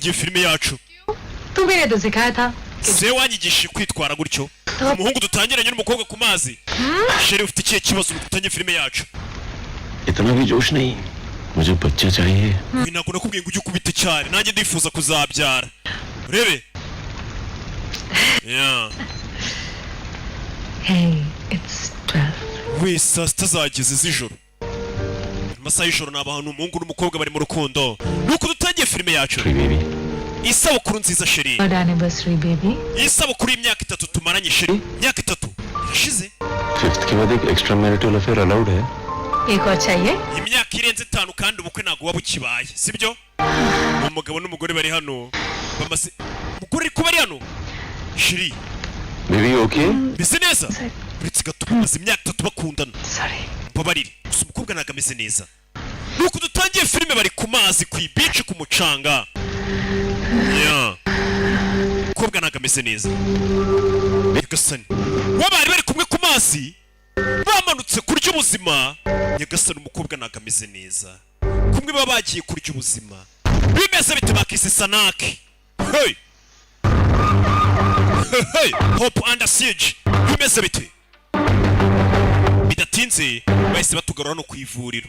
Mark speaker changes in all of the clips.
Speaker 1: Dutangiye filime yacu.
Speaker 2: तुम्ही तो सिखाया था।
Speaker 1: Se wanyigishije kwitwara gutyo. Umuhungu dutangiranye n'umukobwa ku mazi. Chérie, ufite ikihe kibazo? Dutangiye filime yacu.
Speaker 3: इतना भी जोश नहीं, मुझे बच्चा चाहिए।
Speaker 1: Ibi ntabwo nakubwiye ngo ujye ukubita cyane. Nanjye ndifuza kuzabyara, urebe. Yeah.
Speaker 2: Hey, it's 12.
Speaker 1: We, saa 6 zageze z'ijoro, amasaha y'ijoro. Ni abantu, umuhungu n'umukobwa bari mu rukundo. Nuko dutangiye filime yacu.
Speaker 3: Free baby.
Speaker 1: Isabukuru nziza, chérie.
Speaker 2: Third anniversary, baby.
Speaker 1: Isabukuru y'imyaka 3 tumaranye, chérie. Imyaka 3 irashize.
Speaker 3: Fifth के बाद एक extra marital affair allowed है।
Speaker 2: एक और चाहिए।
Speaker 1: Imyaka irenze 5 kandi ubukwe ntabwo buba bukibaye, sibyo? Umugabo n'umugore bari hano bamaze, umugore ari kuba ari hano, chérie.
Speaker 3: Baby, okay?
Speaker 1: Meze neza, uretse gato. Bamaze imyaka 3 bakundana.
Speaker 2: Sorry.
Speaker 1: Mbabarire gusa, umukobwa ntabwo ameze neza. Nuko dutangiye filime, bari ku mazi, ku ibici, ku mucanga. Yeah. Umukobwa ntabwo ameze neza. Nyagasani, bo bari bari kumwe ku mazi, bamanutse kurya ubuzima. Nyagasani, umukobwa ntabwo ameze neza. Kumwe baba bagiye kurya ubuzima, bimeze bite? Bakise sanake. Hey! Hey! Hope Under Siege, bimeze bite? Bidatinze bahise batugarura no ku ivuriro,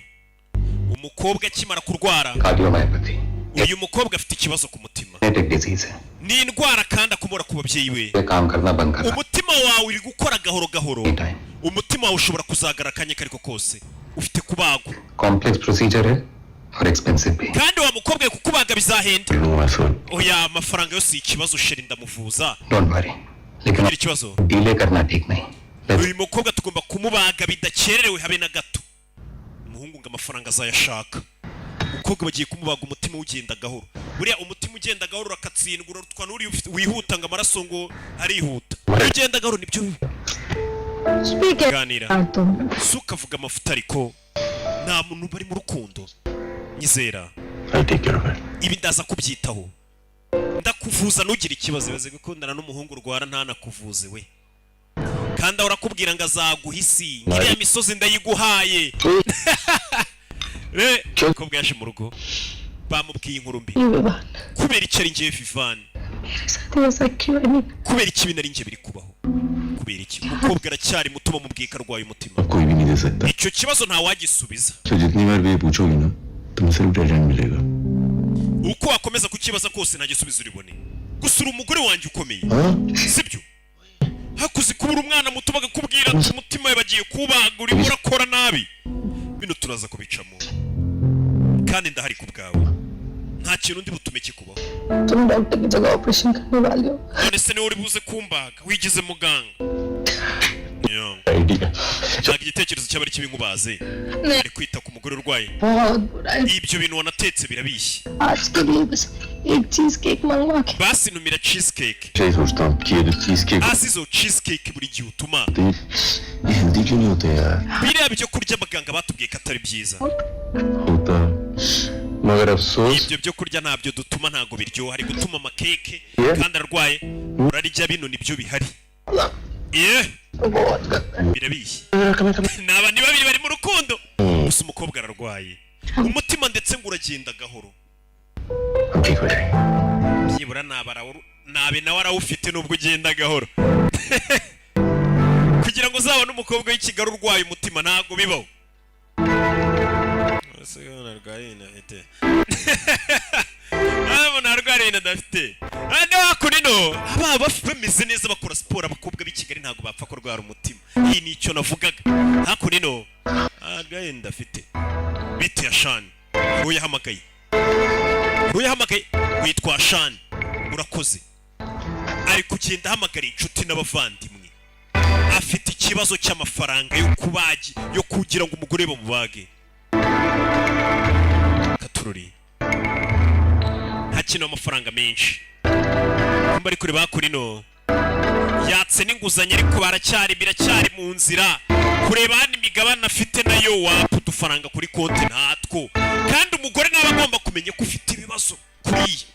Speaker 1: umukobwa akimara kurwara.
Speaker 4: Cardiomyopathy.
Speaker 1: Uyu mukobwa afite ikibazo ku mutima.
Speaker 4: Genetic disease है।
Speaker 1: Ni indwara kandi akomora ku babyeyi we.
Speaker 4: ये काम करना बंद करना।
Speaker 1: Umutima wawe uri gukora gahoro gahoro.
Speaker 4: Time.
Speaker 1: Umutima wawe ushobora kuzagara akanya kariko kose, ufite kubagwa.
Speaker 4: Complex procedure है और expensive भी।
Speaker 1: Kandi wa mukobwa we, kukubaga bizahenda.
Speaker 3: लूंगा sir.
Speaker 1: Oya, amafaranga yose si ikibazo, chérie, ndamuvuza.
Speaker 4: Don't worry, लेकिन
Speaker 1: Ntugire ikibazo.
Speaker 4: Delay करना ठीक नहीं।
Speaker 1: Uyu mukobwa tugomba kumubaga bidakererewe habe na gato. Umuhungu ngo amafaranga azayashaka. Umukobwa bagiye kumubaga, umutima ugenda gahoro. Buriya umutima ugenda gahoro urakatsindwa, urarutwa n'uri wihuta, ngo amaraso ngo arihuta. Iyo ugenda gahoro nibyo ganira.
Speaker 2: तुम
Speaker 1: Si ukavuga amafuta, ariko nta muntu bari mu rukundo, nyizera.
Speaker 3: I take care of it.
Speaker 1: Ibi ndaza kubyitaho, ndakuvuza, ntugire ikibazo. Ibaze gukundana n'umuhungu urwara ntanakuvuze we, kandi ahora akubwira ngo azaguha isi, iriya misozi ndayiguhaye. Re umukobwa yaje mu rugo, bamubwiye inkuru mbi.
Speaker 2: Vivaan.
Speaker 1: Kubera icyo ari njyewe, Vivani?
Speaker 2: मेरे साथ ऐसा क्यों है? नहीं।
Speaker 1: Kubera iki ibintu ari njye biri kubaho? Kubera iki? Umukobwa aracyari muto, bamubwiye ko arwaye umutima.
Speaker 3: अब कोई भी नहीं दे सकता।
Speaker 1: Icyo kibazo ntawagisubiza.
Speaker 3: तो जितनी बार भी ये पूछोगी ना, तुम्हें सिर्फ डेड एंड मिलेगा।
Speaker 1: Uko wakomeza kukibaza kose, nta gisubizo uribone. Gusa uri umugore wanjye ukomeye, sibyo? Hakuze kubura umwana muto, bakakubwira ati umutima we bagiye kubaga, urimo urakora nabi. Bino turaza kubicamo kandi ndahari ku bwawe, nta kintu undi butume kikubaho.
Speaker 2: तुम डॉक्टर की जगह ऑपरेशन करने वाले हो?
Speaker 1: None se niwe uri buze kumbaga, wigize muganga? Yeah.
Speaker 3: Idea.
Speaker 1: Ntabwo igitekerezo cyaba ari kibi nkubaze. Ari kwita ku mugore urwaye.
Speaker 2: बहुत बुरा है।
Speaker 1: Ibyo bintu wanatetse birabishye.
Speaker 2: आज के लिए बस एक चीज केक मंगवा के
Speaker 1: Basi ntumira cheesecake.
Speaker 3: यही सोचता हूँ कि ये जो चीज cake
Speaker 1: Hasi izo cheesecake buri gihe utuma
Speaker 3: होती है, ये हेल्दी क्यों नहीं होते यार?
Speaker 1: Biriya byo kurya abaganga batubwiye ko atari byiza.
Speaker 3: होता, मगर अफसोस
Speaker 1: Ibyo byo kurya ntabyo dutuma, ntabwo biryoha. Ari gutuma amakeke
Speaker 3: Yeah.
Speaker 1: kandi arwaye. Urarya bino nibyo bihari. Ye, birabishye. Ni abantu babiri bari mu rukundo, gusa umukobwa ararwaye umutima, ndetse ngo uragenda gahoro.
Speaker 3: हम ठीक हो जाएंगे।
Speaker 1: Byibura nabe nawe arawufite nubwo ugenda gahoro. Kugira ngo uzabone umukobwa w'i Kigali urwaye umutima ntabwo bibaho. Ese umuntu arwaye ibintu afite? Ah, umuntu arwara ibintu adafite. Hano hakuno ino baba bameze neza, bakora siporo. Abakobwa b'i Kigali ntabwo bapfa kurwara umutima. Iyi ni icyo navugaga. Hakuno ino arwaye inda afite bite? Ya Shani, uyahamagaye, uyahamagaye witwa Shani, urakoze. Ari kugenda ahamagara inshuti n'abavandimwe. Afite ikibazo cy'amafaranga yo kubagi, yo kugira ngo umugore bamubage. Katururi hakenewe amafaranga menshi. Kumba ari kureba hakuno ino, yatse n'inguzanyo, ariko baracyari, biracyari mu nzira. Kureba hano imigabane afite nayo wapa, udufaranga kuri konti ntatwo. Kandi umugore nawe agomba kumenya ko ufite ibibazo kuriya.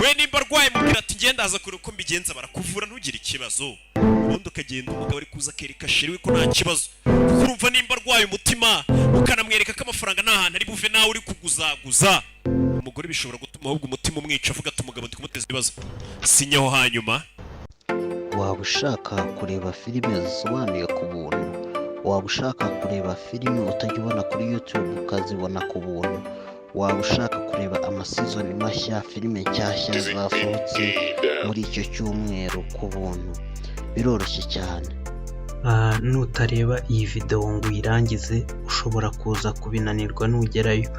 Speaker 1: We nimba arwaye, mubwira ati ngenda aza kureba uko mbigenza, barakuvura, ntugire ikibazo. Ubundi ukagenda. Umugabo ari kuza akereka chérie we ko nta kibazo, kuko urumva nimba arwaye umutima, ukanamwereka ko amafaranga nta hantu ari buve, nawe uri kuguzaguza. Umugore Umugore bishobora gutuma ahubwo umutima umwica, avuga ati umugabo ndi kumuteza ibibazo. Sinyaho hanyuma.
Speaker 5: Waba ushaka kureba filime zisobanuye ku buntu? Waba ushaka kureba filime utajya ubona kuri YouTube ukazibona ku buntu? Waba ushaka kureba amaseason mashya, filime nshyashya zasohotse muri icyo cyumweru ku buntu? Biroroshye cyane.
Speaker 6: Nutareba iyi videwo ngo uyirangize, ushobora kuza kubinanirwa nugerayo.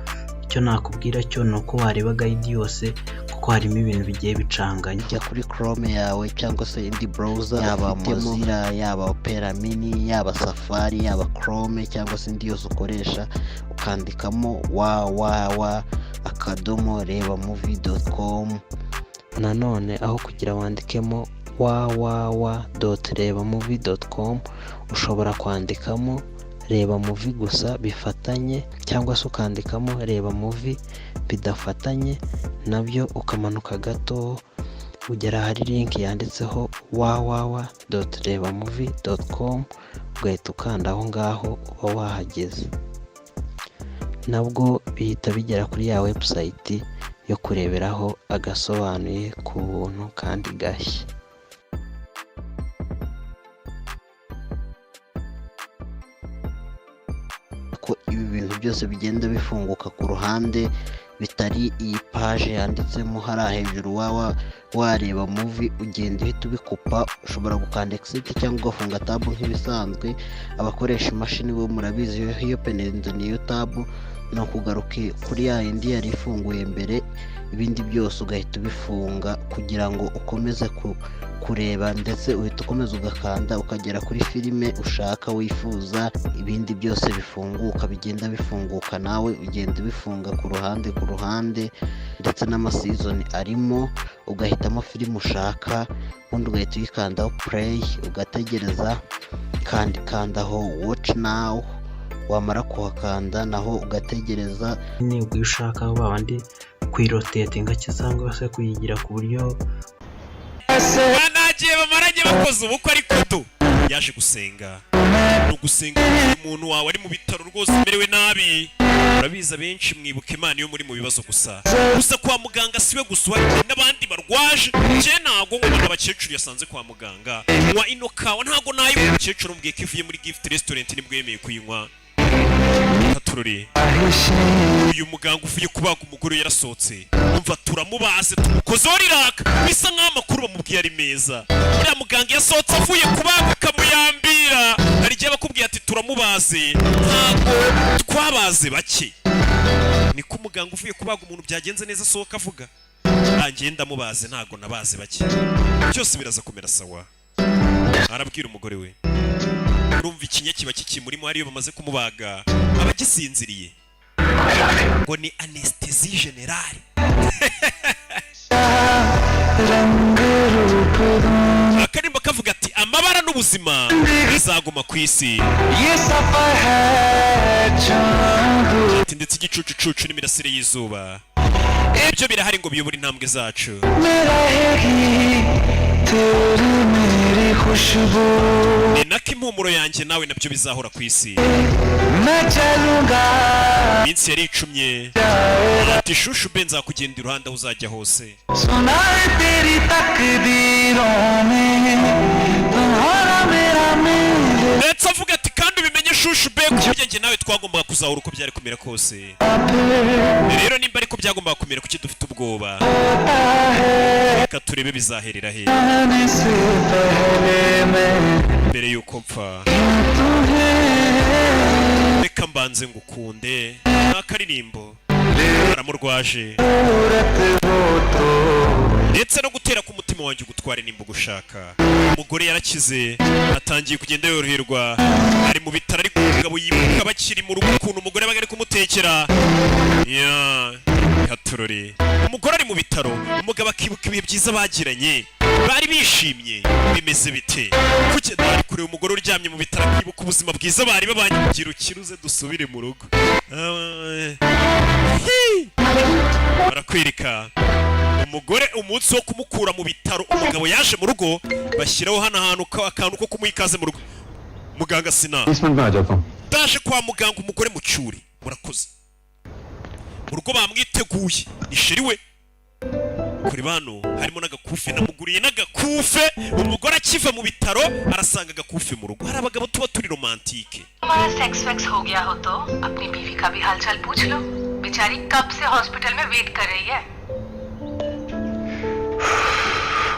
Speaker 6: Icyo nakubwira cyo ni uko wareba guide yose, kuko harimo ibintu bigiye bicanganye.
Speaker 5: Jya kuri Chrome yawe cyangwa se indi browser, yaba Mozilla, yaba Opera Mini, yaba Safari, yaba Chrome cyangwa se indi yose ukoresha, ukandikamo www.rebamovie.com.
Speaker 6: Nanone aho kugira wandikemo www.rebamovie.com, ushobora kwandikamo reba movie gusa bifatanye, cyangwa se ukandikamo reba movie bidafatanye nabyo, ukamanuka gato ugera ahari link yanditseho www.rebamovie.com, ugahita ukanda aho ngaho uba wahageze. Nabwo bihita bigera kuri ya website yo kureberaho agasobanuye ku buntu kandi gashya.
Speaker 5: Ko ibi bintu byose bigenda bifunguka ku ruhande, bitari iyi page yanditsemo hariya hejuru waba wareba movie, ugenda uhita ubikupa. Ushobora gukanda exit cyangwa ugafunga tab nk'ibisanzwe. Abakoresha imashini bo murabizi, iyo openinze niyo tab, ni ukugaruka kuri ya yindi yari ifunguye mbere, ibindi byose ugahita ubifunga kugira ngo ukomeze kureba. Ndetse uhita ukomeza ugakanda ukagera kuri filime ushaka, wifuza. Ibindi byose bifunguka, bigenda bifunguka, nawe ugenda ubifunga ku ruhande ku ruhande, ndetse n'amaseason arimo. Ugahitamo filime ushaka, ubundi ugahita uyikandaho play, ugategereza, kandi kandaho watch now. Wamara kuhakanda naho ugategereza.
Speaker 6: Nibwo iyo ushaka babandi kuyirotatinga cyangwa se kuyigira ku buryo
Speaker 1: Banagiye bamaranye bakoze ubukwe, ariko do yaje gusenga. Ni ugusenga umuntu wawe ari mu bitaro rwose umerewe nabi. Urabizi, abenshi mwibuka Imana iyo muri mu bibazo gusa. Gusa kwa muganga siwe gusa uhari, hari n'abandi barwaje. Njye ntago ngo mbona abakecuru yasanze kwa muganga. Nywa ino kawa, ntago nayo. Umukecuru mubwiye ko ivuye muri Gift Restaurant, nibwo yemeye kuyinywa. Katurori, uyu muganga uvuye kubaga umugore yarasohotse. Umva, turamubaze, tumukozeho riraka, bisa nk'aho amakuru bamubwiye ari meza. Uriya muganga yasohotse avuye kubaga ukamuyambira. Hari igihe bakubwiye ati turamubaze, ntabwo twabaze bake. Niko umuganga uvuye kubaga umuntu byagenze neza asohoka avuga: "Nanjye ndamubaze, ntabwo nabaze bake, byose biraza kumera sawa." Arabwira umugore we. Urumva ikinya kiba kikimurimo, ariyo bamaze kumubaga aba agisinziriye, ngo ni anesthésie générale. Akarimbo kavuga ati amabara n'ubuzima bizaguma ku isi, ati ndetse igicucucucu n'imirasire y'izuba ibyo birahari ngo biyobore intambwe zacu. Ni nako impumuro yanjye nawe nabyo bizahora ku isi. Iminsi yari icumye, ati shushu be, nzakugenda iruhande aho uzajya hose.
Speaker 7: सुनाए तेरी तकदीरों में तुम्हारा मेरा mail
Speaker 1: Ndetse avuga ati kandi ubimenye shushu be, ko burya njye nawe twagombaga kuzahura uko byari kumera kose. Rero nimba ariko byagombaga kumera, kuki dufite ubwoba? Reka turebe bizaherera he.
Speaker 7: आने से पहले मैं
Speaker 1: Mbere y'uko mpfa, reka mbanze ngukunde. Ni akaririmbo aramurwaje.
Speaker 7: सूरत हो तो
Speaker 1: Ndetse no gutera k'umutima wanjye ugutware nimba ugushaka. Umugore yarakize, atangiye kugenda yoroherwa, ari mu bitaro, ariko umugabo yibuka bakiri mu rugo ukuntu umugore yabaga ari kumutekera ya katurori. Umugore ari mu bitaro, umugabo akibuka ibihe byiza bagiranye, bari bishimye. Bimeze bite? Kuki ari kureba umugore uryamye mu bitaro akibuka ubuzima bwiza bari babanye? Gira ukiruze dusubire mu rugo. Ah, hi. Barakwereka umugore umunsi wo kumukura mu bitaro. Umugabo yaje mu rugo, bashyiraho hano ahantu akantu ko kumuha ikaze mu rugo. Muganga sina
Speaker 4: बीस मिनट में आ जाता हूँ।
Speaker 1: Ndaje kwa muganga, umugore mucyure. Murakoze. Mu rugo bamwiteguye, ni chéri we. Kuri bano harimo n'agakufe, namuguriye n'agakufe. Umugore akiva mu bitaro arasanga agakufe mu rugo. Hari abagabo tuba turi romantique.
Speaker 8: तुम्हारा sex wax हो गया हो तो अपनी बीवी का भी हालचाल पूछ लो। बेचारी कब से हॉस्पिटल में वेट कर रही है।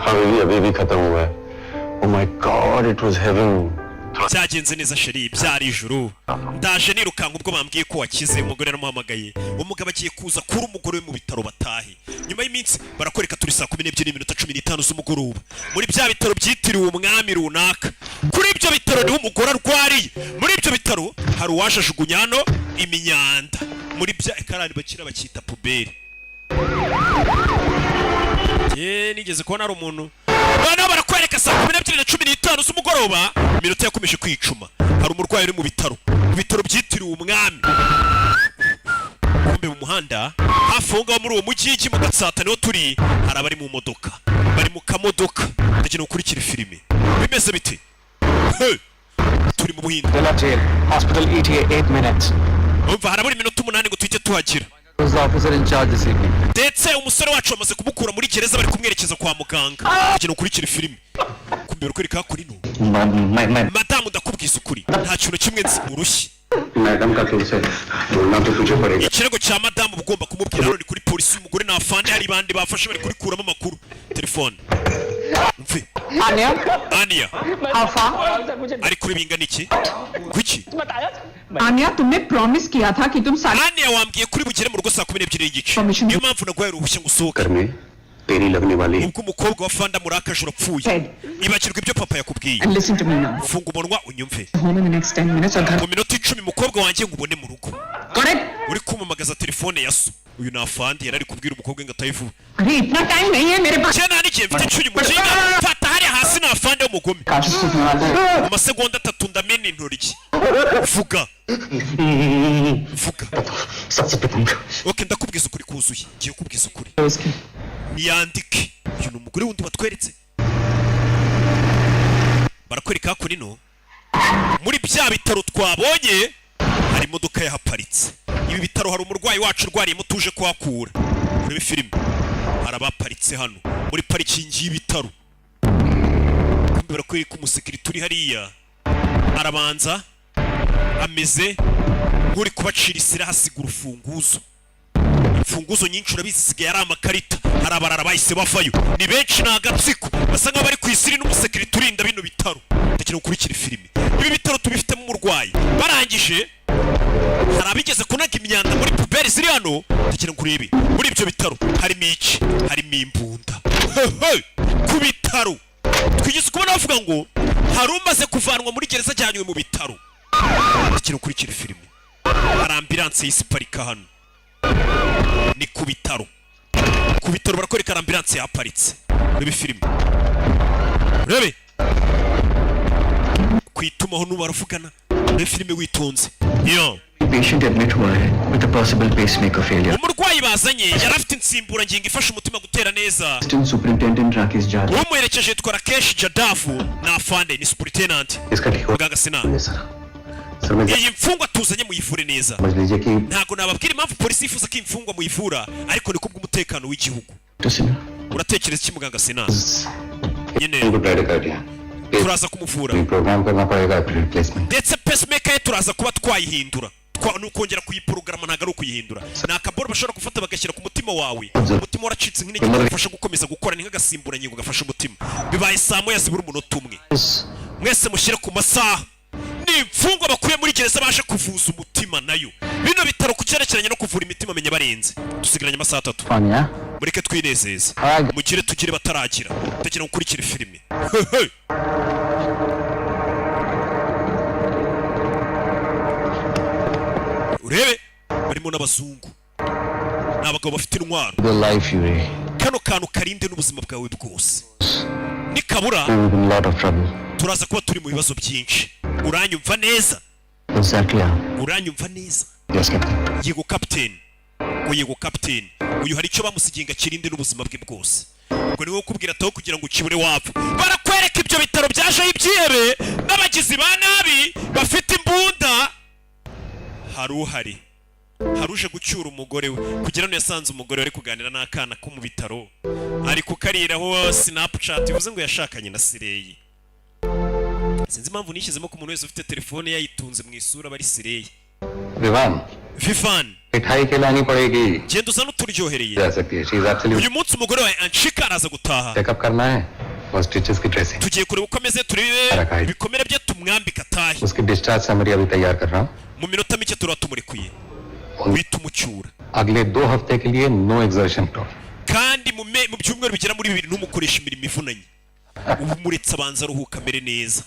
Speaker 3: हाँ बेबी, अभी भी खत्म हुआ है। Oh my God, it was heaven.
Speaker 1: Byagenze neza chéri, byari ijuru. Ndaje nirukanka ubwo bambwiye ko wakize. Umugore yaramuhamagaye. Umugabo agiye kuza kuri umugore we mu bitaro batahe nyuma y'iminsi. Barakwereka turi saa 12:15 z'umugoroba muri bya bitaro byitiriwe umwami runaka. Kuri ibyo bitaro niho umugore arwariye. Muri ibyo bitaro hari uwaje ajugunya hano imyanda muri bya ekarani bakira bakita poubelle. Ye, nigeze kubona hari umuntu. Noneho barakwereka saa 12:15 z'umugoroba, iminota yakomeje kwicuma. Hari umurwayi uri mu bitaro, mu bitaro byitiriwe umwami. Kumbe mu muhanda hafi aho ngaho muri uwo mujyi mu Gatsata niho turi, hari abari mu modoka, bari mu kamodoka. Ndagira ukurikira filime bimeze bite. Hey! Turi mu Buhinde.
Speaker 4: Della Jail, hospital ETA 8 minutes.
Speaker 1: Umva, harabura iminota 8 ngo tuhite tuhagera.
Speaker 4: Who's the officer in charge this evening?
Speaker 1: Ndetse umusore wacu bamaze kumukura muri gereza, bari kumwerekeza kwa muganga. Kugira ukurikire filime, kumbe barakwereka kuri no
Speaker 4: मैं मैं
Speaker 1: Madamu, ndakubwiza ukuri, nta kintu kimwe nzi urushyi.
Speaker 4: Madam का तुमसे बोलना तो तुझे पड़ेगा।
Speaker 1: Ikirego cya madamu uba ugomba kumubwira. Hano ni kuri polisi, umugore ni afande, hari bandi bafashe bari kurikuramo amakuru. Telefone mve.
Speaker 9: Anya.
Speaker 1: Aniya ari kuri bingana iki kuki?
Speaker 9: Anya, तुमने प्रॉमिस किया था कि तुम साढ़े
Speaker 1: Aniya, wambwiye kuri bugere mu rugo saa 12:30, niyo mpamvu naguhaye uruhushya ngo usohoke.
Speaker 3: में तेरी लगने वाली
Speaker 1: Ubwo umukobwa wa fanda murakaje urapfuye, ibakirwa ibyo papa yakubwiye.
Speaker 9: And listen to me now.
Speaker 1: Funga umunwa unyumve.
Speaker 9: Home in the next 10 minutes और घर
Speaker 1: Mu minota 10 umukobwa wanjye ngo ubone mu rugo.
Speaker 9: Got it?
Speaker 1: Uri kumamagaza telefone ya so. Uyu ni afandi, yari ari kubwira umukobwa ngo atahe vuba.
Speaker 9: अरे, इतना टाइम नहीं है मेरे पास।
Speaker 1: Cyane nta n'igihe mfite cy'uyu mukinga. Fata hariya hasi, ni afande w'umugome. Mu masegonda 3 ndamena intoryi. Vuga vuga. Ok, ndakubwiza ukuri kuzuye, ngiye kukubwiza ukuri. Niyandike. Uyu ni umugore wundi batweretse. Barakwereka hakuno muri bya bitaro twabonye hari imodoka yahaparitse. Ibi bitaro hari umurwayi wacu urwariyemo tuje kuhakura. Urebe filime, hari abaparitse hano muri parikingi y'ibitaro. Kumbe barakwereka umusekirite uri hariya, arabanza ameze nk'uri kubacira isira, hasiga urufunguzo, imfunguzo nyinshi. Urabizi zisigaye ari amakarita. Hari abarara bahise bavayo, ni benshi, ni agatsiko, basa nk'aho bari ku isiri n'umusekirite urinda bino bitaro. Ndagira ukurikira filime. Ibi bitaro tubifitemo umurwayi. Barangije hari abigeze kunaga imyanda muri poubelle ziri hano. Ndagira ngo urebe muri ibyo bitaro harimo iki? Harimo imbunda. Hehe! Ku bitaro twigeze kubona bavuga ngo hari umaze kuvanwa muri gereza ajyanywe mu bitaro. Ndagira ukurikira filime, hari ambulance y'isi iparika hano, ni ku bitaro. Ku bitaro barakwereka ambulance yaparitse. Urebe filime, urebe ku itumaho n'ubu baravugana. Urebe filime witonze yo.
Speaker 4: Patient admit हुआ है with a possible pacemaker failure.
Speaker 1: Umurwayi bazanye yari afite insimburangingo ifasha umutima gutera neza.
Speaker 4: Assistant Superintendent Rakesh Jadhav.
Speaker 1: Umuherekeje yitwa Rakesh Jadavu, ni afande, ni superintendent.
Speaker 4: इसका ठीक हो
Speaker 1: Muganga Sina,
Speaker 4: sir, sir मैं
Speaker 1: iyi mfungwa tuzanye muyivure neza.
Speaker 4: समझ लीजिए कि
Speaker 1: Ntabwo nababwira impamvu polisi yifuza ko imfungwa muyivura, ariko ni kubw'umutekano w'igihugu.
Speaker 4: To Sinha.
Speaker 1: Uratekereza iki, muganga Sina? Nyine
Speaker 4: Bradycardia.
Speaker 1: turaza kumuvura.
Speaker 4: Program करना पड़ेगा replacement.
Speaker 1: Ndetse pacemaker ye turaza kuba twayihindura. Ni ukongera kuyiporogaramu, ntabwo ari ukuyihindura. Ni akaboro bashobora gufata bagashyira ku mutima wawe, umutima waracitse nk'intege, kagufasha gukomeza gukora, ni nk'agasimburangingo gafasha umutima. Bibaye saa 1 zibura umunota 1. Mwese mushyire ku masaha. Ni imfungwa bakuye muri gereza baje kuvuza umutima nayo. Bino bitaro ku cyerekeranye no kuvura imitima menya barenze. Dusigaranye amasaha 3, mureke twinezeze, mugire tugire bataragira. Ndagira ngo ukurikire filime. Hehe. Urebe barimo n'abazungu, ni abagabo bafite intwaro.
Speaker 4: The life you
Speaker 1: Kano kantu karinde n'ubuzima bwawe bwose, nikabura
Speaker 4: in lot of trouble.
Speaker 1: turaza kuba turi mu bibazo byinshi. Uranyumva neza?
Speaker 4: Exactly.
Speaker 1: Uranyumva neza?
Speaker 4: Yes, captain.
Speaker 1: Yego captain. Ngo yego captain. Uyu hari icyo bamusigiye ngo akirinde n'ubuzima bwe bwose. Ubwo niwe ukubwira ataho kugira ngo ukibure wapfa. Barakwereka ibyo bitaro byajeho ibyihebe n'abagizi ba nabi bafite imbunda. Hari uhari Hari uje gucyura umugore we kugira ngo yasanze umugore we ari kuganira n'akana ko mu bitaro, ari kukariraho Snapchat, bivuze ngo yashakanye na Slay. Sinzi impamvu nishyizemo ko umuntu wese ufite telefone yayitunze mu isura aba ari Slay.
Speaker 3: Vivaan.
Speaker 1: Vivan.
Speaker 3: मिठाई खिलानी पड़ेगी।
Speaker 1: Genda uzane uturyohereye.
Speaker 3: जा सकती है, she is absolute.
Speaker 1: Uyu munsi umugore wawe Anshika araza gutaha.
Speaker 3: Checkup करना है और स्टिचेस की dressing.
Speaker 1: Tugiye kureba uko ameze, turebe ibikomere bye, tumwambike atahe.
Speaker 3: उसकी डिस्चार्ज समरी अभी तैयार कर रहा हूँ।
Speaker 1: Mu minota mike turaba tumurekuye, uhita umucyura.
Speaker 3: अगले 2 हफ्ते के लिए no exertion at all.
Speaker 1: Kandi mu byumweru bigera muri 2 ntumukoreshe imirimo ivunanye. Ubu muretse abanza aruhuka amere neza.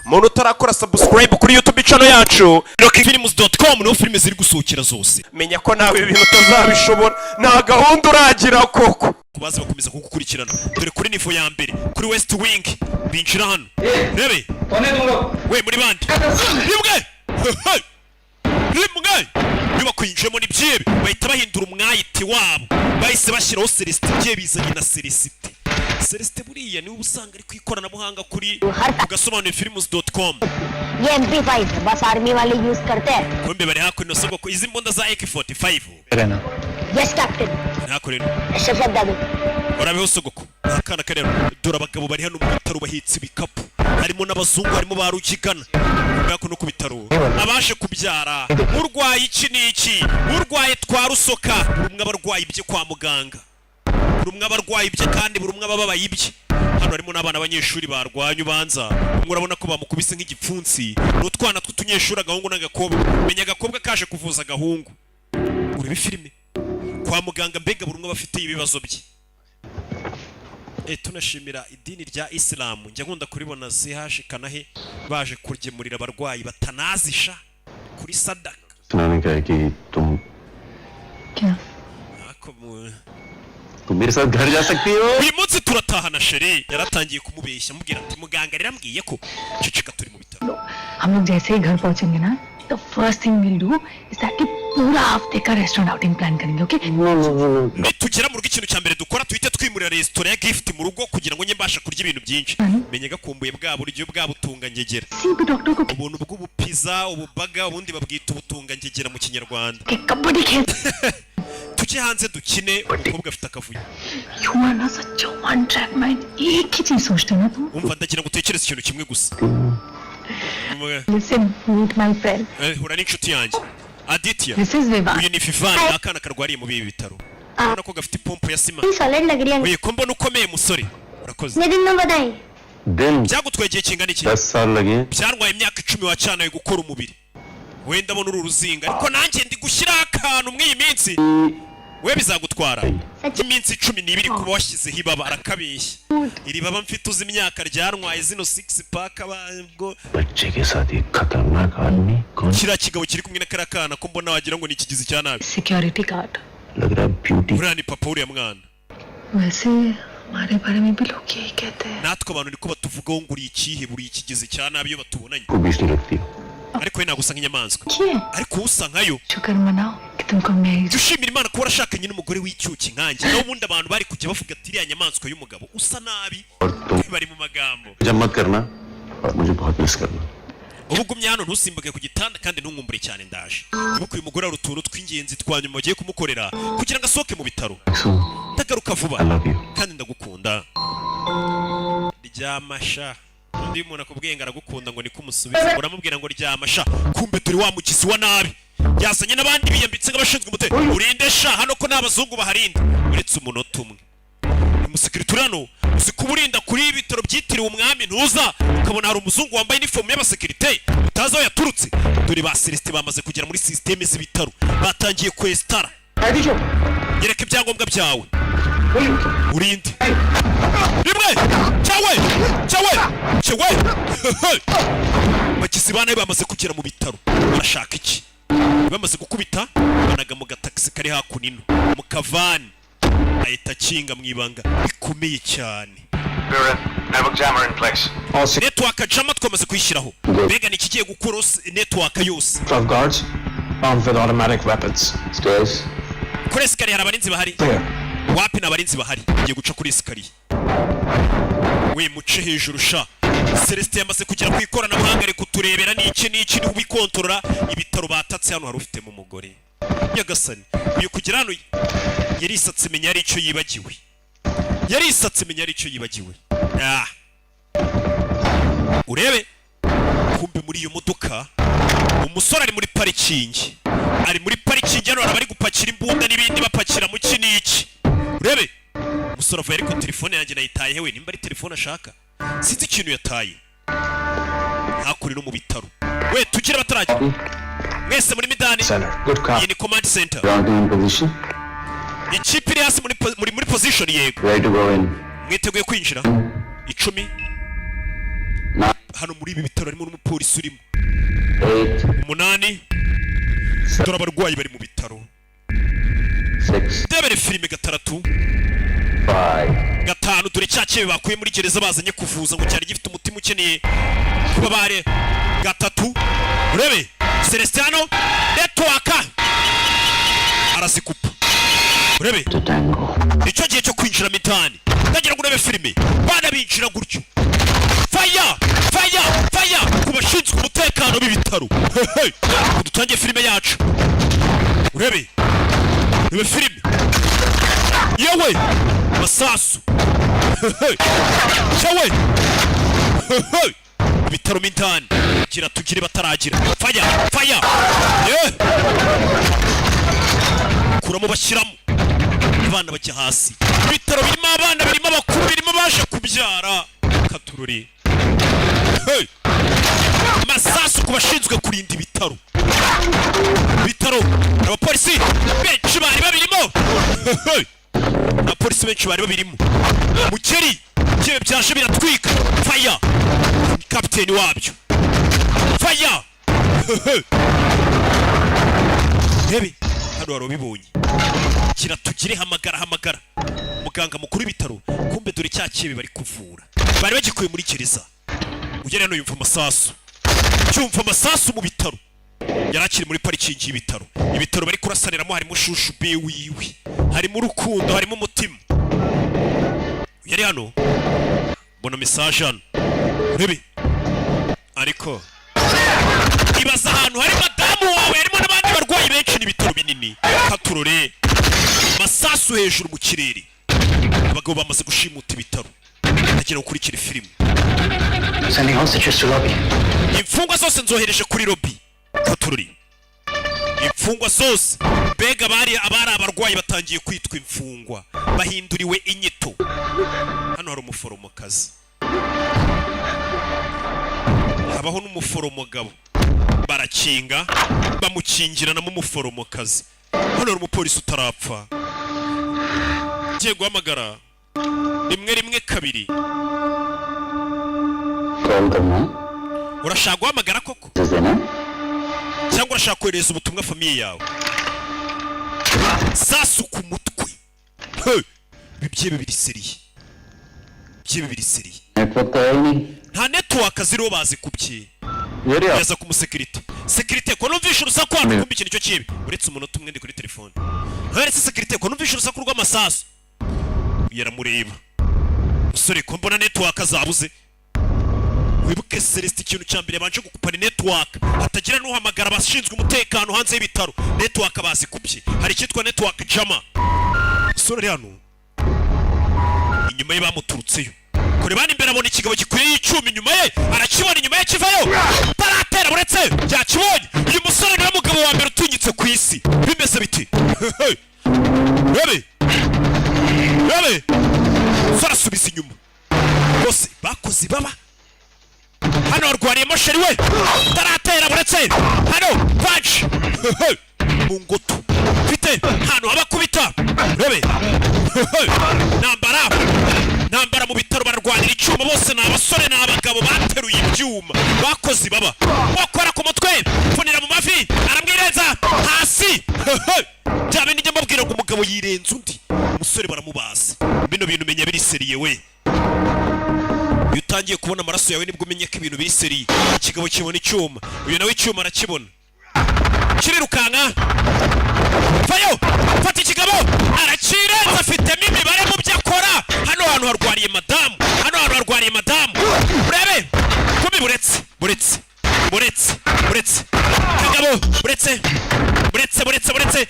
Speaker 1: Muntu utarakora subscribe kuri YouTube channel yacu rockfilms.com, niho filime ziri gusohokera zose.
Speaker 10: Menya ko nawe ibi bintu utazabishobora, nta gahunda uragira koko.
Speaker 1: Kubaza bakomeza kugukurikirana. Dore kuri niveau ya mbere kuri West Wing binjira hano, rebe we muri bande. Rimwe, rimwe, inyubako yinjiyemo n'ibyebe, bahita bahindura umwayiti wabo, bahise bashyiraho Celestin. Ibye bizanye na Celestin. Celestin buriya niwe uba usanga ari ku ikoranabuhanga kuri ugasobanuye films.com.
Speaker 11: ये MP5 है, बस आर्मी वाले use करते हैं।
Speaker 1: Kumbe bari hakuno sogoko, izi mbunda za AK45.
Speaker 4: रहना।
Speaker 11: Yes captain.
Speaker 1: Hakuno.
Speaker 11: Shabda दादू।
Speaker 1: Urabeho sogoko. Akana karero, dore abagabo bari hano mu bitaro bahetse ibikapu, harimo n'abazungu, harimo ba rugigana. Hakuno ku bitaro abaje kubyara, urwaye iki n'iki, urwaye twa rusoka, buri umwe aba arwaye ibye kwa muganga, buri umwe aba arwaye ibye kandi buri umwe aba ababaye ibye. Hano harimo n'abana b'abanyeshuri barwanye, ubanza umwe urabona ko bamukubise nk'igipfunsi. Ni utwana tw'utunyeshuri, agahungu n'agakobwa. Menya agakobwa kaje kuvuza agahungu. Urebe filime kwa muganga, mbega buri umwe aba afite ibibazo bye. Tunashimira idini rya Isilamu, njya nkunda kuribona zihaje kanahe baje kugemurira abarwayi batanazisha kuri sadaka.
Speaker 3: सुनाने का है कि तुम
Speaker 2: क्या?
Speaker 1: Ako mu-
Speaker 3: तुम मेरे साथ घर जा सकती हो।
Speaker 1: Uyu munsi turatahana chérie. Yaratangiye kumubeshya, amubwira ati muganga rero ambwiye ko. Ceceka, turi mu bitaro.
Speaker 8: हम लोग जैसे ही घर पहुंचेंगे ना, the first thing we'll do is that कि पूरा हफ्ते का restaurant outing plan करेंगे, okay?
Speaker 1: Nitugera mu rugo, ikintu cya mbere dukora, tuhite twimurira resitora ya gift mu rugo kugira ngo njye mbasha kurya ibintu byinshi. Menya gakumbuye bwa buryo bwa butungangegera.
Speaker 8: सी doctor को
Speaker 1: Ubuntu bw'ubupiza, ububaga, ubundi babwita ubutungangegera mu Kinyarwanda.
Speaker 8: Kabaddi खेल।
Speaker 1: Tujye hanze dukine. Umukobwa afite akavuyo.
Speaker 8: You are ना such one track mind, एक ही चीज सोचते हो ना तुम।
Speaker 1: Umva, ndagira ngo utekereze ikintu kimwe gusa.
Speaker 8: Listen, meet my friend.
Speaker 1: Hura n'inshuti yanjye Aditya.
Speaker 8: This is Vivaan.
Speaker 1: Uyu ni Vivani, ni akana karwariye muri ibi bitaro, urabona ko gafite ipompo ya sima.
Speaker 11: Solid लग रही है।
Speaker 1: Oye, ko mbona ukomeye musore, urakoze.
Speaker 11: कितने दिन में बताई?
Speaker 3: दिन।
Speaker 1: Byagutwaye igihe kingana iki?
Speaker 3: 10 साल लगे।
Speaker 1: Byantwaye imyaka 10 wacanaye gukora umubiri. Wenda mbona uru ruzinga, ariko nanjye ndi gushyiraho akantu mw'iyi minsi. We bizagutwara iminsi 12 kuba washyizeho ibaba. Arakabeshya, iri baba mfite uzi imyaka ryantwaye, zino six pack ubwo.
Speaker 3: बच्चे के साथ एक खतरनाक आदमी कौन?
Speaker 1: Kiriya kigabo kiri kumwe na kariya kana ko mbona wagira ngo ni ikigizi cya nabi.
Speaker 8: Security guard.
Speaker 3: लग रहा है beauty.
Speaker 1: Buriya ni papa w'uriya mwana.
Speaker 8: वैसे हमारे बारे में भी लोग यही कहते हैं।
Speaker 1: Natwe abantu niko batuvugaho ngo uri ikihe, buri ikigizi cya nabi iyo batubonanye.
Speaker 3: को बीच नहीं लगती हो।
Speaker 1: Ariko we ntabwo usa nk'inyamaswa.
Speaker 8: किए।
Speaker 1: Ariko wowe usa nkayo.
Speaker 8: शुक्र मनाओ कि तुमको मेरी
Speaker 1: Jya ushimira Imana kuba warashakanye n'umugore w'icyuki nkanjye, naho ubundi abantu bari kujya bavuga ati iriya nyamaswa y'umugabo usa nabi.
Speaker 3: और तुम
Speaker 1: Bari mu magambo.
Speaker 3: जब मत करना और मुझे बहुत मिस करना।
Speaker 1: Ubu ugumye hano, ntusimbuke ku gitanda kandi ntunkumbure cyane, ndaje. Ibuka uyu mugore, hari utuntu tw'ingenzi twa nyuma bagiye kumukorera kugira ngo asohoke mu bitaro. Ndagaruka vuba.
Speaker 3: I love you.
Speaker 1: Kandi ndagukunda. Ryama sha. Undi iyo umuntu akubwiye ngo aragukunda ngo niko umusubiza, uramubwira ngo ryama sha. Kumbe turi wa mugizi wa nabi yazanye n'abandi biyambitse nk'abashinzwe umutekano. Urinde sha hano ko nta bazungu baharinda uretse umunota umwe. Umusekirite uri hano, uzi kuba urinda kuri ibi bitaro byitiriwe umwami, ntuza ukabona hari umuzungu wambaye inifomu y'abasekirite utazi aho yaturutse. Dore ba Celestin bamaze kugera muri sisiteme z'ibitaro, batangiye kwesitara. Nyereka ibyangombwa byawe. Urinde rimwe cyawe cyawe cyawe. Bagizi ba nabi bamaze kugera mu bitaro, barashaka iki? Bamaze gukubita banaga mu gatagisi kari hakuno ino mu kavani, ahita akinga mu ibanga bikomeye cyane.
Speaker 12: Network jammer in place.
Speaker 1: Network jammer twamaze kuyishyiraho. Mbega ni ikigiye gukora network yose.
Speaker 12: 12 guards, armed with automatic weapons.
Speaker 3: Stairs.
Speaker 1: Kuri escalier hari abarinzi bahari?
Speaker 12: Clear.
Speaker 1: Wapi, ni abarinzi bahari. Ngiye guca kuri escalier, we muce hejuru sha. Celestin yamaze kugera ku ikoranabuhanga, ari kuturebera n'iki n'iki, ni ubikontorora ibitaro batatse. Hano hari ufitemo umugore. Nyagasani, uyu kugera hano yarisatse, menya ari icyo yibagiwe, yarisatse, menya ari icyo yibagiwe. Ah. Urebe kumbe muri iyo modoka umusore ari muri parikingi, ari muri parikingi. Hano hari abari gupakira imbunda n'ibindi, bapakira mu ki n'iki. Urebe umusore avuye, ariko telefone yanjye nayitaye hewe? Nimba ari telefone ashaka, sinzi ikintu yataye. Hakurino no mu bitaro we, tugire batarajya mwese muri midani.
Speaker 12: Good cop.
Speaker 1: Iyi ni command center.
Speaker 3: Ground in position.
Speaker 1: Ikipe iri hasi muri position, yego.
Speaker 3: Ready to go in.
Speaker 1: Mwiteguye kwinjira? 10.
Speaker 3: 9.
Speaker 1: Hano muri ibi bitaro harimo n'umupolisi urimo.
Speaker 3: 8.
Speaker 1: 8. Dore abarwayi bari mu bitaro.
Speaker 3: 6.
Speaker 1: Ndebere filime. 6.
Speaker 3: 5.
Speaker 1: 5. Dore cya kibe bakuye muri gereza bazanye kuvuza ngo cyari gifite umutima ukeneye kuba bare. 3. Urebe Celestiano, network arazikupa. Urebe.
Speaker 3: To tango.
Speaker 1: Nicyo gihe cyo kwinjira mitani. Ndagira ngo urebe filime, bana binjira gutyo, fire, fire, fire ku bashinzwe umutekano b'ibitaro. Hey, hey. Dutangiye filime yacu. Urebe, urebe filime yewe, masasu. Hey, hey. Yewe. Hey, hey. Ibitaro mitani, gira tugire bataragira. Fire, fire, yeah. Kuramo, bashyiramo abana, bajya hasi. Ibitaro birimo abana, birimo abakuru, birimo abaje kubyara. Katururi. Hey! Masasu ku bashinzwe kurinda ibitaro. Ibitaro, abapolisi benshi bari babirimo. Hey! Abapolisi benshi bari babirimo. Mukeri byewe byaje biratwika. Fire, kapiteni wabyo, fire. Hey! Rebe hano hari ubibonye. Gira tugire, hamagara, hamagara muganga mukuru w'ibitaro. Kumbe dore cya kibe bari kuvura bari bagikuye muri gereza. Ugera hano yumva amasasu, cyumva amasasu mu bitaro. Yari akiri muri parikingi y'ibitaro. Ibitaro bari kurasaniramo, harimo shushu be wiwe, harimo urukundo, harimo umutima. Yari hano, mbona message hano. Urebe, ariko ibaza ahantu hari madamu wawe, harimo n'abandi barwayi benshi, n'ibitaro binini. Katurore, masasu hejuru mu kirere. Abagabo bamaze gushimuta ibitaro. Ndagira ngo ukurikire filime.
Speaker 4: Sending hostages to lobby.
Speaker 1: Imfungwa zose nzohereje kuri lobby. Katurori, imfungwa zose, mbega abari abarwayi batangiye kwitwa imfungwa, bahinduriwe inyito. Hano hari umuforomokazi, habaho n'umuforomogabo. Barakinga, bamukingiranamo umuforomokazi. Hano hari umupolisi utarapfa. Ngiye guhamagara 112.
Speaker 3: Call करना है?
Speaker 1: Urashaka guhamagara koko?
Speaker 3: Message देना है?
Speaker 1: Cyangwa urashaka kohereza ubutumwa famille yawe? Sasu ku mutwe. Hey! Ibi byebe biri sérieux, byebe biri sérieux.
Speaker 3: Network तो है ही नहीं।
Speaker 1: Nta network ziriho, bazikubye.
Speaker 3: ये
Speaker 1: Yaza ku musekirite. Sekirite, ko numvishe urusaku hano? Kumva ikintu cyo kibi. Uretse umunota umwe, ndi kuri telefone. Ntaretse sekirite, ko numvishe urusaku rw'amasasu? Yaramureba. Musore, ko mbona network zabuze? Wibuke Celestin, ikintu cya mbere yabanje gukupa ni network, hatagira n'uhamagara abashinzwe umutekano hanze y'ibitaro. Network bazikubye, hari icyitwa network jammer. Musore ari hano, inyuma ye bamuturutseyo kure bana. Imbere abona ikigabo gikwiye icyuma, inyuma ye arakibona, inyuma ye kivayo taratera. Uretse byakibonye, uyu musore niwe mugabo wa mbere utinyitse ku isi. Bimeze biti? Rebe, rebe, umusore asubiza inyuma bose bakoze ibaba. Hano harwariyemo chérie we, taratera. Buretse hano punch mu ngutu mfite hano abakubita. Rebe, ntambara, ntambara mu bitaro, bararwanira icyuma. Bose ni abasore, ni abagabo bateruye ibyuma, bakoze ibaba. Bakora ku mutwe, pfunira mu mavi, aramwirenza hasi. Bya bindi njya mbabwira ngo umugabo yirenza undi. Umusore baramubaza. Bino bintu menya biri sérieux we. Iyo utangiye kubona amaraso yawe, nibwo umenya ko ibintu biri sérieux. Ikigabo kibona icyuma, uyu nawe icyuma arakibona, kirirukanka. Vayo, fata ikigabo, arakirenza, afitemo imibare mu byo akora. Hano hantu harwariye madamu, hano hantu harwariye madamu. Urebe kumi, buretse, buretse, buretse, buretse, kagabo, buretse, buretse, buretse, buretse.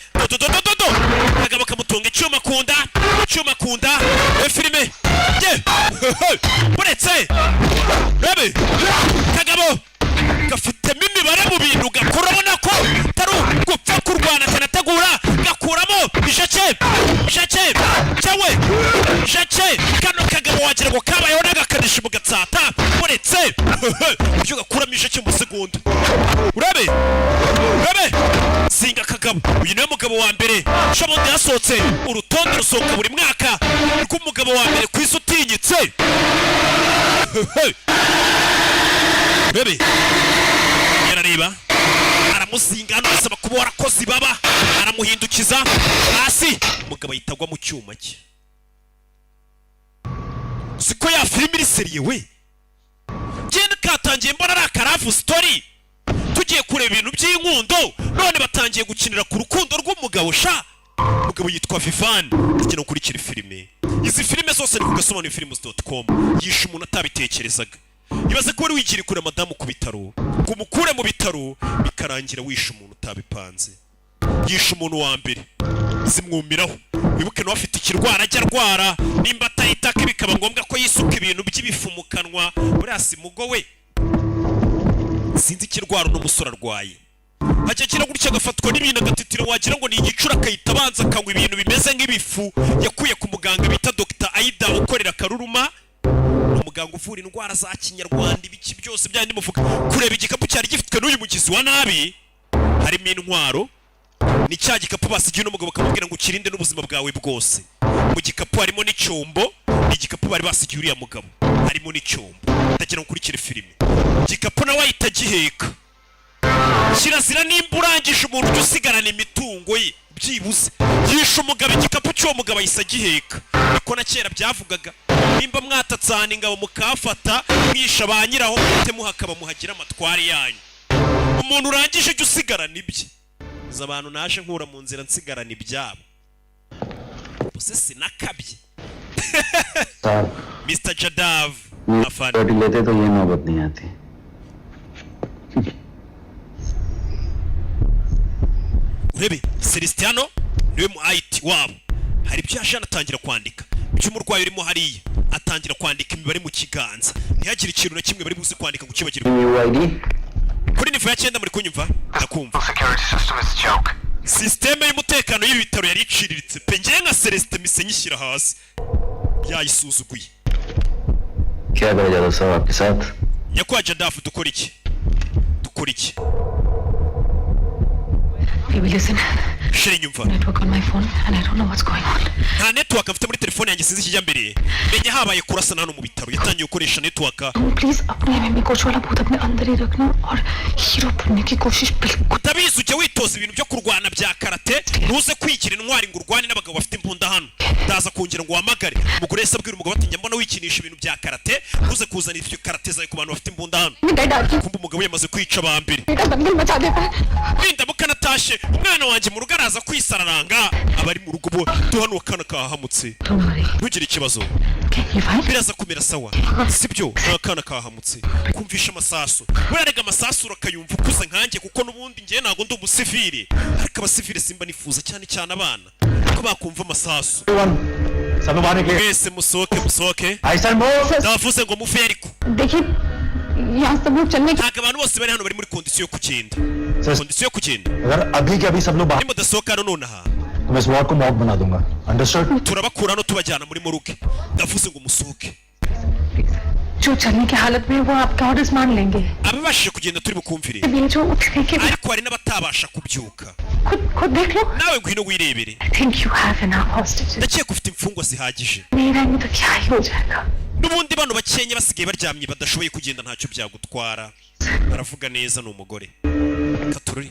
Speaker 1: Buretse rebe, kagabo gafitemo imibare mu bintu gakora, ubona ko atari gupfa kurwana, kanategura, gakuramo ijeke ijeke cyawe ijeke. Kano kagabo wagira ngo kabayeho n'agakanishi mu gatsata. Buretse ibyo, gakuramo ijeke mu segonda. Urebe, urebe zinga kagabo. Uyu niwe mugabo wa mbere shobundi yasohotse. Urutonde rusohoka buri mwaka rw'umugabo wa mbere ku isi utinyitse. Urebe, yarareba, aramuzinga hano, asaba kuba warakoze ibaba, aramuhindukiza hasi, umugabo ahita agwa mu cyuma cye. Siko ya filime iri sérieux we. Ngenda katangiye mbona ari aka love story, tugiye kureba ibintu by'inkundo, none batangiye gukinira ku rukundo rw'umugabo sha. Umugabo yitwa Vivan. Ndetse no kurikira filime, izi filime zose ni ku gasobanuye films.com. Yishe umuntu atabitekerezaga. Ibaze ko wari wigiriye kure madamu ku bitaro, ngo umukure mu bitaro, bikarangira wishe umuntu utabipanze. Yishe umuntu wa mbere zimwumiraho. Wibuke nawe afite ikirwara ajya arwara, nimba atahitaka bikaba ngombwa ko yisuka ibintu by'ibifu mu kanwa. Buriya si mugo we, sinzi ikirwara uno musore arwaye. Ajya agira gutya agafatwa n'ibintu agatitira, wagira ngo ni igicura, akahita abanza akanywa ibintu bimeze nk'ibifu yakuye ku muganga bita Dr Aida ukorera Karuruma, umuganga uvura indwara za kinyarwanda, ibiki byose byandi muvuga. Kureba igikapu cyari gifitwe n'uyu mugizi wa nabi, harimo intwaro. Ni cya gikapu basigiye n'umugabo, bakamubwira ngo ukirinde n'ubuzima bwawe bwose. Mu gikapu harimo n'icyombo. Ni igikapu bari basigiye uriya mugabo, harimo n'icyombo. Ndagira ngo ukurikire filime. Igikapu nawe ahita agiheka. Kirazira, nimba urangije umuntu ujya usigarana imitungo ye byibuze. Yishe umugabo, igikapu cy'uwo mugabo ahise agiheka. Niko na kera byavugaga, nimba mwatatsana ingabo mukahafata, mwisha ba nyiraho, muhite muhakaba muhagira amatware yanyu. Umuntu urangije ujya usigarana ibye. Izo abantu naje nkura mu nzira nsigarana ibyabo, ubuse sinakabye?
Speaker 4: साहब,
Speaker 1: Mr Jadav afande.
Speaker 4: लेते तो ये नौबत नहीं आती।
Speaker 1: Urebe Celestiano niwe mu IT wabo, hari ibyo yaje anatangira kwandika by'umurwayi urimo hariya, atangira kwandika imibare mu kiganza, ntihagire ikintu na kimwe bari buze kwandika ngo ukibagirwe.
Speaker 4: UID.
Speaker 1: Kuri niveau ya 9, muri kunyumva? Ndakumva.
Speaker 12: Security system is a joke.
Speaker 1: Sisiteme y'umutekano y'ibitaro yari iciriritse pe. Njye nka Celestin mise nyishyira hasi, yayisuzuguye.
Speaker 4: क्या करा जादव साहब आपके साथ?
Speaker 1: Nyakubahwa Jadafu, dukora iki? Dukora iki?
Speaker 8: Baby, listen.
Speaker 1: Chérie, nyumva.
Speaker 8: Network on my phone and I don't know what's going on.
Speaker 1: Nta network mfite muri telefone yanjye, sinzi ikijya mbere. Menya habaye kurasana hano mu bitaro, yatangiye gukoresha network.
Speaker 8: तुम please अपने MMA coach वाला भूत अपने अंदर ही रखना और हीरो बनने की कोशिश बिल्कुल
Speaker 1: Utabizi, ujya witoza ibintu byo kurwana bya karate, ntuze kwigira intwari ngo urwane n'abagabo bafite imbunda hano. Ndaza kongera ngo uhamagare. Umugore yahise abwira umugabo ati: "Njya mbona wikinisha ibintu bya karate, ntuze kuzana ibyo karate zawe ku bantu bafite imbunda hano." Kumva umugabo yamaze kwica aba mbere.
Speaker 8: बेटा दंगल मचा देता है।
Speaker 1: Nindamuka natashye, umwana wanjye mu rugo araza kwisararanga. Abari mu rugo bo duhano akana kahahamutse. Ntugire ikibazo, biraza kumera sawa, sibyo? Ni akana kahamutse kumvisha amasasu. Burarega amasasu urakayumva ukuze nkanjye, kuko n'ubundi njye ntabwo ndi umusivili, ariko abasivili simba nifuza cyane cyane abana ko bakumva amasasu. Mwese musohoke, musohoke, ndavuze ngo muve. Ariko
Speaker 9: देखिए, यहाँ सब लोग चलने
Speaker 1: ntabwo abantu bose bari hano bari muri condition yo kugenda, condition yo kugenda.
Speaker 12: अगर अभी के अभी सब लोग बाहर
Speaker 1: Nimudasohoka hano nonaha,
Speaker 12: तो मैं इस वार्ड को मॉर्ग बना दूंगा, understood?
Speaker 1: Turabakura hano tubajyana muri morgue. Ndavuze ngo musohoke.
Speaker 8: जो चलने की हालत में है, वो आपका ऑर्डर्स मान लेंगे।
Speaker 1: Ababashije kugenda turi bukumvire,
Speaker 8: ये जो उठने के
Speaker 1: ariko hari n'abatabasha kubyuka.
Speaker 8: खुद खुद देख लो।
Speaker 1: Nawe ngwino wirebere.
Speaker 8: I think you have enough hostages.
Speaker 1: Ndakeka ufite imfungwa zihagije.
Speaker 8: नहीं रहेंगे तो क्या ही हो जाएगा।
Speaker 1: N'ubundi bano bakenya basigaye baryamye badashoboye kugenda, ntacyo byagutwara. Baravuga neza, ni umugore katururi.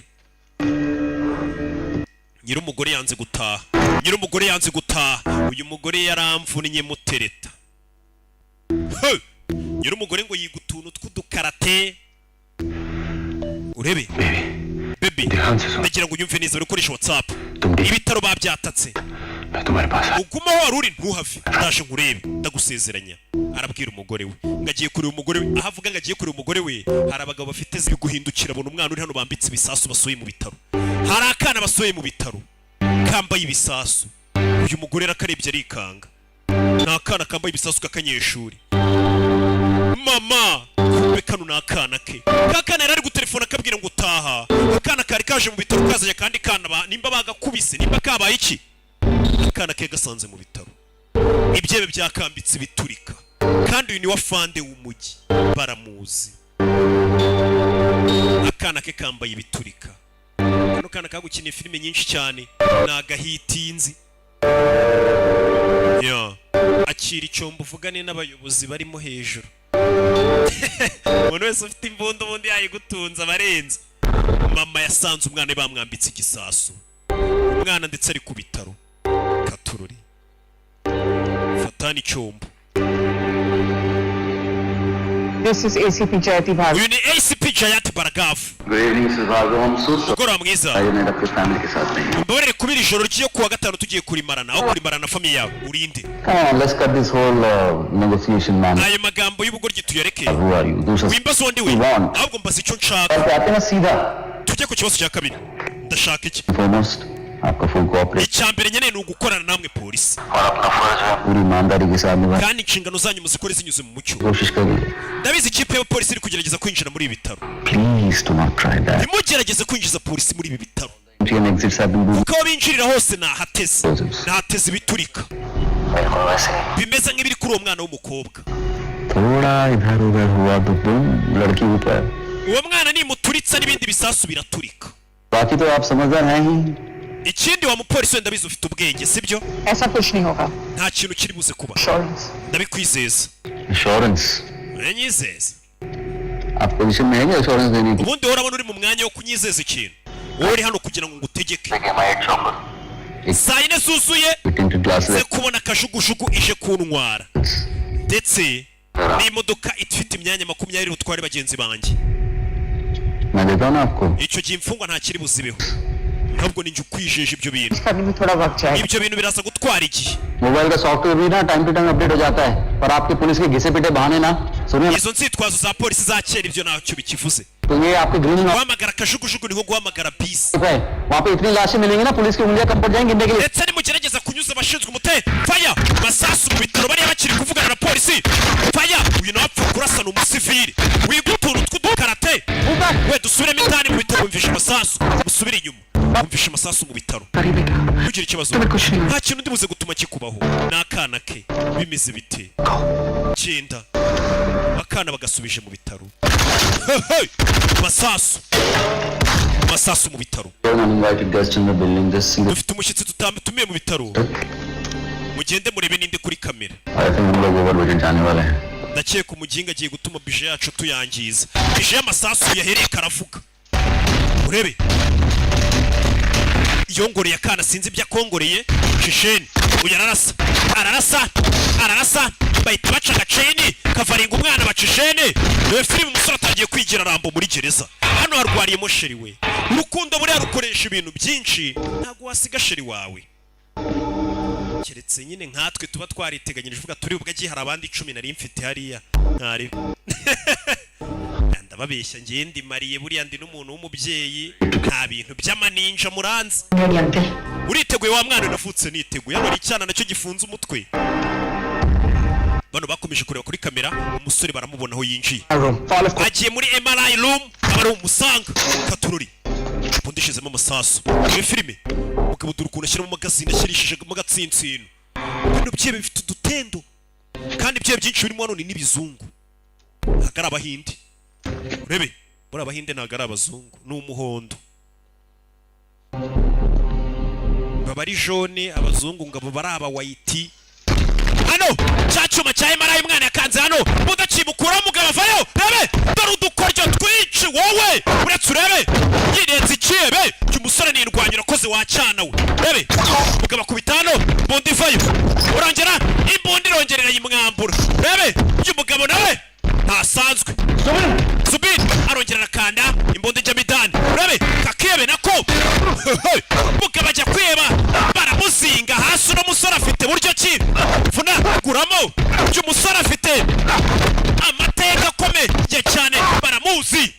Speaker 1: Nyir'umugore yanze gutaha, nyir'umugore yanze gutaha. Uyu mugore yaramvunnye mutereta. He! Nyir'umugore ngo yiga utuntu tw'udukarate. Urebe baby, ndagira ngo unyumve neza, bari gukoresha WhatsApp. Ibitaro babyatatse. Uguma aho wari uri, ntuhave, ndaje nkurebe, ndagusezeranya. Arabwira umugore we ngo agiye kureba umugore we. Aho avuga ngo agiye kureba umugore we, hari abagabo bafite ziri guhindukira, abona umwana uri hano bambitse ibisasu basohoye mu bitaro. Hari akana basohoye mu bitaro kambaye ibisasu. Uyu mugore yarakarebye arikanga. Ni akana kambaye ibisasu k'akanyeshuri. Mama, kumbe kano ni akana ke. Ka kana yari ari gutelefona akabwira ngo taha. Akana kari kaje mu bitaro kazanye akandi kana nimba bagakubise, nimba kabaye iki. Akana ke gasanze mu bitaro ibyebe byakambitse biturika, kandi uyu ni wa fande w'umujyi, baramuzi. Akana ke kambaye ibiturika. Kano kana kagukiniye filime nyinshi cyane, ni agahitinzi ya. Akira icyombo, uvugane n'abayobozi barimo hejuru. Umuntu wese ufite imbunda ubundi yayigutunze abarenze. Mama yasanze umwana we bamwambitse igisasu, umwana ndetse ari ku bitaro. Katururi fatana icyombo.
Speaker 9: This is ACP Jayati Bhargav.
Speaker 1: Uyu ni ACP Jayati Bhargav.
Speaker 4: Good evening sir.
Speaker 1: Mugoroba mwiza.
Speaker 4: मैं अपनी family के साथ नहीं.
Speaker 1: Mbabarire kubira ijoro ry'iyo kuwa gatanu tugiye kurimarana, aho kurimarana na famille yawe. Urinde?
Speaker 4: Come on, let's cut this whole negotiation, man.
Speaker 1: Ayo magambo y'ubugoryi tuyareke.
Speaker 4: Who are you? दूसरा
Speaker 1: Wimbaza uwo ndi we,
Speaker 4: want.
Speaker 1: ahubwo mbaza icyo nshaka.
Speaker 4: आते ना सीधा.
Speaker 1: Tujye ku kibazo cya kabiri, ndashaka iki?
Speaker 4: Foremost, आपका full cooperation.
Speaker 1: Icya mbere nkeneye ni ugukorana namwe polisi.
Speaker 4: पूरी ईमानदारी के साथ निभाने
Speaker 1: Kandi inshingano zanyu muzikore zinyuze mu mucyo.
Speaker 4: की कोशिश करिए.
Speaker 1: Ndabizi ikipe y'abapolisi iri kugerageza kwinjira muri ibi bitaro.
Speaker 4: Please do not try that.
Speaker 1: Ntimugerageze kwinjiza polisi muri ibi bitaro.
Speaker 4: Entry and exits have been
Speaker 1: Kuko aho binjirira hose nahateze, nahateze ibiturika bimeze nk'ibiri kuri uwo mwana w'umukobwa.
Speaker 4: थोड़ा इधर उधर हुआ तो तुम लड़की ऊपर.
Speaker 1: Uwo mwana nimuturitsa n'ibindi bisasu biraturika.
Speaker 4: बाकी तो आप समझदार हैं ही.
Speaker 1: Ikindi, wa mupolisi wenda bizi ufite ubwenge, sibyo?
Speaker 9: ऐसा कुछ नहीं होगा.
Speaker 1: Nta kintu kiri buze kuba, ndabikwizeza.
Speaker 4: Insurance?
Speaker 1: Uranyizeza?
Speaker 4: आप position में है क्या insurance देने की?
Speaker 1: Ubundi wowe urabona uri mu mwanya wo kunyizeza ikintu? Wowe uri hano kugira ngo ngutegeke. Saa 4 zuzuye
Speaker 4: Tinted glasses.
Speaker 1: nze kubona kajugujugu ije kuntwara, ndetse n'imodoka ifite imyanya 20 butware bagenzi banjye.
Speaker 4: मैं देता हूँ ना आपको.
Speaker 1: Icyo gihe imfungwa ntakiri buzibeho, ahubwo ninjye ukwijeje ibyo bintu.
Speaker 9: करने में थोड़ा वक्त जाएगा.
Speaker 1: Ibyo bintu biraza gutwara igihe.
Speaker 4: Mobile का सॉफ्टवेयर भी ना time to time update हो जाता है, पर आपकी पुलिस के घिसे पिटे बहाने ना सुनिए.
Speaker 1: Izo nzitwazo za polisi za kera, ibyo ntacyo bikivuze.
Speaker 4: तो ये आपके green
Speaker 1: Guhamagara kajugujugu ni nko guhamagara bisi.
Speaker 4: है. वहाँ पे इतनी लाशें मिलेंगी ना, पुलिस की उंगलियां कम पड़ जाएंगी गिनने के लिए.
Speaker 1: Ndetse nimugerageza kunyuza abashinzwe umutekano faya masasu mu bitaro, bariya bakiri kuvugana na polisi, faya. Uyu nawe apfa kurasana umusivili wiga utuntu tw'udukarate we. Dusubiremo indani mu bitaro, wumvisha amasasu. Musubire inyuma, wumvisha amasasu mu bitaro. Ntugire ikibazo, nta kintu ndi buze gutuma kikubaho. Ni akana ke. Bimeze bite? Genda. Akana bagasubije mu bitaro. Hey! Masasu, masasu mu bitaro.
Speaker 4: Uninvited guest in the building, just single.
Speaker 1: Dufite umushyitsi tutatumiye mu bitaro, mugende murebe ninde kuri kamera.
Speaker 4: I think हम लोग over budget जाने वाले हैं.
Speaker 1: Ndakeka umuginga agiye gutuma budget yacu tuyangiza. Budget y'amasasu yahereye karavuga. Urebe yongoreye akana, sinzi ibyo akongoreye. Shisheni uyu ararasa, ararasa, ararasa, bahita baca agaceni kavaringa umwana, baca ishene. Dore filime, umusore atangiye kwigira Rambo muri gereza. Hano harwariyemo chérie we. Urukundo buriya rukoresha ibintu byinshi, ntabwo wasiga chérie wawe, keretse nyine nkatwe tuba twariteganyirije, uvuga turi ubwo agiye hari abandi 10 nari mfite hariya. Ntari ndababeshya, ngiye ndi mariye, buriya ndi n'umuntu w'umubyeyi, nta bintu by'amaninja muranzi.
Speaker 2: Ready, uncle.
Speaker 1: Uriteguye wa mwana? Navutse niteguye. Hano hari icyana nacyo gifunze umutwe. Bano bakomeje kureba kuri kamera, umusore baramubona aho yinjiye, agiye muri MRI room, aba ari umusanga katururi ubundi ishizemo amasasu. Iyo filime, mugabo dore ukuntu ashyiramo magazine, ashyirishijemo agatsinsino. Bino byebe bifite udutendo, kandi ibyebe byinshi birimo hano ni n'ibizungu, ntabwo ari abahinde. Urebe muri abahinde ntabwo ari abazungu, ni umuhondo, baba ari jaune. Abazungu ngo abo bari aba white. Hano cya cyuma cya MRI umwana yakanze hano, mudakimukuraho, umugabo avayo. Rebe dore udukoryo twinshi wowe, uretse urebe yirenze ikiyebe cy'umusore. Nirwanya urakoze wacyana we. Rebe umugabo akubita hano, imbunda ivayo, urongera imbunda irongera irayimwambura. Rebe uyu mugabo nawe ntasanzwe. Zubin arongera arakanda, imbunda ijyamo idani. Rebe kakiyebe nako, mugabo ajya kweba, baramuzinga hasi. Uno musore afite buryo ki vunaguramo. Uyu musore afite amateka akomeye cyane, baramuzi,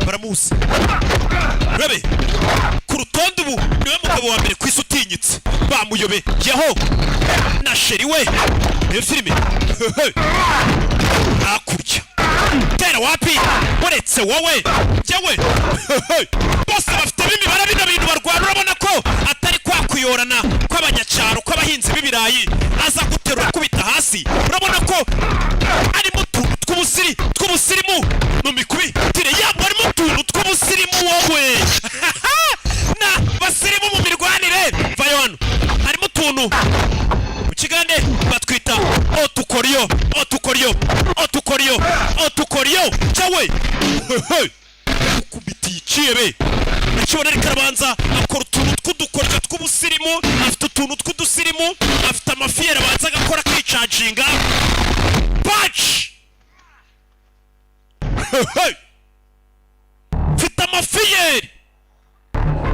Speaker 1: baramuzi. Rebe Ku rutonde ubu niwe mugabo wa mbere ku isi utinyitse. Bamuyobeyeho na chéri we. Iyo filime hakurya tera wapi, uretse wowe jyewe bose bafitemo imibare. Bino bintu barwana urabona ko atari kwa kuyorana kw'abanyacyaro, kw'abahinzi b'ibirayi. Aza guterura akubita hasi, urabona ko arimo utuntu tw'ubusirimu mu mikubitire yabo, harimo utuntu tw'ubusirimu. Wowe na basirimu mu mirwanire, vayo hano. Harimo utuntu mu kigande batwita otukoriyo, otukoriyo, otukoriyo, otukoriyo. Cyawe ukubitiye ikiyebe nakibona, ariko arabanza akora utuntu tw'udukoryo tw'ubusirimu. Afite utuntu tw'udusirimu, afite amafiyeri, abanza agakora akicaginga paci. Mfite amafiyeri,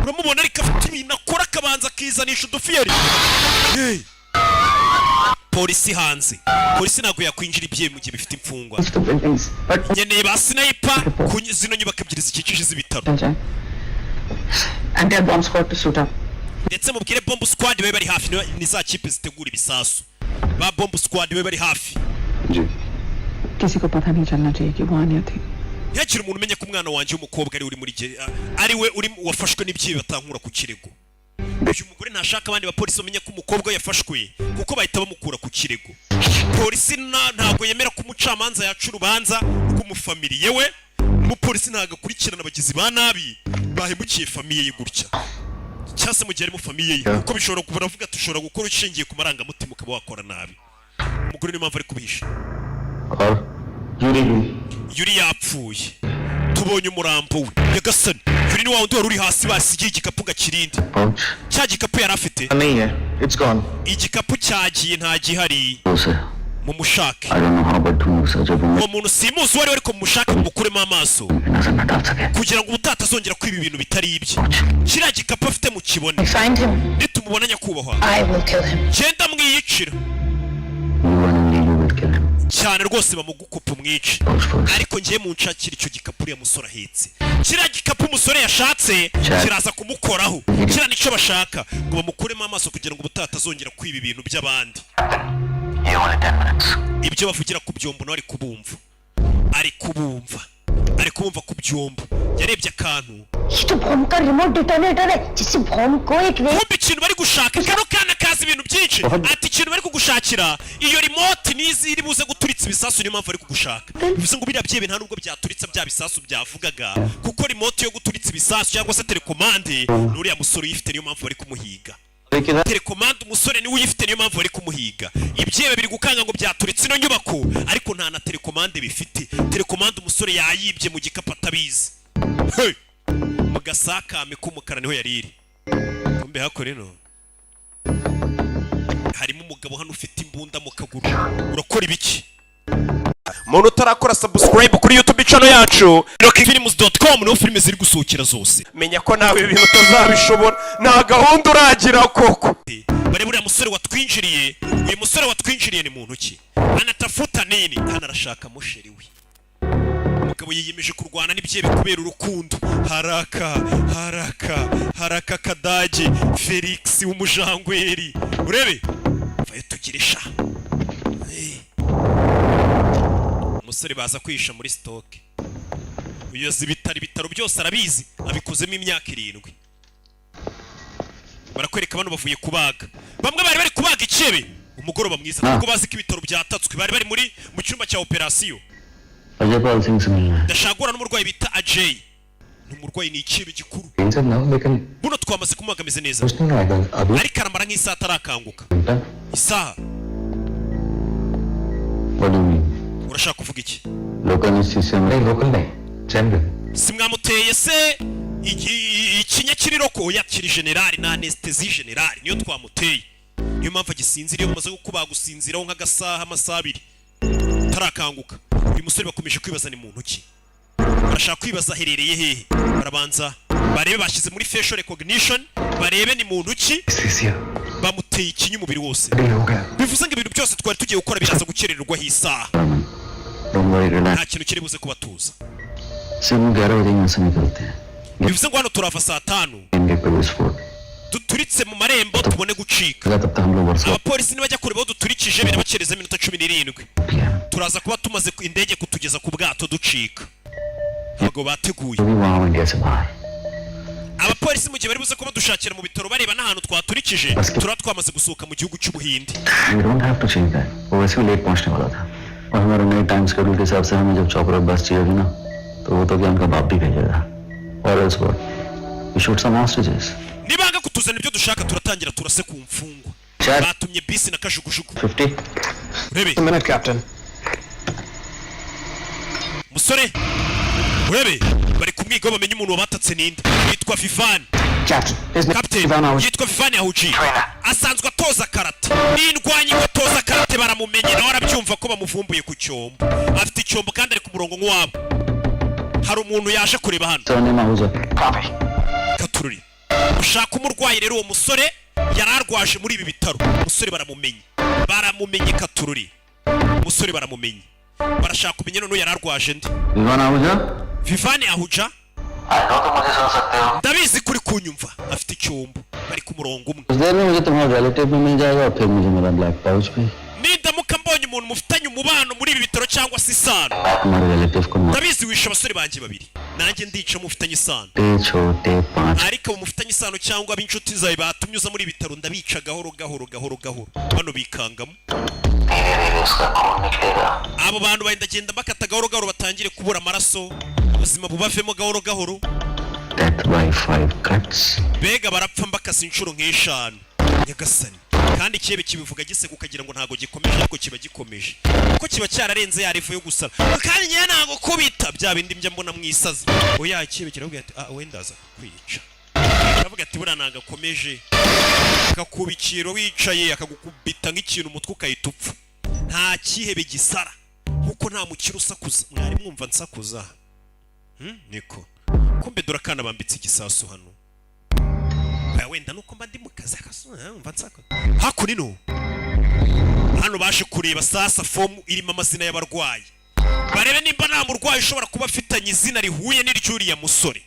Speaker 1: uramubona, ariko afite ibintu akora akabanza akizanisha udufiyeri. Hey! Polisi hanze, polisi ntabwo yakwinjira ibyeyi mu gihe bifite imfungwa. Nkeneye ba sniper ku zino nyubako ebyiri zikikije z'ibitaro.
Speaker 9: And their bomb squad to suit up.
Speaker 1: Ndetse mubwire bomb squad babe bari hafi. Ni za kipe zitegura ibisasu, ba bomb squad babe bari hafi.
Speaker 9: किसी को पता नहीं चलना चाहिए कि वो आन्या थी।
Speaker 1: Ntihagire umuntu umenya ko umwana wanjye w'umukobwa ari we uri muri ari we uri wafashwe n'ibyibi, batankura ku kirego. Uyu mugore ntashaka abandi bapolisi bamenya ko umukobwa we yafashwe, kuko bahita bamukura ku kirego. Polisi ntabwo yemera ko umucamanza yaca urubanza rw'umufamiliye we. Umupolisi ntabwo akurikirana abagizi ba nabi bahemukiye famille ye gutya, cyangwa se mu gihe arimo famille ye, kuko bishobora kuba, baravuga ati ushobora gukora ushingiye ku marangamutima ukaba wakora nabi. Umugore niyo mpamvu ari kubihisha.
Speaker 3: और Yuri भी।
Speaker 1: Yuri yapfuye, tubonye umurambo we. Nyagasani, Yuri ni wa wundi wari uri hasi basigiye igikapu ngo akirinde.
Speaker 3: Pouch.
Speaker 1: Cya gikapu yari afite.
Speaker 12: नहीं है, it's gone.
Speaker 1: Igikapu cyagiye, nta gihari.
Speaker 4: उसे
Speaker 1: Mumushake.
Speaker 4: I don't know how, but ढूंढ उसे जब
Speaker 1: Uwo muntu simuzi uwo ari we, ariko mumushake, mumukuremo amaso
Speaker 4: नजर न डाल सके।
Speaker 1: kugira ngo ubutaha atazongera kwiba ibintu bitari ibye. Kiriya gikapu afite mukibone.
Speaker 2: Find him.
Speaker 1: Nitumubona, nyakubahwa,
Speaker 2: I will kill him.
Speaker 1: genda mwiyicira.
Speaker 4: You and only you will kill him.
Speaker 1: Cyane rwose, bamugukopa umwice, ariko ngiye munshakira icyo gikapu uriya musore ahetse. Kiriya gikapu umusore yashatse kiraza kumukoraho. Kiriya nicyo bashaka ngo bamukuremo amaso kugira ngo ubutaha atazongera kwiba ibintu by'abandi. Ibyo bavugira ku byombo nawe ari kubumva, ari kubumva, ari kubumva ku byombo. Yarebye akantu.
Speaker 11: ये तो बॉम्ब का remote detonator है जिससे बॉम्ब को एक रे
Speaker 1: Kumva ikintu bari gushaka, kano kana kazi ibintu byinshi. Ati ikintu bari kugushakira, iyo remote nizi iri buze guturitsa ibisasu, niyo mpamvu bari kugushaka. Bivuze ngo biriya byebe nta nubwo byaturitsa bya bisasu byavugaga, kuko remote yo guturitsa ibisasu cyangwa se télécommande ni uriya musore uyifite, niyo mpamvu bari kumuhiga. Télécommande umusore niwe uyifite, niyo mpamvu bari kumuhiga. Ibyebe biri gukanga ngo byaturitse ino nyubako, ariko nta na télécommande bifite. Télécommande umusore yayibye mu gikapu atabizi. Hey! Mu gasakame k'umukara niho yari iri. Kumbe hakora ino harimo umugabo hano ufite imbunda mu kaguru. Urakora ibiki?
Speaker 10: Umuntu utarakora subscribe kuri YouTube channel yacu,
Speaker 1: Films.com niho filime ziri gusohokera zose.
Speaker 10: Menya ko nawe ibintu utazabishobora, nta gahunda uragira koko.
Speaker 1: Bare buriya musore watwinjiriye, uyu musore watwinjiriye ni muntu ki? Anatafuta nini hano? Arashaka musheri we. Umugabo yiyemeje kurwana n'ibyebe kubera urukundo. Haraka haraka haraka, kadage Felix w'umujangweri, urebe vayo tugire sha. Hey. Umusore baza kwihisha muri stock. Uyoza ibitaro, ibitaro byose arabizi, abikozemo imyaka 7. Barakwereka bano bavuye kubaga, bamwe bari bari kubaga ikebe. Umugoroba mwiza, ntabwo bazi ko ibitaro byatatswe. Bari bari muri mu cyumba cya operasiyo.
Speaker 4: Ajay Pal Singh से मिलना है।
Speaker 1: Ndashaka guhura n'umurwayi bita Ajay. Ni umurwayi, ni ikebe gikuru.
Speaker 3: Tension ना हो, लेकिन
Speaker 1: Buno twamaze kumubaga, ameze neza,
Speaker 3: कुछ नहीं आएगा अभी।
Speaker 1: ariko aramara nk'isaha atarakanguka.
Speaker 3: घंटा।
Speaker 1: Isaha.
Speaker 4: What do you mean?
Speaker 1: Urashaka kuvuga iki?
Speaker 4: Local anaesthesia में?
Speaker 3: नहीं, लोकल नहीं, general.
Speaker 1: Si mwamuteye se ikinya cy'iroko yakiri générale na anesthésie générale niyo twamuteye, niyo mpamvu agisinzira. Iyo bamaze kukubaga usinziraho nk'agasaha, amasaha 2 utarakanguka. Uyu musore bakomeje kwibaza ni muntu ki, barashaka kwibaza aherereye hehe. Barabanza barebe, bashyize muri facial recognition, barebe ni muntu ki.
Speaker 3: Anaesthesia.
Speaker 1: Bamuteye ikinya umubiri wose.
Speaker 3: Delay हो गया।
Speaker 1: Bivuze ngo ibintu byose twari tugiye gukora biraza gukerererwaho isaha.
Speaker 4: Don't worry, relax.
Speaker 1: Nta kintu kiri buze kubatuza.
Speaker 4: से हम 11 बजे यहाँ से निकलते हैं।
Speaker 1: Bivuze ngo hano turava saa 5.
Speaker 3: इनके पे विस्फोट
Speaker 1: Duturitse mu marembo tubone gucika.
Speaker 3: तब तक हम लोग Warsaw
Speaker 1: Abapolisi nibajya kureba aho duturikije birabacereza iminota 17, turaza kuba tumaze indege kutugeza ku bwato ducika. Ntabwo bateguye.
Speaker 3: भी वहां इंडिया से बाहर।
Speaker 1: Abapolisi mu gihe bari buze kuba dushakira mu bitaro bareba n'ahantu twaturikije, turaba twamaze gusohoka mu gihugu cy'Ubuhinde.
Speaker 3: We don't have to change that. वो वैसे भी लेट पहुंचने वाला था और हमारे नए टाइम शेड्यूल के हिसाब से हमें जब चॉपर और बस चाहिए होगी ना, तो वो तो क्या, उनका बाप भी भेजेगा। और else what? We shoot some hostages.
Speaker 1: Nibanga kutuzana ibyo dushaka, turatangira turase ku mfungwa. Batumye bisi na kajugujugu.
Speaker 3: 50.
Speaker 1: Urebe.
Speaker 13: Minute, Captain.
Speaker 1: Musore, urebe, bari kumwiga bamenye umuntu wabatatse ninde. Yitwa Vivani.
Speaker 13: Captain, his name
Speaker 1: Captain yitwa Vivani Ahuji, asanzwe atoza karate n'indwanyi ngo atoza karate. Baramumenye, nawe arabyumva ko bamuvumbuye ku cyombo. Afite icyombo kandi ari ku murongo nk'uwabo. Hari umuntu yaje kureba hano.
Speaker 3: Surname Ahuja.
Speaker 1: Katururi ushaka umurwayi rero, uwo musore yari arwaje muri ibi bitaro. Umusore baramumenye, baramumenye. Katururi, umusore baramumenye, barashaka kumenya noneho yari arwaje nde.
Speaker 3: Vivaan Ahuja.
Speaker 1: Vivani Ahuja, ndabizi kuri kunyumva. Afite icyombo, bari ku murongo umwe.
Speaker 3: कुछ देर में मुझे तुम्हारा रिलेटिव भी मिल जाएगा और फिर मुझे मेरा ब्लैक पाउच भी।
Speaker 1: Nindamuka mbonye umuntu mufitanye umubano muri ibi bitaro cyangwa se isano,
Speaker 3: तुम्हारे रिलेटिव को
Speaker 1: ndabizi wishe abasore banjye babiri, nanjye ndica mufitanye isano.
Speaker 3: मोटे छोटे पांच।
Speaker 1: Ariko abo mufitanye isano cyangwa ab'inshuti zawe batumye uza muri ibi bitaro, ndabica gahoro gahoro gahoro gahoro. Bano bikangamo abo bantu bagenda bakata gahoro gahoro, batangire kubura amaraso, ubuzima bubavemo gahoro gahoro.
Speaker 3: Death by five cuts.
Speaker 1: Mbega barapfa mbakase inshuro nk'eshanu, nyagasani. Kandi ikihebe kibivuga giseka ukagira ngo ntabwo gikomeje, ariko kiba gikomeje kuko kiba cyararenze ya level yo gusara. Kandi ngewe ntabwo kubita bya bindi njya mbona mu isazi. Oya, ikihebe kiravuga ati: "Ah, wenda aza kwica." Aravuga ati: "Buriya ntabwo akomeje." Akakubikira wicaye, akagukubita nk'ikintu umutwe ukahita upfa. Nta kihebe gisara nkuko nta mukire usakuza. Mwari mwumva nsakuza? Niko kumbe dore akana bambitse igisasu hano. Oya, wenda nuko mba ndi mu kazi mva nsakuza. Hakuno hano baje kureba sasa fomu irimo amazina y'abarwayi, barebe nimba nta murwayi ushobora kuba afitanye izina rihuye n'iry'uriya musore.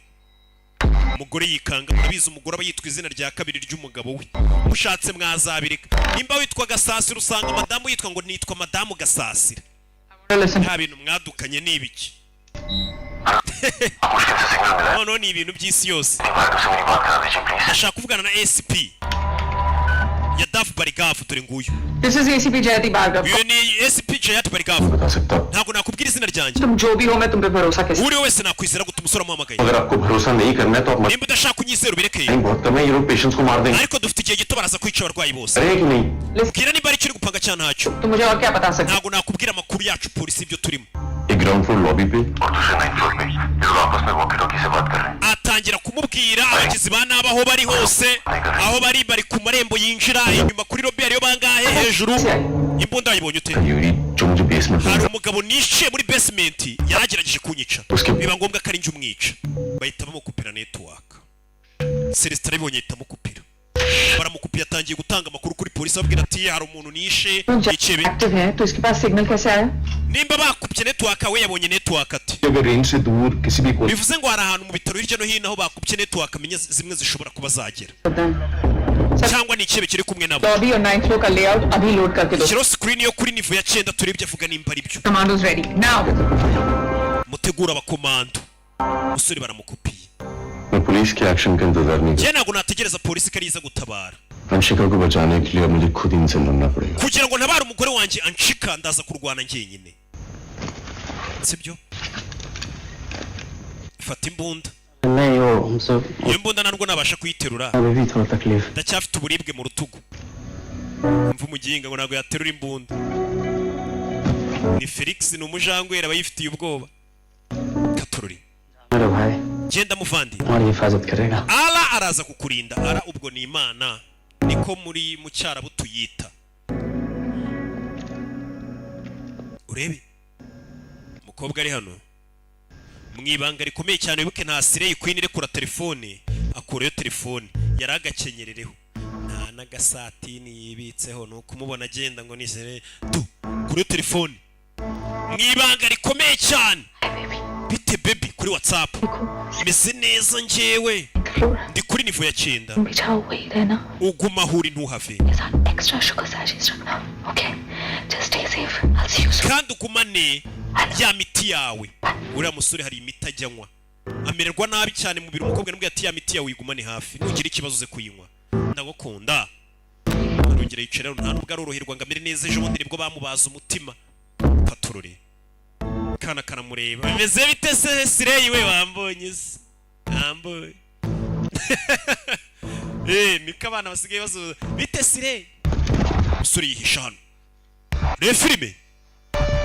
Speaker 1: Umugore yikanga, murabizi umugore aba yitwa izina rya kabiri ry'umugabo we. Mushatse mwazabireka. Nimba witwa Gasasira, usanga madamu yitwa ngo nitwa madamu Gasasira. Nta bintu mwadukanye, ni ibiki noneho? Ni ibintu by'isi yose. Ndashaka kuvugana na SP Yadav Bhargav, dore nguyu.
Speaker 9: This is ACP Jayati Bhargav.
Speaker 1: Uyu ni SP Jayati Bhargav. Ntabwo nakubwira izina ryanjye.
Speaker 9: तुम जो भी हो, मैं तुम पे भरोसा कैसे?
Speaker 1: Uri wese nakwizera gute? Umusore amuhamagaye.
Speaker 3: अगर आपको भरोसा नहीं करना है तो आप
Speaker 1: Nimba udashaka kunyizera ubireke.
Speaker 3: Time बहुत कम है, ये लोग पेशेंट्स को मार देंगे।
Speaker 1: Ariko dufite igihe gito, baraza kwica abarwayi bose.
Speaker 3: अरे कि नहीं?
Speaker 1: Bwira niba ari icyo uri gupanga cyangwa ntacyo.
Speaker 9: तुम मुझे और क्या बता सकते?
Speaker 1: Ntabwo nakubwira amakuru yacu polisi ibyo turimo.
Speaker 3: एक ground floor lobby पे और दूसरे नाइन्थ फ्लोर पे ये लोग आपस में वॉकी टॉकी से बात कर रहे हैं।
Speaker 1: Atangira kumubwira abagizi ba nabi aho bari hose, aho bari, bari ku marembo yinjira inyuma kuri lobby hariyo bangahe hejuru. Imbunda wayibonye ute?
Speaker 3: Yuri जो मुझे basement में
Speaker 1: Hari umugabo nishe muri basement, yaragerageje kunyica, biba ngombwa ko ari njye umwica. Bahita bamukupira network. Celestin arabibonye, ahita amukupira. Baramukupiye, atangiye gutanga amakuru kuri polisi, ababwira ati: "Hari umuntu nishe ikebe."
Speaker 9: Active है तो इसके पास सिग्नल कैसे आया?
Speaker 1: Nimba bakupye network, we yabonye network ati?
Speaker 12: अगर रेंज से दूर किसी भी कोने
Speaker 1: Bivuze ngo hari ahantu mu bitaro hirya no hino aho bakupye network, amenye zimwe zishobora kuba zagera, cyangwa ni ikihebe kiri kumwe nabo.
Speaker 9: Lobby और ninth floor का लेआउट अभी लोड करके दो।
Speaker 1: Shyiraho screen yo kuri niveau ya cyenda, turebye avuga nimba ari byo.
Speaker 9: Commandos ready now.
Speaker 1: Mutegura abakomando. Umusore baramukupiye.
Speaker 3: मैं पुलिस के एक्शन का इंतजार नहीं
Speaker 1: Njye ntabwo nategereza polisi ko ariza gutabara.
Speaker 3: कर अंशिका को बचाने के लिए अब मुझे खुद इनसे लड़ना पड़ेगा।
Speaker 1: Kugira ngo ntabare umugore wanjye Anshika, ndaza kurwana njyenyine, sibyo? Fata imbunda.
Speaker 4: नहीं, वो हमसे
Speaker 1: Iyo mbunda ntabwo nabasha kuyiterura.
Speaker 4: अभी भी थोड़ा तकलीफ।
Speaker 1: Ndacyafite uburibwe mu rutugu. Mva umuginga ngo ntabwo yaterura imbunda. Ni Felix, ni umujangwera, aba yifitiye ubwoba. Katururi.
Speaker 4: मेरा भाई।
Speaker 1: Genda muvandi.
Speaker 4: तुम्हारी हिफाजत करेगा।
Speaker 1: Ara araza kukurinda. Ara ubwo ni Imana, niko muri mu Cyarabu tuyita. Urebe umukobwa ari hano mu ibanga rikomeye cyane. Wibuke nta slay queen irekura telefone. Akurayo telefone, yari agakenyerereho, nta n'agasatini yibitseho, ni ukumubona agenda ngo ni slay tu. Kuri telefone mu ibanga rikomeye cyane. Bite baby? Kuri WhatsApp. Meze neza njyewe, ndi kuri niveau ya 9.
Speaker 2: बिछाओ, वही रहना।
Speaker 1: Uguma aho uri, ntuhave।
Speaker 2: के साथ extra sugar sachets रखना। Okay, just stay safe, I see you.
Speaker 1: Kandi ugumane ya miti yawe. Uriya musore hari imiti ajya anywa, amererwa nabi cyane mu mubiri. Umukobwa namubwiye ati: "Ya miti yawe uyigumane hafi, nugira ikibazo uze kuyinywa, ndagukunda." Arongera yicara. Nta nubwo aroroherwa ngo amere neza, ejo bundi nibwo bamubaza umutima. Paturore kana karamureba. Bimeze bite se sireyi we? Wambonye se? Wambonye? Niko abana basigaye bazuza. Bite sireyi? Umusore yihisha hano. Reba filime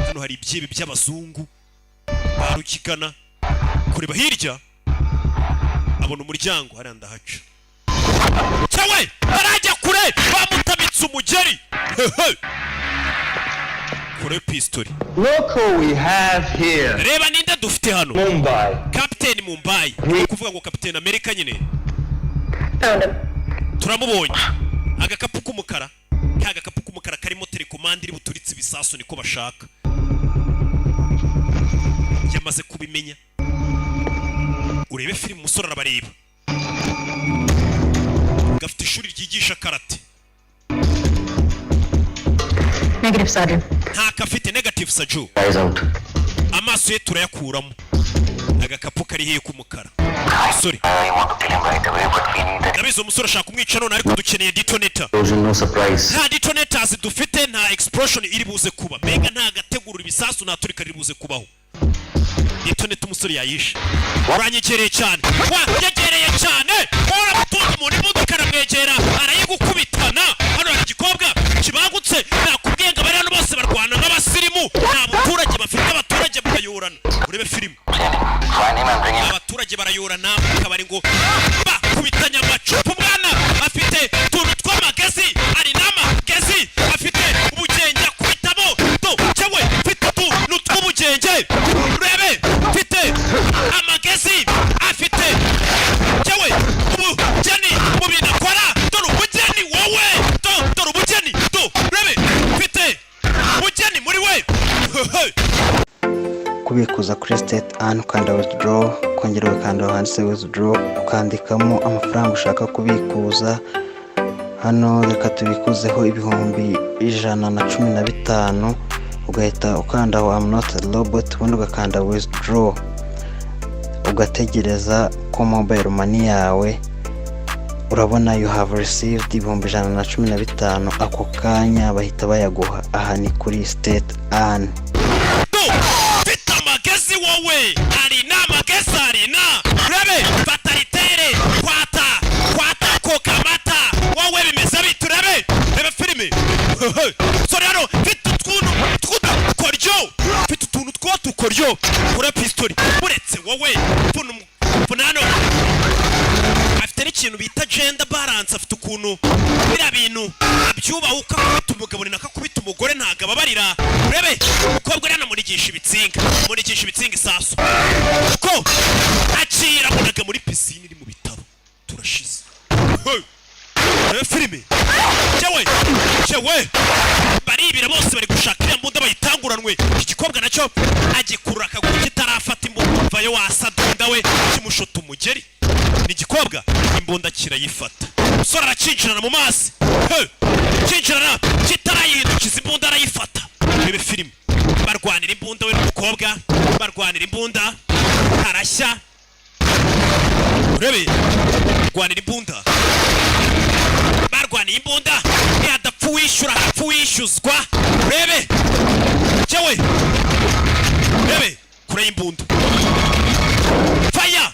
Speaker 1: hano, hari ibyibi by'abazungu ba rukigana. Kureba hirya abona umuryango hariya, ndahaca cyawe. Barajya kure, bamutamitse umugeri. Hehe. Kure pistori.
Speaker 12: Look who we have here.
Speaker 1: Reba ninde dufite hano.
Speaker 12: Mumbai.
Speaker 1: Kapiteni Mumbai, ni ukuvuga ngo Kapiteni Amerika nyine. Turamubonye. Agakapu k'umukara, ka gakapu k'umukara karimo telekomande iri buturitse ibisasu, niko bashaka. Yamaze kubimenya. Urebe filime, umusore arabareba. Gafite ishuri ryigisha karate.
Speaker 8: Negative, Sergeant.
Speaker 1: Ntako afite. Negative, Saju.
Speaker 3: Eyes out.
Speaker 1: Amaso ye turayakuramo. Agakapu kari hehe k'umukara? Umusore ndabizi, umusore ashaka kumwica none, ariko dukeneye detonator.
Speaker 3: Explosion, no surprise.
Speaker 1: Nta detonators dufite, nta explosion iri buze kuba. Mbega nta gategurura ibisasu, nta turika riri buze kubaho. Detonator umusore yayishe. Uranyegereye cyane, wanyegereye cyane. Uramutunga umuntu imodoka, aramwegera, arayigukubitana. Hano hari igikobwa kibangutse. Nakubwiye ngo abari hano bose barwana nk'abasirimu, nta muturage bafite. Abaturage barayorana. Urebe filime, abaturage barayorana mu kabari ngo bakubitanye amacupa. Umwana afite utuntu tw'amagezi, ari n'amagezi, afite ubugenge akubitamo do cyewe. Mfite utuntu tw'ubugenge, urebe, mfite amagezi, afite cyewe ubugeni mu bintu akora. Dore ubugeni wowe, do dore ubugeni, do urebe, mfite ubugeni muri we.
Speaker 5: Kubikuza kuri State An, ukanda withdraw, ukongera ugakanda aho handitse withdraw, ukandikamo amafaranga ushaka kubikuza. Hano reka tubikuzeho 115,000. Ugahita ukanda aho "I'm not a robot", ubundi ugakanda withdraw, ugategereza ko mobile money yawe, urabona "You have received 115,000". Ako kanya bahita bayaguha. Aha ni kuri State An.
Speaker 1: Mfite amagezi wowe, ari n'amagezi, ari na urebe fatalitere kwata kwata kokamata wowe. Bimeze bite? Urebe, reba filime. Sore hano mfite utuntu tw'udukoryo, mfite utuntu tw'udukoryo. Kure pistori uretse wowe pfuna pfuna hano. Afite n'ikintu bita gender balance, afite ukuntu biriya bintu abyubaha. Uko akubita umugabo ni nako akubita umugore, ntabwo ababarira. Urebe umukobwa uriya, anamunigisha ibitsinga, amunigisha ibitsinga isasu ko akira amunaga muri pisine iri mu bitaro. Turashize. Hey! Urebe filime cyewe cyewe, baribira bose, bari gushaka iriya mbunda bayitanguranwe. Iki gikobwa nacyo agikurura akaguru kitarafata imbunda, vayo wasadunda we, kimushota umugeri. Ni igikobwa, imbunda kirayifata. Umusore aracinjirana mu mazi. Hey! Cinjirana kitarayihindukiza, imbunda arayifata. Rebe filime, barwanira imbunda, we n'umukobwa barwanira imbunda, arashya. Urebe, barwanira imbunda, barwaniye imbunda. Ntihadapfa uwishyura, harapfa uwishyuzwa. Urebe cyewe, urebe kure y'imbunda, faya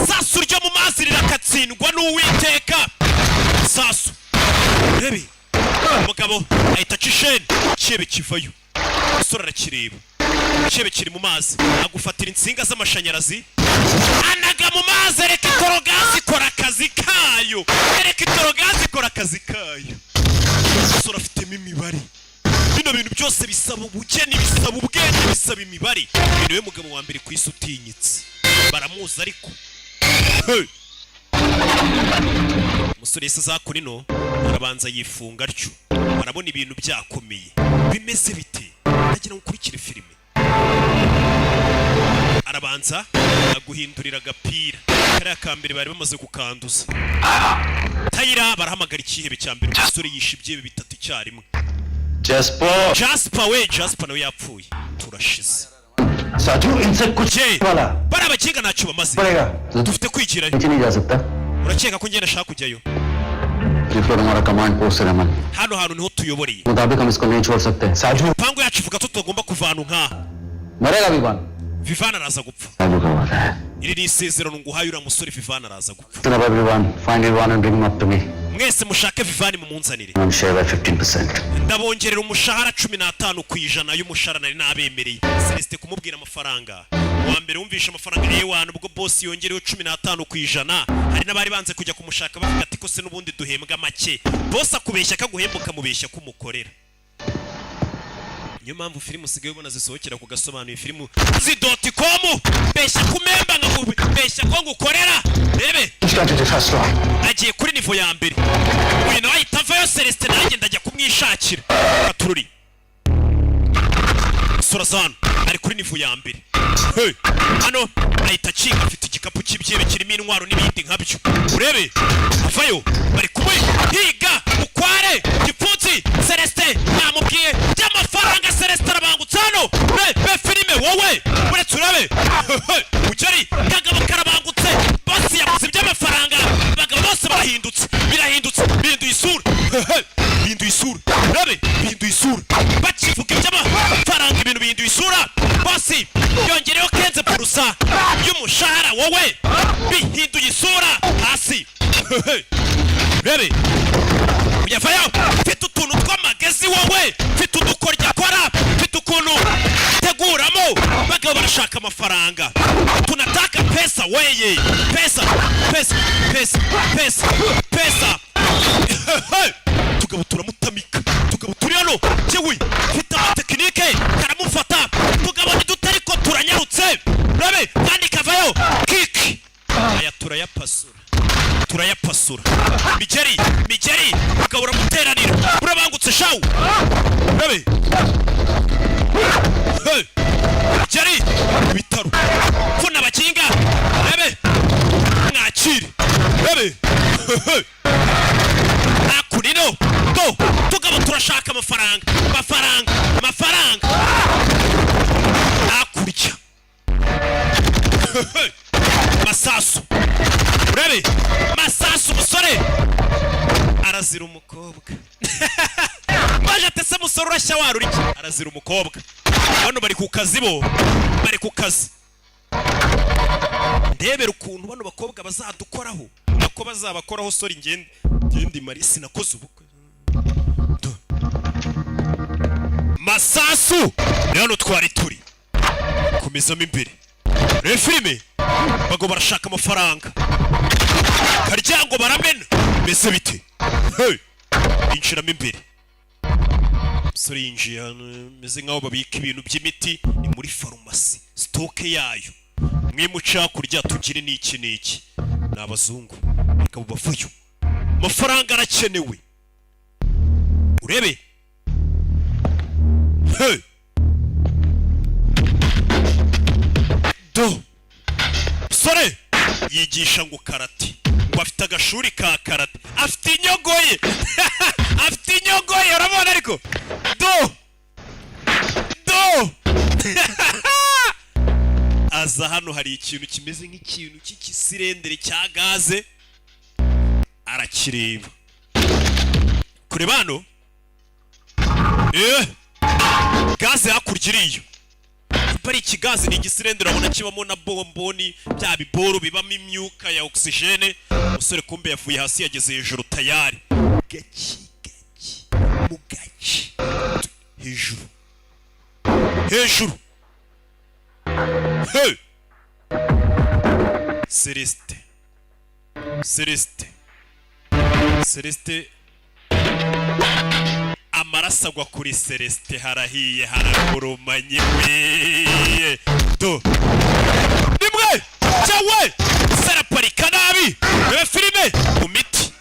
Speaker 1: sasu ryo mu mazi rirakatsindwa n'Uwiteka. Sasu, urebe, umugabo ahita aca isheni, cyebe kivayo. Umusore arakireba, cyebe kiri mu mazi, agufatira insinga z'amashanyarazi, anaga mu mazi. Reka itorogazi ikora akazi kayo, reka itorogazi ikora akazi kayo. Umusore afitemo imibare. Bino bintu byose bisaba ubugeni, bisaba ubwenge, bisaba imibare. Uyu niwe mugabo wa mbere ku isi utinyitse, baramuzi ariko. Hey! Umusore yise zakora ino, arabanza yifunga atyo, arabona ibintu byakomeye. Bimeze bite? Ndagira ngo ukurikire filime. Arabanza aguhindurira agapira kariya ka mbere bari bamaze kukanduza. Tayira barahamagara ikihebe cya mbere. Umusore yishe ibyihebe bitatu icyarimwe.
Speaker 12: Jasper.
Speaker 1: Jasper we, Jasper nawe yapfuye, turashize.
Speaker 12: Saju इनसे कुछ
Speaker 1: Je
Speaker 12: वाला
Speaker 1: bari abakinga, ntacyo bamaze.
Speaker 12: पड़ेगा।
Speaker 1: Dufite kwigirayo.
Speaker 3: नीचे नहीं जा सकता।
Speaker 1: Urakeka ko ngenda ashaka kujyayo?
Speaker 3: ये फ्लोर हमारा command post है Raman.
Speaker 1: Hano hantu niho tuyoboreye.
Speaker 3: मुताबिक हम इसको नहीं छोड़ सकते।
Speaker 12: Saju.
Speaker 1: Pango yacu ivuga ko tutagomba kuva ahantu nk'aha.
Speaker 4: मरेगा Vivaan.
Speaker 1: Vivana araza gupfa.
Speaker 3: Saju का वादा है।
Speaker 1: Iri ni isezerano nguhaye, uriya musore Vivana araza gupfa.
Speaker 3: Listen up everyone, find Vivaan and bring him up to me.
Speaker 1: Mwese mushake Vivani mumunzanire.
Speaker 3: I'm share by 15%.
Speaker 1: Ndabongerera umushahara 15% y'umushahara nari nabemereye. Celestin kumubwira amafaranga wa mbere wumvishe amafaranga yewana, ubwo boss yongereho 15%. Hari n'abari banze kujya kumushaka bavuga ati ko se n'ubundi duhembwa make. Boss akubeshya akaguhemba, ukamubeshya ko umukorera. Niyo mpamvu filime usigaye ubona zisohokera ku gasobanuye filime zi .com, mbeshya kumemba nkakubeshya ko ngukorera, rebe.
Speaker 12: First floor.
Speaker 1: Agiye kuri niveau ya mbere, uyu nawe ahita avayo. Celestin nanjye ndajya kumwishakira. Katururi sura hano ari kuri niveau ya mbere. Hey, hano ahita akinga, afite igikapu cy'ibyebe kirimo intwaro n'ibindi nkabyo. Urebe avayo, bari kumuhiga mukware gipfunsi. Celestin namubwiye by'amafaranga. Celestin arabangutse hano. Be filime wowe uretse urabe ugeri kagabo karabangutse. Boss yavuze iby'amafaranga, abagabo bose barahindutse, birahindutse, bihinduye isura, bihinduye isura. Urabe bihinduye isura, bakivuga iby'amafaranga ibintu bihinduye isura. Boss yongereho 15% y'umushahara wowe, bihinduye isura hasi. Rebe uyavayo, mfite utuntu tw'amagezi wowe, mfite udukoryo akora, mfite ukuntu teguramo. Bagabo barashaka amafaranga, tunataka pesa weye, pesa pesa pesa pesa pesa. Tugabo turamutamika, tugabo turi hano jewe mfite amatekinike karamufata. Tugabo ntidute ariko turanyarutse, rabe kandi kavayo kiki. Aya turayapasura, turayapasura. Migeri migeri, ukaba uramuteranira, urabangutse shawu. Rabe. Hey! Migeri ibitaro vuna abakinga, rabe mwakire, rabe hakurino do. Tugabo turashaka amafaranga, amafaranga, amafaranga hakurya. Masasu, urebe masasu. Umusore arazira umukobwa baje atese. Musore urashya warura iki? Arazira umukobwa. Bano bari ku kazi, bo bari ku kazi. Ndebera ukuntu bano bakobwa bazadukoraho, nako bazabakoraho. Sori, ngende ngende mari sinakoze ubukwe. Masasu ni hano twari turi komezamo imbere. Reba filime, bago barashaka amafaranga, karyango baramena. Mbese bite? Hey! Yinjiramo imbere. Umusore yinjiye ahantu meze nk'aho babika ibintu by'imiti, ni muri farumasi, stock yayo. Mwe muca hakurya tugire n'iki n'iki. Ni abazungu, bakaba bavayo, amafaranga arakenewe. Urebe. Hey! Do musore yigisha ngo karate, ngo afite agashuri ka karate, afite inyogo ye, afite inyogo ye, urabona ariko do do aza hano hari ikintu kimeze nk'ikintu cy'ikisirendere cya gaze, arakireba kureba hano. Gaze hakurya iriyo nimba ari ikigazi, ni igisirendere, urabona kibamo na bomboni, bya biboro bibamo imyuka ya oxygène. Umusore kumbe yavuye hasi yageze hejuru tayari, gake gake mu gace, hejuru hejuru. Hey! Celeste, Celeste, Celeste, amaraso agwa kuri Celeste, harahiye, haragurumanye we. Do rimwe cyawe saraparika nabi. Reba filime mu miti,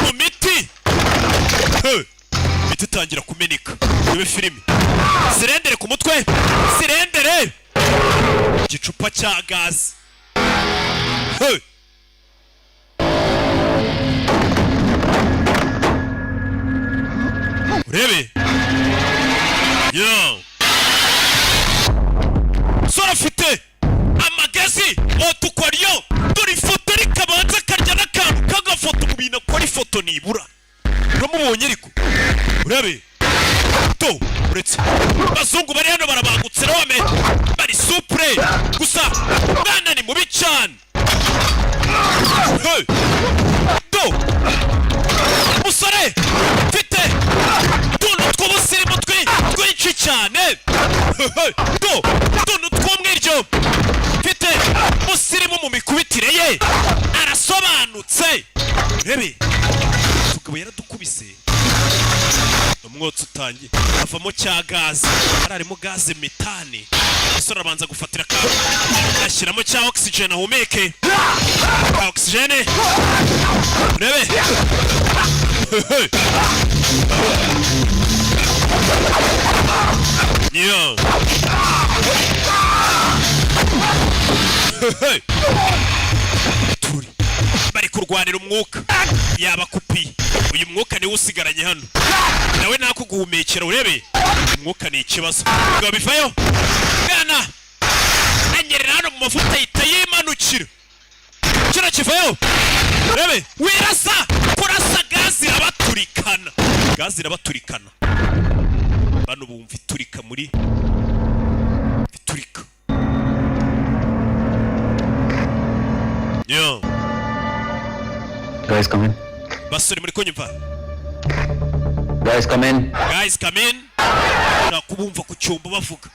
Speaker 1: mu miti. Hey! Imiti itangira kumeneka. Reba filime, sirendere ku mutwe, sirendere. Igicupa cya gaze. Hey! Urebe yo sora afite amagezi otukwaryo. Dore ifoto, rikabanza akarya n'akantu k'agafoto mu bintu akora ifoto nibura. Uramubonye ariko urebe to uretse abazungu bari hano barabangutse rome bari supure gusa. Mwana ni mubi cyane. Hey! Do musore mfite utuntu tw'ubusirimu twinshi cyane. Hey! Do utuntu tw'umwiryo mfite musirimu mu mikubitire ye arasobanutse. Urebe tugabo yaradukubise, umwotsi utangiye avamo cya gaze, hari harimo gaze metane. Umusore arabanza gufatira ka ashyiramo cya oxygen ahumeke ka oxygen. Urebe. Hey! Yeah. Hey! Turi bari kurwanira umwuka yabakupiye. Uyu mwuka niwo usigaranye hano nawe nakuguhumekera. Urebe umwuka ni ikibazo ngo bivayo. Bwana anyerera hano mu mavuta ahita yimanukira kino kivayo. Urebe wirasa kurasa gazi irabaturikana, gazi irabaturikana. Bano bumva iturika muri iturika yo.
Speaker 3: Guys, come in.
Speaker 1: Basore, muri kunyumva?
Speaker 3: Guys, come in.
Speaker 1: Guys, come in. Nakubumva ku cyumba bavuga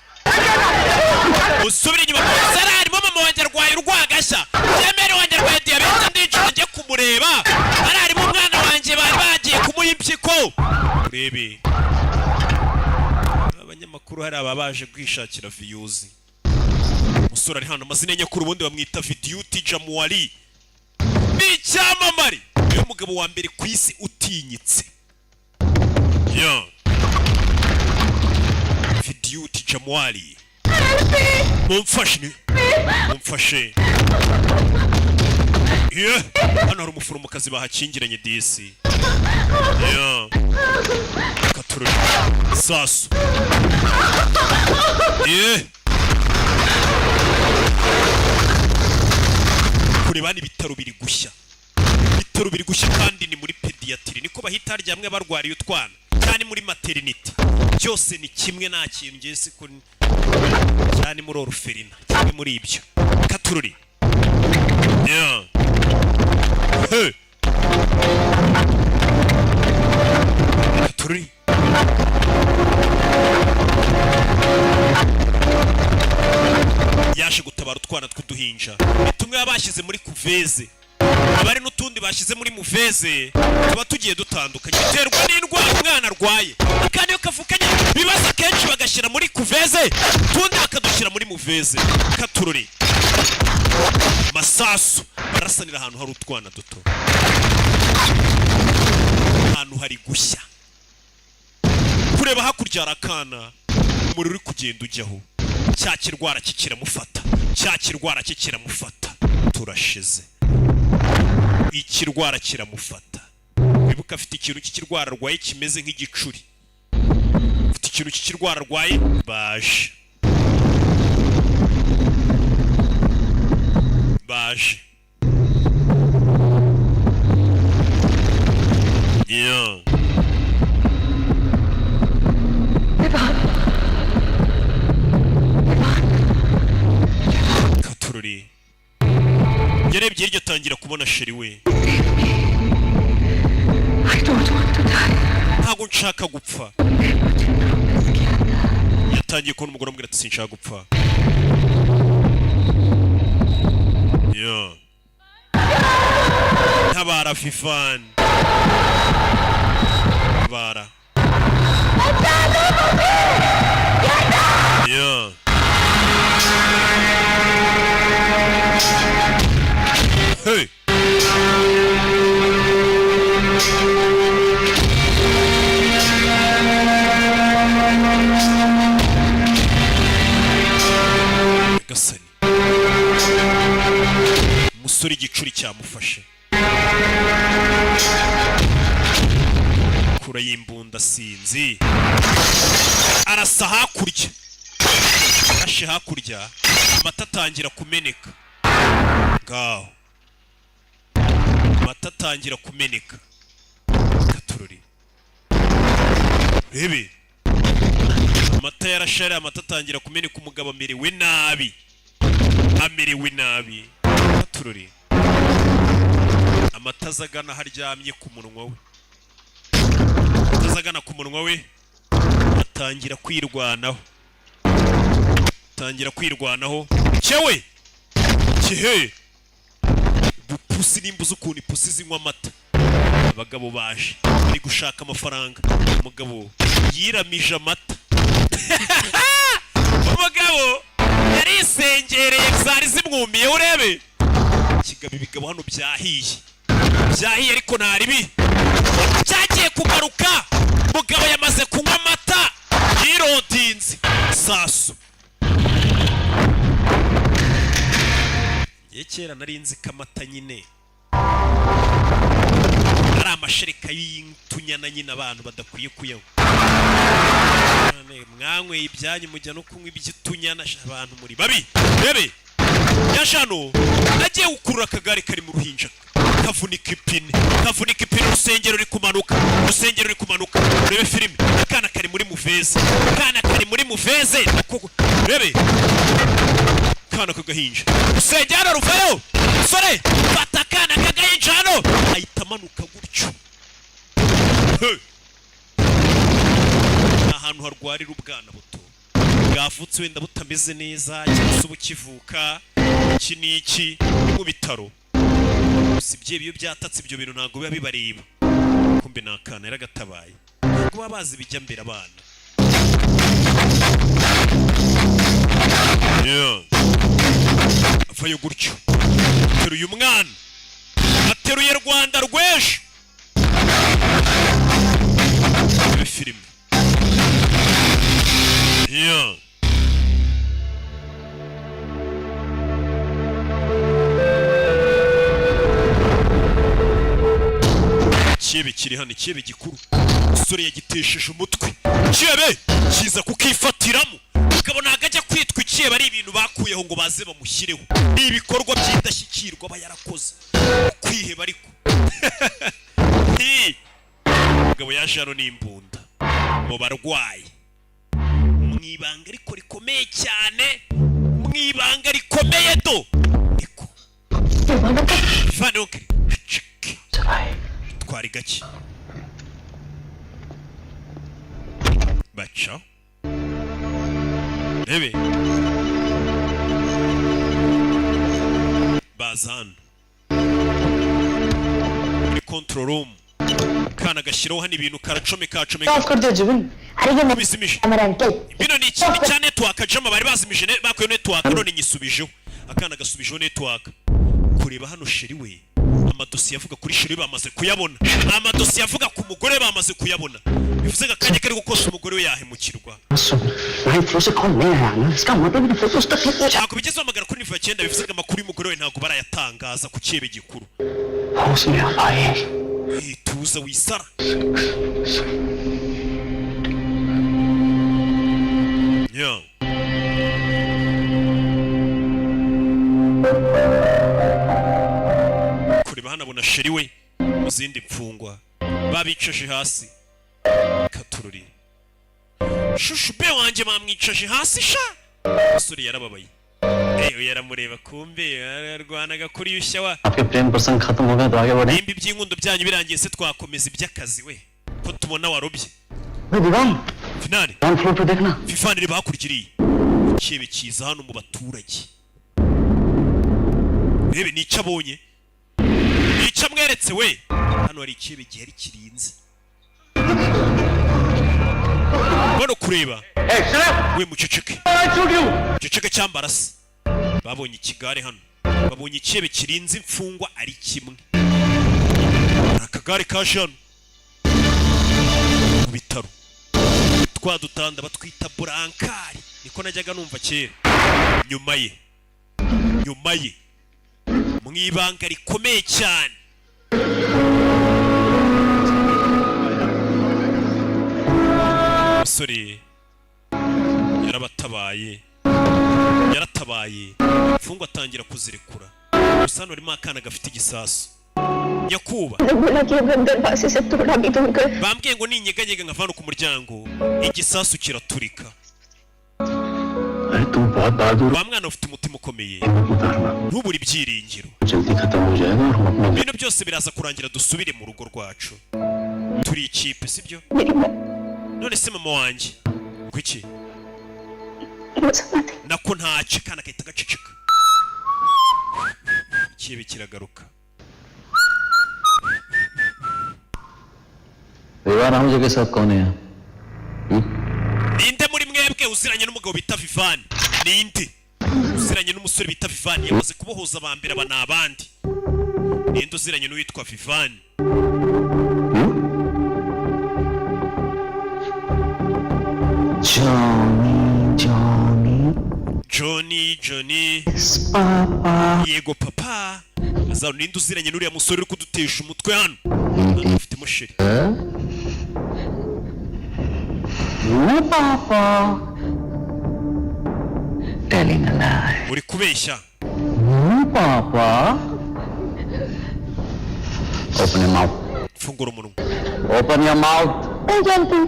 Speaker 1: usubire inyuma. Sara harimo mama wanjye arwaye urwagashya, Jemere wanjye arwaye diyabete, ndicara njye kumureba. Hari harimo umwana wanjye bari bagiye kumuha impyiko. Urebe abanyamakuru hari ababaje kwishakira views. Umusore ari hano, amazina ye nyakuri ubundi bamwita Vidyut Jammwal, ni icyamamare, niwe mugabo wa mbere ku isi utinyitse. Yo Vidyut Jammwal, mumfashe ni mumfashe. Ye hano hari umuforomokazi bahakingiranye disi. Yo katururi sasu ye kureba hano, ibitaro biri gushya, ibitaro biri gushya kandi ni muri pédiatrie, niko bahita harya hamwe barwariye utwana, cyane muri maternité. Byose ni kimwe, nta kintu ngiye siko cyane muri orphelinat, kimwe muri ibyo katururi. Yeah. Hey. Katururi yaje gutabara utwana tw'uduhinja. Ni tumwe baba bashyize muri couveuse, haba hari n'utundi bashyize muri muveze, tuba tugiye dutandukanye biterwa n'indwara umwana arwaye. Kandi iyo kavukanye ibibazo akenshi bagashyira muri couveuse, utundi bakadushyira muri muveze. Katururi masasu barasanira ahantu hari utwana duto, ahantu hari gushya. Kureba hakurya hari akana, umuriro uri kugenda ujyaho. Cya kirwara cye kiramufata, cya kirwara cye kiramufata. Turashize, ikirwara kiramufata. Wibuka afite ikintu cy'ikirwara arwaye kimeze nk'igicuri, afite ikintu cy'ikirwara arwaye. Baje baje. Yeah.
Speaker 2: Vivaan.
Speaker 1: Katururi yarebye hirya atangira kubona chéri we.
Speaker 2: I don't want to die.
Speaker 1: Ntabwo nshaka gupfa. Yatangiye kubona umugore amubwira ati sinshaka gupfa. Yeah. Ntabara Vivaan, ntabara. Yeah. Hey! Nyagasani. Igicuri cyamufashe kura y'imbunda, sinzi, arasa hakurya, arashe hakurya, amata atangira kumeneka. Ngaho amata atangira kumeneka. Katururi rebe, amata yarashariye, amata atangira kumeneka. Umugabo amerewe nabi, amerewe nabi. Katururi, amata aza agana aho aryamye ku munwa we, amata aza agana ku munwa we, atangira kwirwanaho, atangira kwirwanaho. Cyewe kihe bupusi, nimba uzi ukuntu ipusi zinywa amata. Abagabo baje bari gushaka amafaranga. Umugabo yiramije amata, umugabo yarisengereye, zari zimwumiye. Urebe kigabo, ibigabo hano byahiye, byahiye, ariko nta ribi cyagiye kugaruka. Mugabo yamaze kunywa amata, yirodinze sasu. Ngiye kera nari nzi ko amata nyine ari amashereka y'utunyana, nyine abantu badakwiye kuyanywa. None mwanyweye ibyanyu mujya no kunywa iby'utunyana sha, abantu muri babi. Rebe yashano, agiye gukurura akagare kari mu ruhinja, kavunika ipine, kavunika ipine. Urusengero ruri kumanuka, urusengero ruri kumanuka. Rebe filime, akana kari muri muveze, akana kari muri muveze. Rebe akana k'agahinja, urusengero ruvayo. Musore, fata akana k'agahinja hano, ahita amanuka gutyo. Hey! Ni ahantu harwarira ubwana buto bwavutse wenda butameze neza, cyangwa se bukivuka, iki n'iki, ni mu bitaro. Gusa ibyo iyo byatatse ibyo bintu ntabwo biba bibareba. Kumbe ni akana yaragatabaye, ntabwo baba bazi ibijya mbere abana. Yeah. Avayo gutyo, ateruye umwana, ateruye Rwanda rw'ejo. Rebe filime. Yeah. Ikibe kiri hano, ikibe gikuru, umusore yagitesheje umutwe. Kibe kiza kukifatiramo. Mugabo ntabwo ajya kwitwa ikibe, ari ibintu bakuyeho ngo baze bamushyireho. Ni ibikorwa by'indashyikirwa aba yarakoze, kwiheba ariko. Hi! Mugabo yaje hano n'imbunda mu barwayi, mu ibanga ariko rikomeye cyane, mu ibanga rikomeye do niko Ivane, twari gake baca. Rebe, baza hano muri control room, kana gashyiraho hano ibintu, karacomeka acomeka.
Speaker 11: Off कर दो जुबिन। अरे ये
Speaker 1: Bizimije.
Speaker 11: मेरा uncle.
Speaker 1: Bino ni ikindi cya network jama bari bazimije, bakuye network, none nyisubijeho. Akana gasubijeho network. Kureba hano, chéri we, amadosiye avuga kuri chéri we bamaze kuyabona, amadosiye avuga ku mugore bamaze kuyabona, bivuze ngo akanya kari kose umugore we yahemukirwa.
Speaker 4: Ninth floor से कॉल नहीं आया ना, इसका मतलब ये फोटो तक नहीं पहुंचा।
Speaker 1: Ntabwo bigeze bahamagara kuri niveau ya cyenda, bivuze ngo amakuru y'umugore we ntabwo barayatangaza ku cyebe gikuru.
Speaker 4: होश में आ भाई।
Speaker 1: Eh, tuza wisara. Yeah. Kureba hano, abona chéri we mu zindi mfungwa babicaje hasi. Katururi, chouchou be wanjye bamwicaje hasi sha. Umusore yarababaye. Eh, yaramureba, kumbe yararwanaga kuri yushya wa.
Speaker 3: आपके प्रेम प्रसंग खत्म हो गए तो आगे बढ़े।
Speaker 1: Nimba iby'inkundo byanyu birangiye se, twakomeza iby'akazi we, ko tubona warobye?
Speaker 4: Vivaan.
Speaker 1: Finale.
Speaker 4: Ground floor पे देखना।
Speaker 1: Fifani, reba hakurya iriya. Ikibe kiza hano mu baturage. Rebe nicyo abonye, nicyo amweretse we. Hano hari ikibe gihari kirinze bano. Kureba we, muceceke, muceceke cyambarase. Babonye ikigare hano, babonye ikibe kirinze imfungwa ari kimwe. Hari akagare kaje hano mu bitaro, twa dutanda batwita brancard, niko najyaga numva kera. Nyuma ye, nyuma ye, Mu ibanga rikomeye cyane. Umusore yarabatabaye, yaratabaye. Imfungwa atangira kuzirekura. Gusa hano harimo akana gafite igisasu, nyakuba.
Speaker 2: बोला कि अगर दरवाजे से थोड़ा भी दूर गए
Speaker 1: Bambwiye ngo ninyeganyega nkavana ku muryango, igisasu kiraturika.
Speaker 12: अरे तुम बहुत बहादुर
Speaker 1: Wa mwana, ufite umutima ukomeye, ntubure ibyiringiro.
Speaker 12: जल्दी खत्म हो जाएगा और हम अपना
Speaker 1: Ibintu byose biraza kurangira, dusubire mu rugo rwacu. Turi ikipe, sibyo? None se mama wanjye kuki nako ntacyo? Akana gahita gaceceka, ikibe kiragaruka.
Speaker 3: Vivaan Ahuja के साथ कौन है यहाँ?
Speaker 1: Ninde muri mwebwe uziranye n'umugabo bita Vivani? Ninde uziranye n'umusore bita Vivani? Yamaze kubohoza aba mbere, aba ni abandi. Ninde uziranye n'uwitwa Vivani?
Speaker 3: Johnny, Johnny.
Speaker 1: Johnny, Johnny.
Speaker 3: Papa.
Speaker 1: Yego papa. Azaro, ninde uziranye n'uriya musore uri kudutesha umutwe hano? Ufite musheri?
Speaker 3: No, Papa. Telling a lie.
Speaker 1: Uri kubeshya.
Speaker 3: No, Papa. Open your mouth.
Speaker 1: Fungura umunwa.
Speaker 3: Open your mouth.
Speaker 11: नहीं जानती।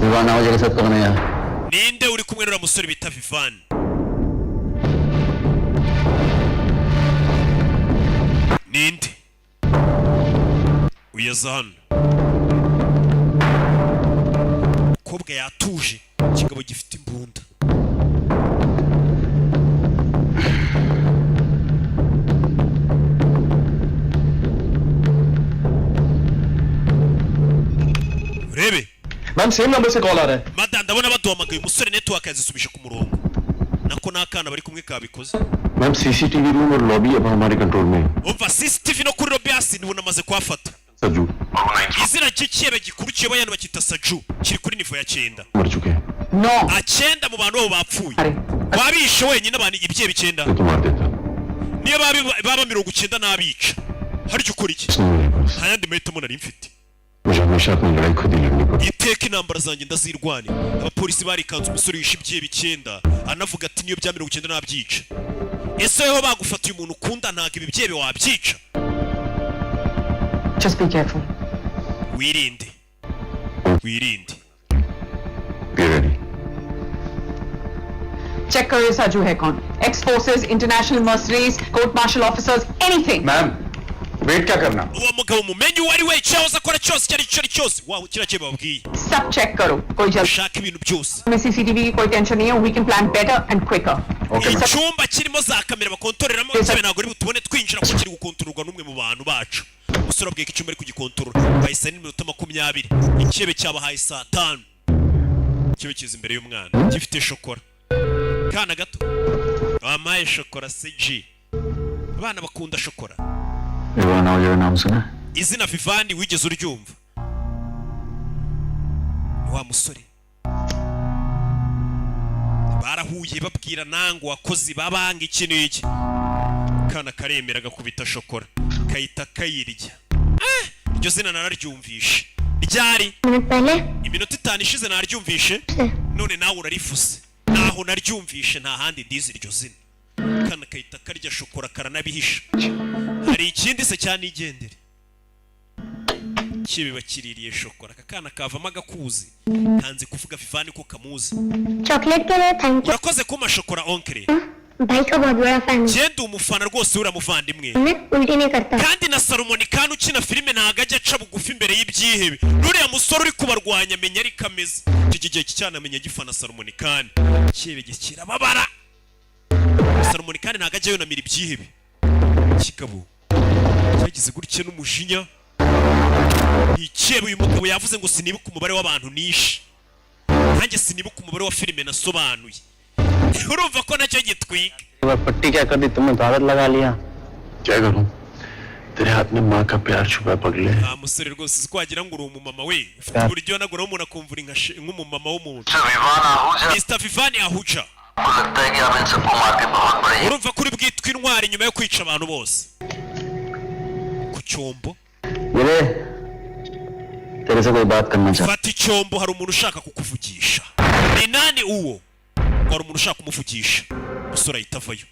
Speaker 3: Vivaan Ahuja के साथ कौन है यहाँ?
Speaker 1: Ninde uri kumwe n'uriya musore bita Vivani? Ninde uyeza hano? Umukobwa yatuje, ikigabo gifite imbunda. Urebe.
Speaker 12: Ma'am, same number से call आ रहा है।
Speaker 1: Mada, ndabona baduhamagaye. Umusore network yazisubije ku murongo, nako n'akana bari kumwe kabikoze.
Speaker 12: Ma'am, CCTV room और lobby अब हमारे control में है।
Speaker 1: Umva, CCTV no kuri lobby hasi nibona amaze kuhafata.
Speaker 12: Saju.
Speaker 1: Izina ry'ikihebe gikuru kiyoboye hano bakita Saju, kiri kuri niveau ya 9.
Speaker 12: मर चुके हैं।
Speaker 1: 9 mu bantu babo bapfuye, wabishe wenyine abantu ibihebe 9.
Speaker 12: तो मार देता।
Speaker 1: Niyo baba 90 n'abica, harya ukora iki?
Speaker 12: नहीं मेरे पास।
Speaker 1: Nta yandi mahitamo nari mfite.
Speaker 12: मुझे हमेशा अपनी लड़ाई खुद ही लड़नी पड़ती।
Speaker 1: Iteka intambara zanjye ndazirwanira. Abapolisi barikanze, umusore wishe ibyihebe 9 anavuga ati niyo bya 90 nabyica. Ese weho bagufatiye umuntu ukunda, ntabwo ibi byihebe wabyica?
Speaker 9: Just be careful.
Speaker 1: Wirinde, wirinde.
Speaker 12: Be ready.
Speaker 9: Check करो ये साजू है कौन। Ex forces, international mercenaries, court martial officers, anything.
Speaker 12: Ma'am, wait क्या करना?
Speaker 1: Uwo mugabo mumenye uwo ari we, icyahoze akora cyose, icyo ari cyo ari cyose, wawe kiriya cyo bababwiye.
Speaker 9: सब चेक करो, कोई जल्दी।
Speaker 1: Ushaka ibintu byose.
Speaker 9: हमें सीसीटीवी की कोई टेंशन नहीं है। We can plan better and quicker.
Speaker 1: Icyumba kirimo za kamera bakontoreramo cyane, ntabwo ari butubone twinjira kuko kiri gukontororwa n'umwe mu bantu bacu. Umusore abwiye ko icyumba ari kugikontorora, bahise n'iminota 20. Ikihebe cyabahaye saa 5. Ikibe kiza imbere y'umwana gifite shokora. Kana gato, wampaye shokora cg? Abana bakunda shokora.
Speaker 3: Vivaan Ahuja का नाम सुना है?
Speaker 1: Izina Vivani wigeze uryumva? Ni wa musore barahuye, babwira nango wakozi babanga iki n'iki. Kana karemera, gakubita shokora, kayita kayirya. Eh, iryo zina nararyumvishe ryari?
Speaker 11: Minute पहले।
Speaker 1: Iminota 5 ishize naryumvishe, none nawe urarivuze, naho naryumvishe, nta handi ndizi iryo zina. Kana kayita karya shokora, karanabihisha. Hari ikindi se cyanigendere kibi bakiririye shokora? Aka kana kavamo agakuzi kanze kuvuga Vivani ko kamuzi.
Speaker 11: Chocolate के लिए thank you.
Speaker 1: Urakoze kumpa shokora, oncle.
Speaker 11: भाई का बहुत बड़ा fan हूँ।
Speaker 1: Genda, umufana rwose, uramuvandimwe.
Speaker 11: मैं उल्टी नहीं करता।
Speaker 1: Kandi na Salomoni kandi ukina filime ntago ajya aca bugufi imbere y'ibyihebe. Nuriya musore uri kubarwanya amenya ariko ameze icyo gihe cyane, amenya gifana Salomoni kandi icyihebe kirababara. Salomoni kandi ntago ajya yunamira ibyihebe. Kigabo cyagize gutya n'umujinya, ni icyihebe. Uyu mugabo yavuze ngo sinibuka umubare w'abantu nishe, nanjye sinibuka umubare wa filime nasobanuye. Urumva ko nacyo gitwika.
Speaker 4: पट्टी क्या कर दी तुमने तो आदत लगा लिया।
Speaker 12: क्या करूं, तेरे हाथ में माँ का प्यार छुपा है, पगले।
Speaker 1: Nta musore rwose, uzi ko wagira ngo uri umumama we, ufite uburyo wanaguraho umuntu akumva uri nk'umumama w'umuntu. Mr Vivani Ahuja.
Speaker 3: लगता है कि आप इन सबको मार के बहुत बड़े
Speaker 1: Urumva ko uri bwitwa intwari nyuma yo kwica abantu bose ku cyombo.
Speaker 3: मेरे तेरे से कोई बात करना चाह
Speaker 1: Fata icyombo, hari umuntu ushaka kukuvugisha. Ni nani uwo? Ngo hari umuntu ushaka kumuvugisha. Umusore ahita avayo.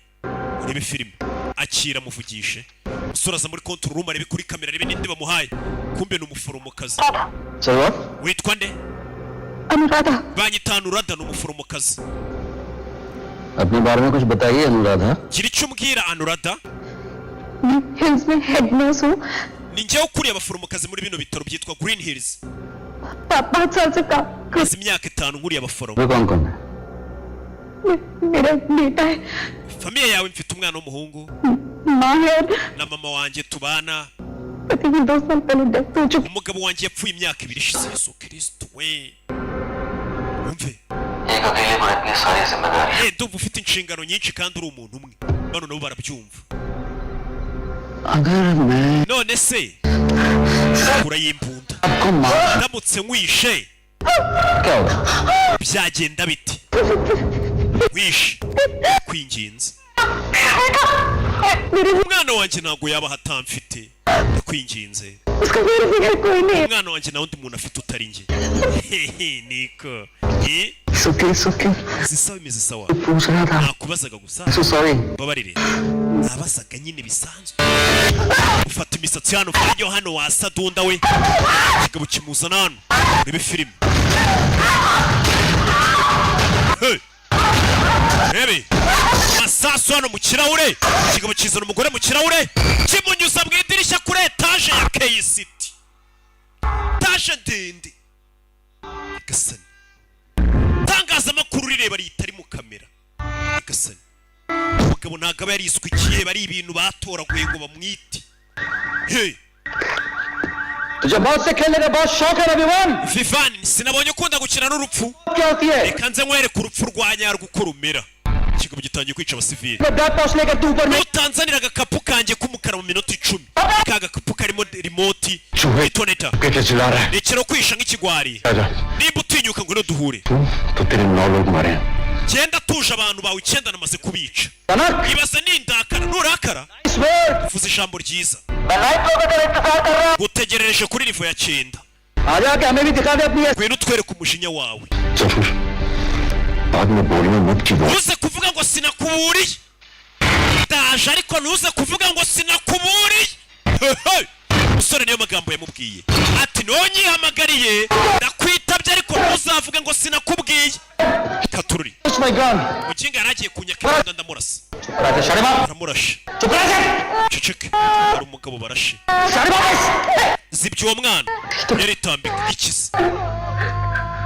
Speaker 1: Urebe filime, akira amuvugishe. Umusore aza muri control room, arebe kuri kamera, arebe n'indi bamuhaye. Kumbe ni umuforomokazi.
Speaker 3: Sir.
Speaker 1: Witwa nde?
Speaker 2: Anuradha.
Speaker 1: Banyita Anuradha, ni umuforomokazi.
Speaker 3: अपने बारे में कुछ बताइए Anuradha.
Speaker 1: Gira icyo umbwira, Anuradha.
Speaker 2: मैं hills में head nurse हूँ।
Speaker 1: Ni njyewe ukuriye abaforomokazi muri bino bitaro byitwa Green Hills.
Speaker 2: 5 साल से काम।
Speaker 1: Maze imyaka 5 nkuriye abaforomo.
Speaker 3: वे कौन कौन है?
Speaker 2: मेरा एक बेटा है।
Speaker 1: Famille yawe? Mfite umwana w'umuhungu
Speaker 2: माँ है और
Speaker 1: na mama wanjye tubana.
Speaker 2: पति की 2 साल पहले death हो चुकी।
Speaker 1: Umugabo wanjye yapfuye imyaka 2 ishize. Yesu Kristo we, umve.
Speaker 3: एक अकेले पर इतनी सारी जिम्मेदारी।
Speaker 1: Eh, ndumva ufite inshingano nyinshi kandi uri umuntu umwe. Bano nabo barabyumva.
Speaker 3: अगर मैं
Speaker 1: None se kura y'imbunda,
Speaker 3: आपको मार
Speaker 1: ndamutse nkwishe
Speaker 3: क्या होगा?
Speaker 1: byagenda bite? Wishe kwinginze, umwana wanjye ntabwo yaba atamfite, ndakwinginze.
Speaker 2: उसका मेरे बगैर कोई नहीं है।
Speaker 1: Umwana wanjye nta wundi muntu afite utari njye. Hehe, niko. Eh?
Speaker 3: It's okay, it's okay.
Speaker 1: Imeze sawa, imeze sawa.
Speaker 3: पूछ रहा था।
Speaker 1: Nakubazaga gusa.
Speaker 3: So sorry.
Speaker 1: Mbabarire, nabazaga nyine bisanzwe. Ufata imisatsi hano vayo hano wasadunda we. Ikigabo kimuzana hano, urebe filime. Hey! Rebe masasu hano mu kirahure. Ikigabo kizana umugore mu kirahure, kimunyuza mu idirishya kuri etaje ya K-City, etaje ndende. Gasani, itangazamakuru rireba ritari mu kamera. Gasani, umugabo ntabwo aba yariswe ikihebe, ari ibintu batoraguye ngo bamwite. Hey!
Speaker 4: तुझे मौत से खेलने का बहुत शौक है रविवान।
Speaker 1: Vivani, sinabonye ukunda gukina n'urupfu?
Speaker 4: क्या होती है?
Speaker 1: Reka nze nkwereke urupfu rwa nyarwo uko rumera. Ikigabo gitangiye kwica abasivili.
Speaker 4: Dad pouch लेकर तू ऊपर में
Speaker 1: Nutanzanira agakapu kanjye k'umukara mu minota 10, ka gakapu karimo remote detonator.
Speaker 12: कैसे चिल्ला रहा है?
Speaker 1: Rekera kwisha nk'ikigwari.
Speaker 12: आजा।
Speaker 1: Nimba utinyuka, ngwino duhure.
Speaker 12: तो तेरे नौ लोग मरे हैं।
Speaker 1: Genda tuje, abantu bawe icyenda namaze kubica. Ibaza nindakara, nurakara uvuze ijambo ryiza. Gutegerereje kuri niveau ya 9.
Speaker 4: आजा के हमें भी दिखा दे अपनी
Speaker 1: Ngwino utwereke umujinya wawe.
Speaker 12: Zafar, बाद में बोलना मत कि वो
Speaker 1: Ntuze kuvuga ngo sinakuburiye. Ndaje, ariko ntuze kuvuga ngo sinakuburiye. Hehe! Umusore niyo magambo yamubwiye, ati nonyihamagariye ndakwitabye, ariko ntuzavuge ngo sinakubwiye. Katururi.
Speaker 4: My gun.
Speaker 1: Mukinga yari agiye kunyaka imbunda, ndamurasa. Aramurashe. Ceceke, hari umugabo barashe. Zibye uwo mwana yaritambika ikize.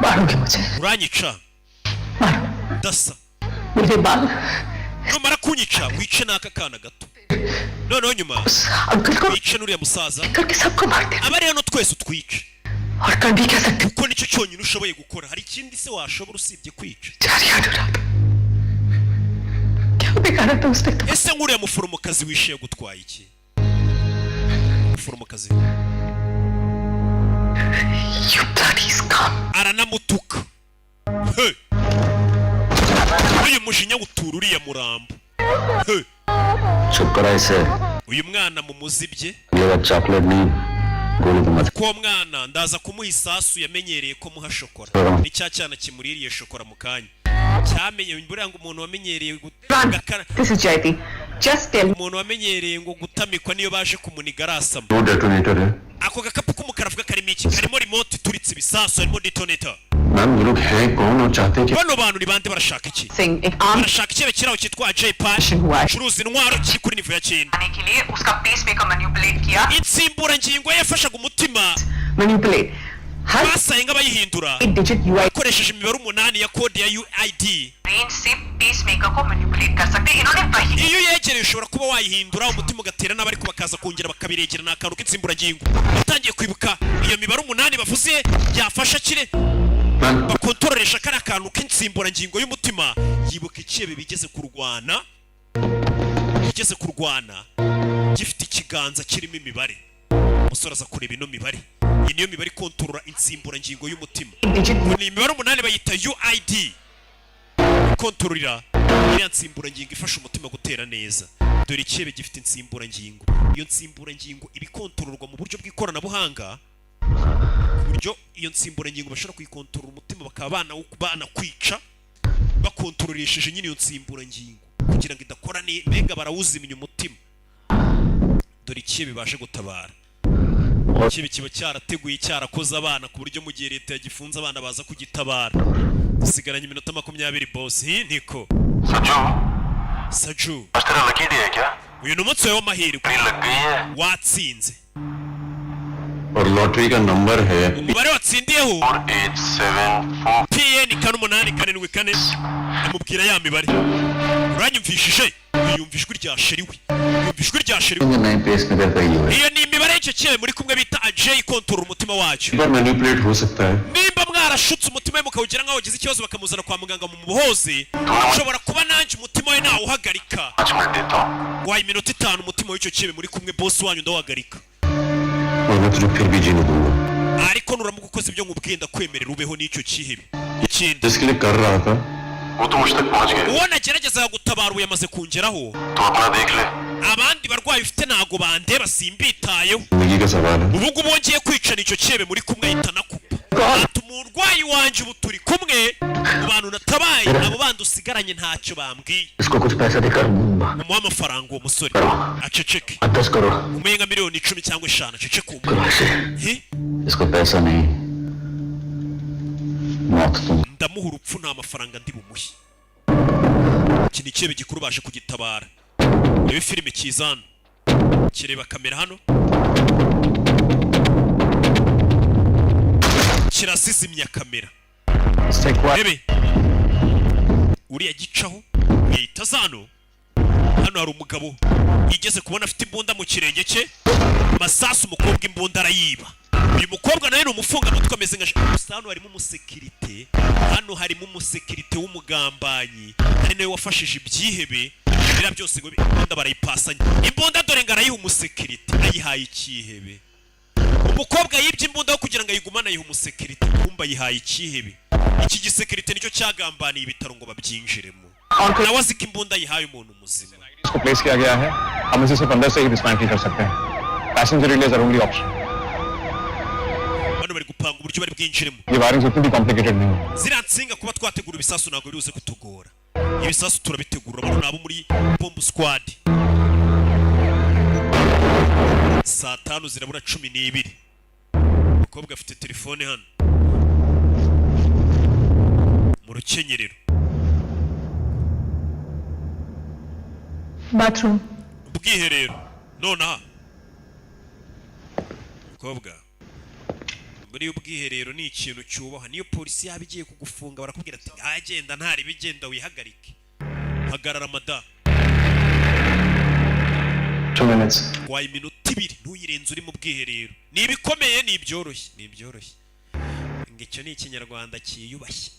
Speaker 2: मारोगे मुझे?
Speaker 1: Uranyica ndasa.
Speaker 2: मेरे बाल।
Speaker 1: Numara kunyica wice n'aka kana gato, noneho nyuma
Speaker 2: uncle को
Speaker 1: wice n'uriya musaza.
Speaker 2: करके सबको मार दे।
Speaker 1: Abari hano twese utwice.
Speaker 2: और कर भी क्या सकते?
Speaker 1: Kuko nicyo cyonyine ushoboye gukora. Hari ikindi se washobora usibye kwica?
Speaker 2: जा Anuradha, क्या बिगाड़ा था उसने तो?
Speaker 1: Ese nk'uriya muforomokazi wishe yagutwaye iki, muforomokazi?
Speaker 2: You bloody scum.
Speaker 1: Aranamutuka. Hey! Uyu mujinya utura uriya murambo. Hey!
Speaker 3: चुप करा इसे।
Speaker 1: Uyu mwana mumuzibye.
Speaker 3: अगली बार चॉकलेट नहीं, गोली दूंगा।
Speaker 1: Ko uwo mwana ndaza kumuha isasu, yamenyereye ko muha shokora. Ni cya cyana kimuririye shokora mu kanya, cyamenye buriya ngo umuntu wamenyereye gakara.
Speaker 9: This is Jayati. Just tell
Speaker 1: Umuntu wamenyereye ngo gutamikwa, niyo baje kumuniga arasama.
Speaker 12: दो detonator है।
Speaker 1: Ako gakapu k'umukara avuga karimo iki? Karimo remote ituritse ibisasu, harimo detonator.
Speaker 12: Ma'am, ये लोग हैं कौन और चाहते क्या?
Speaker 1: Bano bantu ni bande? Barashaka iki?
Speaker 9: Singh एक आम
Speaker 1: Barashaka ikebe kiraho cyitwa Jpad, curuza intwaro, kiri kuri niveau ya 9.
Speaker 9: के लिए उसका pacemaker manipulate किया।
Speaker 1: Insimburangingo ye yafashaga umutima
Speaker 9: manipulate हर
Speaker 1: basaye nk'abayihindura
Speaker 9: digit UI
Speaker 1: bakoresheje imibare 8 ya kode ya UID.
Speaker 8: Range से पेसमेकर को manipulate कर सकते हैं। इन्होंने वही
Speaker 1: Iyo uyegereye ushobora kuba wayihindura, umutima ugatera n'abari bakaza kongera bakabiregera. Ni akantu k'insimburangingo. Yatangiye kwibuka iyo mibare 8 bavuze yafasha kire bakontororesha kariya kantu k'insimburangingo y'umutima. Yibuka ikebe bigeze kurwana gifite ikiganza kirimo imibare. Umusore aza kureba ino mibare. Iyi niyo mibare ikontorora insimburangingo y'umutima. Ngo ni imibare 8 bayita UID, ikontororera Iriya nsimburangingo ifasha umutima gutera neza. Dore ikebe gifite insimburangingo. Iyo nsimburangingo iba ikontororwa mu buryo bw'ikoranabuhanga, ku buryo iyo nsimburangingo bashobora kuyikontorora umutima bakaba banakwica bakontoresheje nyine iyo nsimburangingo kugira ngo idakora mbega barawuzimya umutima. Dore ikihe bibashe gutabara. Ikibi kiba cyarateguye, cyarakoze abana, ku buryo mu gihe leta yagifunze abana baza kugitabara. Dusigaranye iminota 20, boss. Hi, niko Saju, uyu ni umunsi wawe w'amahirwe, watsinze.
Speaker 12: और लॉटरी का नंबर है
Speaker 1: Umubare watsindiyeho
Speaker 12: 874.
Speaker 1: PN 4874. Amubwira ya mibare. Uranyumvishije? Yumva ijwi rya chéri we, yumva ijwi rya chéri we.
Speaker 3: नए pacemaker का ही है।
Speaker 1: Iyo ni imibare y'icyo kibe muri kumwe bita Ajay, kontorora umutima wacyo.
Speaker 12: पर manipulate हो सकता है।
Speaker 1: Nimba mwarashutse umutima we mukawugira nk'aho wagize ikibazo, bakamuzana kwa muganga mu muhoze, ushobora kuba nanjye umutima we nawuhagarika. Waye iminota 5, umutima w'icyo kibe muri kumwe, boss wanyu, ndawuhagarika.
Speaker 12: और मैं तुझे फिर भी जीने दूंगा।
Speaker 1: Ariko nuramuka ukoze ibyo nkubwiye, ndakwemerera ubeho n'icyo kihebe. Ikindi,
Speaker 12: जिसके लिए कर रहा था वो तो मुझ तक पहुंच गया।
Speaker 1: Uwo nageragezaga gutabara ubu yamaze kungeraho.
Speaker 12: तो अपना देख ले।
Speaker 1: Abandi barwayi ufite ntago bandeba, simbitayeho.
Speaker 12: जिंदगी का सवाल है।
Speaker 1: Ubu ngubu wongeye kwicana icyo cyebe muri kumwe, ahita anakupa ati umurwayi wanjye ubu turi kumwe mu bantu natabaye, abo bandi usigaranye ntacyo bambwiye.
Speaker 3: इसको कुछ पैसा देकर
Speaker 1: Umuhe amafaranga uwo musore aceceke.
Speaker 3: 10 crore.
Speaker 1: Umuhe nka miliyoni 10 cyangwa 5, aceceke uwo.
Speaker 3: Crore से।
Speaker 1: Hi?
Speaker 3: इसको पैसा नहीं, मौत तुम।
Speaker 1: Ndamuha urupfu, nta mafaranga ndi bumuhe. Iki ni icyebe gikuru baje kugitabara. Rebe filime kiza hano, kireba kamera hano, kirasizimya kamera. Rebe uriya gicaho yahita aza hano. Hano hari umugabo yigeze kubona afite imbunda mu kirenge cye, masasu. Umukobwa imbunda arayiba. Uyu mukobwa nawe ni umufungamutwe, ameze nka gusa. Hano harimo umusekirite, hano harimo umusekirite w'umugambanyi, ari nawe wafashije ibyihebe biriya byose ngo imbunda barayipasanya. Imbunda dore ngo arayiha umusekirite, ayihaye ikihebe. Umukobwa yibye imbunda yo kugira ngo ayigumane, ayiha umusekirite, kumba ayihaye ikihebe. Iki gisekirite nicyo cyagambaniye ibitaro ngo babyinjiremo, nawe azi ko imbunda ayihaye umuntu muzima.
Speaker 13: इसको प्लेस किया गया है। हम इसे सिर्फ अंदर से ही डिसमेंटल कर सकते हैं। Passenger relays are only option.
Speaker 1: Bano bari gupanga uburyo bari bwinjiremo.
Speaker 13: ये वायरिंग उतनी भी कॉम्प्लिकेटेड नहीं है।
Speaker 1: Ziriya nsinga kuba twategura ibisasu ntabwo biri buze kutugora, ibisasu turabitegura. Bano ni abo muri bomb squad. Saa 5 zirabura 12. Umukobwa afite telefone hano mu rukenyerero.
Speaker 2: Bathroom.
Speaker 1: Ubwiherero nonaha. Umukobwa, muri ubwiherero ni ikintu cyubahwa. Niyo polisi yaba igiye kugufunga, barakubwira ati agenda ntari bigenda, wihagarike, hagarara mada.
Speaker 13: 2 minutes.
Speaker 1: Waye iminota 2, ntuyirenze uri mu bwiherero. Ni ibikomeye, ni ibyoroshye, ni ibyoroshye. Ngo icyo ni ikinyarwanda cyiyubashye.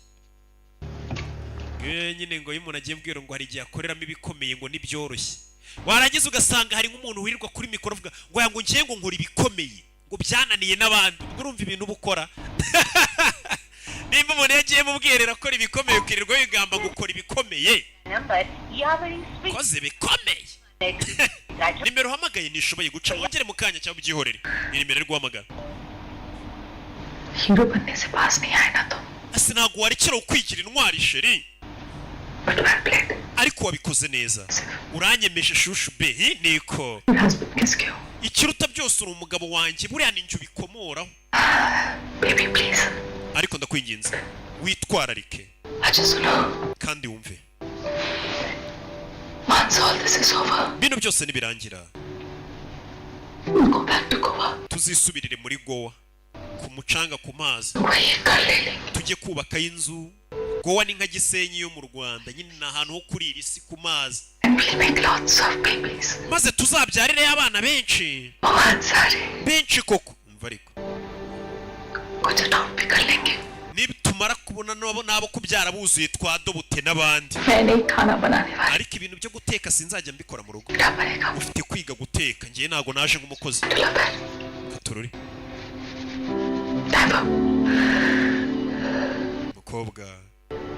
Speaker 1: Nyine ngo iyo umuntu agiye mbwira ngo hari igihe akoreramo ibikomeye ngo n'ibyoroshye, warangiza ugasanga hari nk'umuntu wirirwa kuri mikoro avuga ngo ngo ngiye ngo nkora ibikomeye ngo byananiye n'abandi. Ubwo urumva ibintu uba ukora, nimba umuntu yagiye mu bwiherero akora ibikomeye, ukirirwa wigamba ngo ukora ibikomeye, koze bikomeye. Nimero uhamagaye ntishoboye guca, wongere mu kanya cyangwa ubyihorere. Ni nimero iri guhamagara.
Speaker 2: Hero बनने से पास नहीं आए ना तुम।
Speaker 1: Ese ntabwo warekera ukwigira intwari, chéri? Ariko wabikoze neza, uranyemeje chouchou be. Hi, niko.
Speaker 2: Husband किसके हो?
Speaker 1: Ikiruta byose uri umugabo wanjye, buriya ni njye ubikomoraho.
Speaker 2: Baby, please.
Speaker 1: Ariko ndakwinginze witwararike.
Speaker 2: अच्छा सुनो।
Speaker 1: Kandi wumve.
Speaker 2: Once all this is over,
Speaker 1: bino byose nibirangira,
Speaker 2: we'll go back to Goa.
Speaker 1: Tuzisubirire muri Goa ku mucanga, ku mazi, tujye kubakayo inzu. Goa ni nka Gisenyi yo mu Rwanda nyine, ni ahantu ho kurira isi ku mazi.
Speaker 2: And we'll make lots of babies.
Speaker 1: Maze tuzabyarireyo abana benshi.
Speaker 2: बहुत सारे।
Speaker 1: Benshi koko. Umva ariko,
Speaker 2: कुछ adopt भी कर लेंगे।
Speaker 1: Nitumara kubona n'abo kubyara buzuye, twadobute n'abandi.
Speaker 2: मैं नहीं खाना बनाने वाली।
Speaker 1: Ariko ibintu byo guteka sinzajya mbikora mu rugo, ufite kwiga guteka. Ngewe ntabwo naje nk'umukozi. Katururi mukobwa,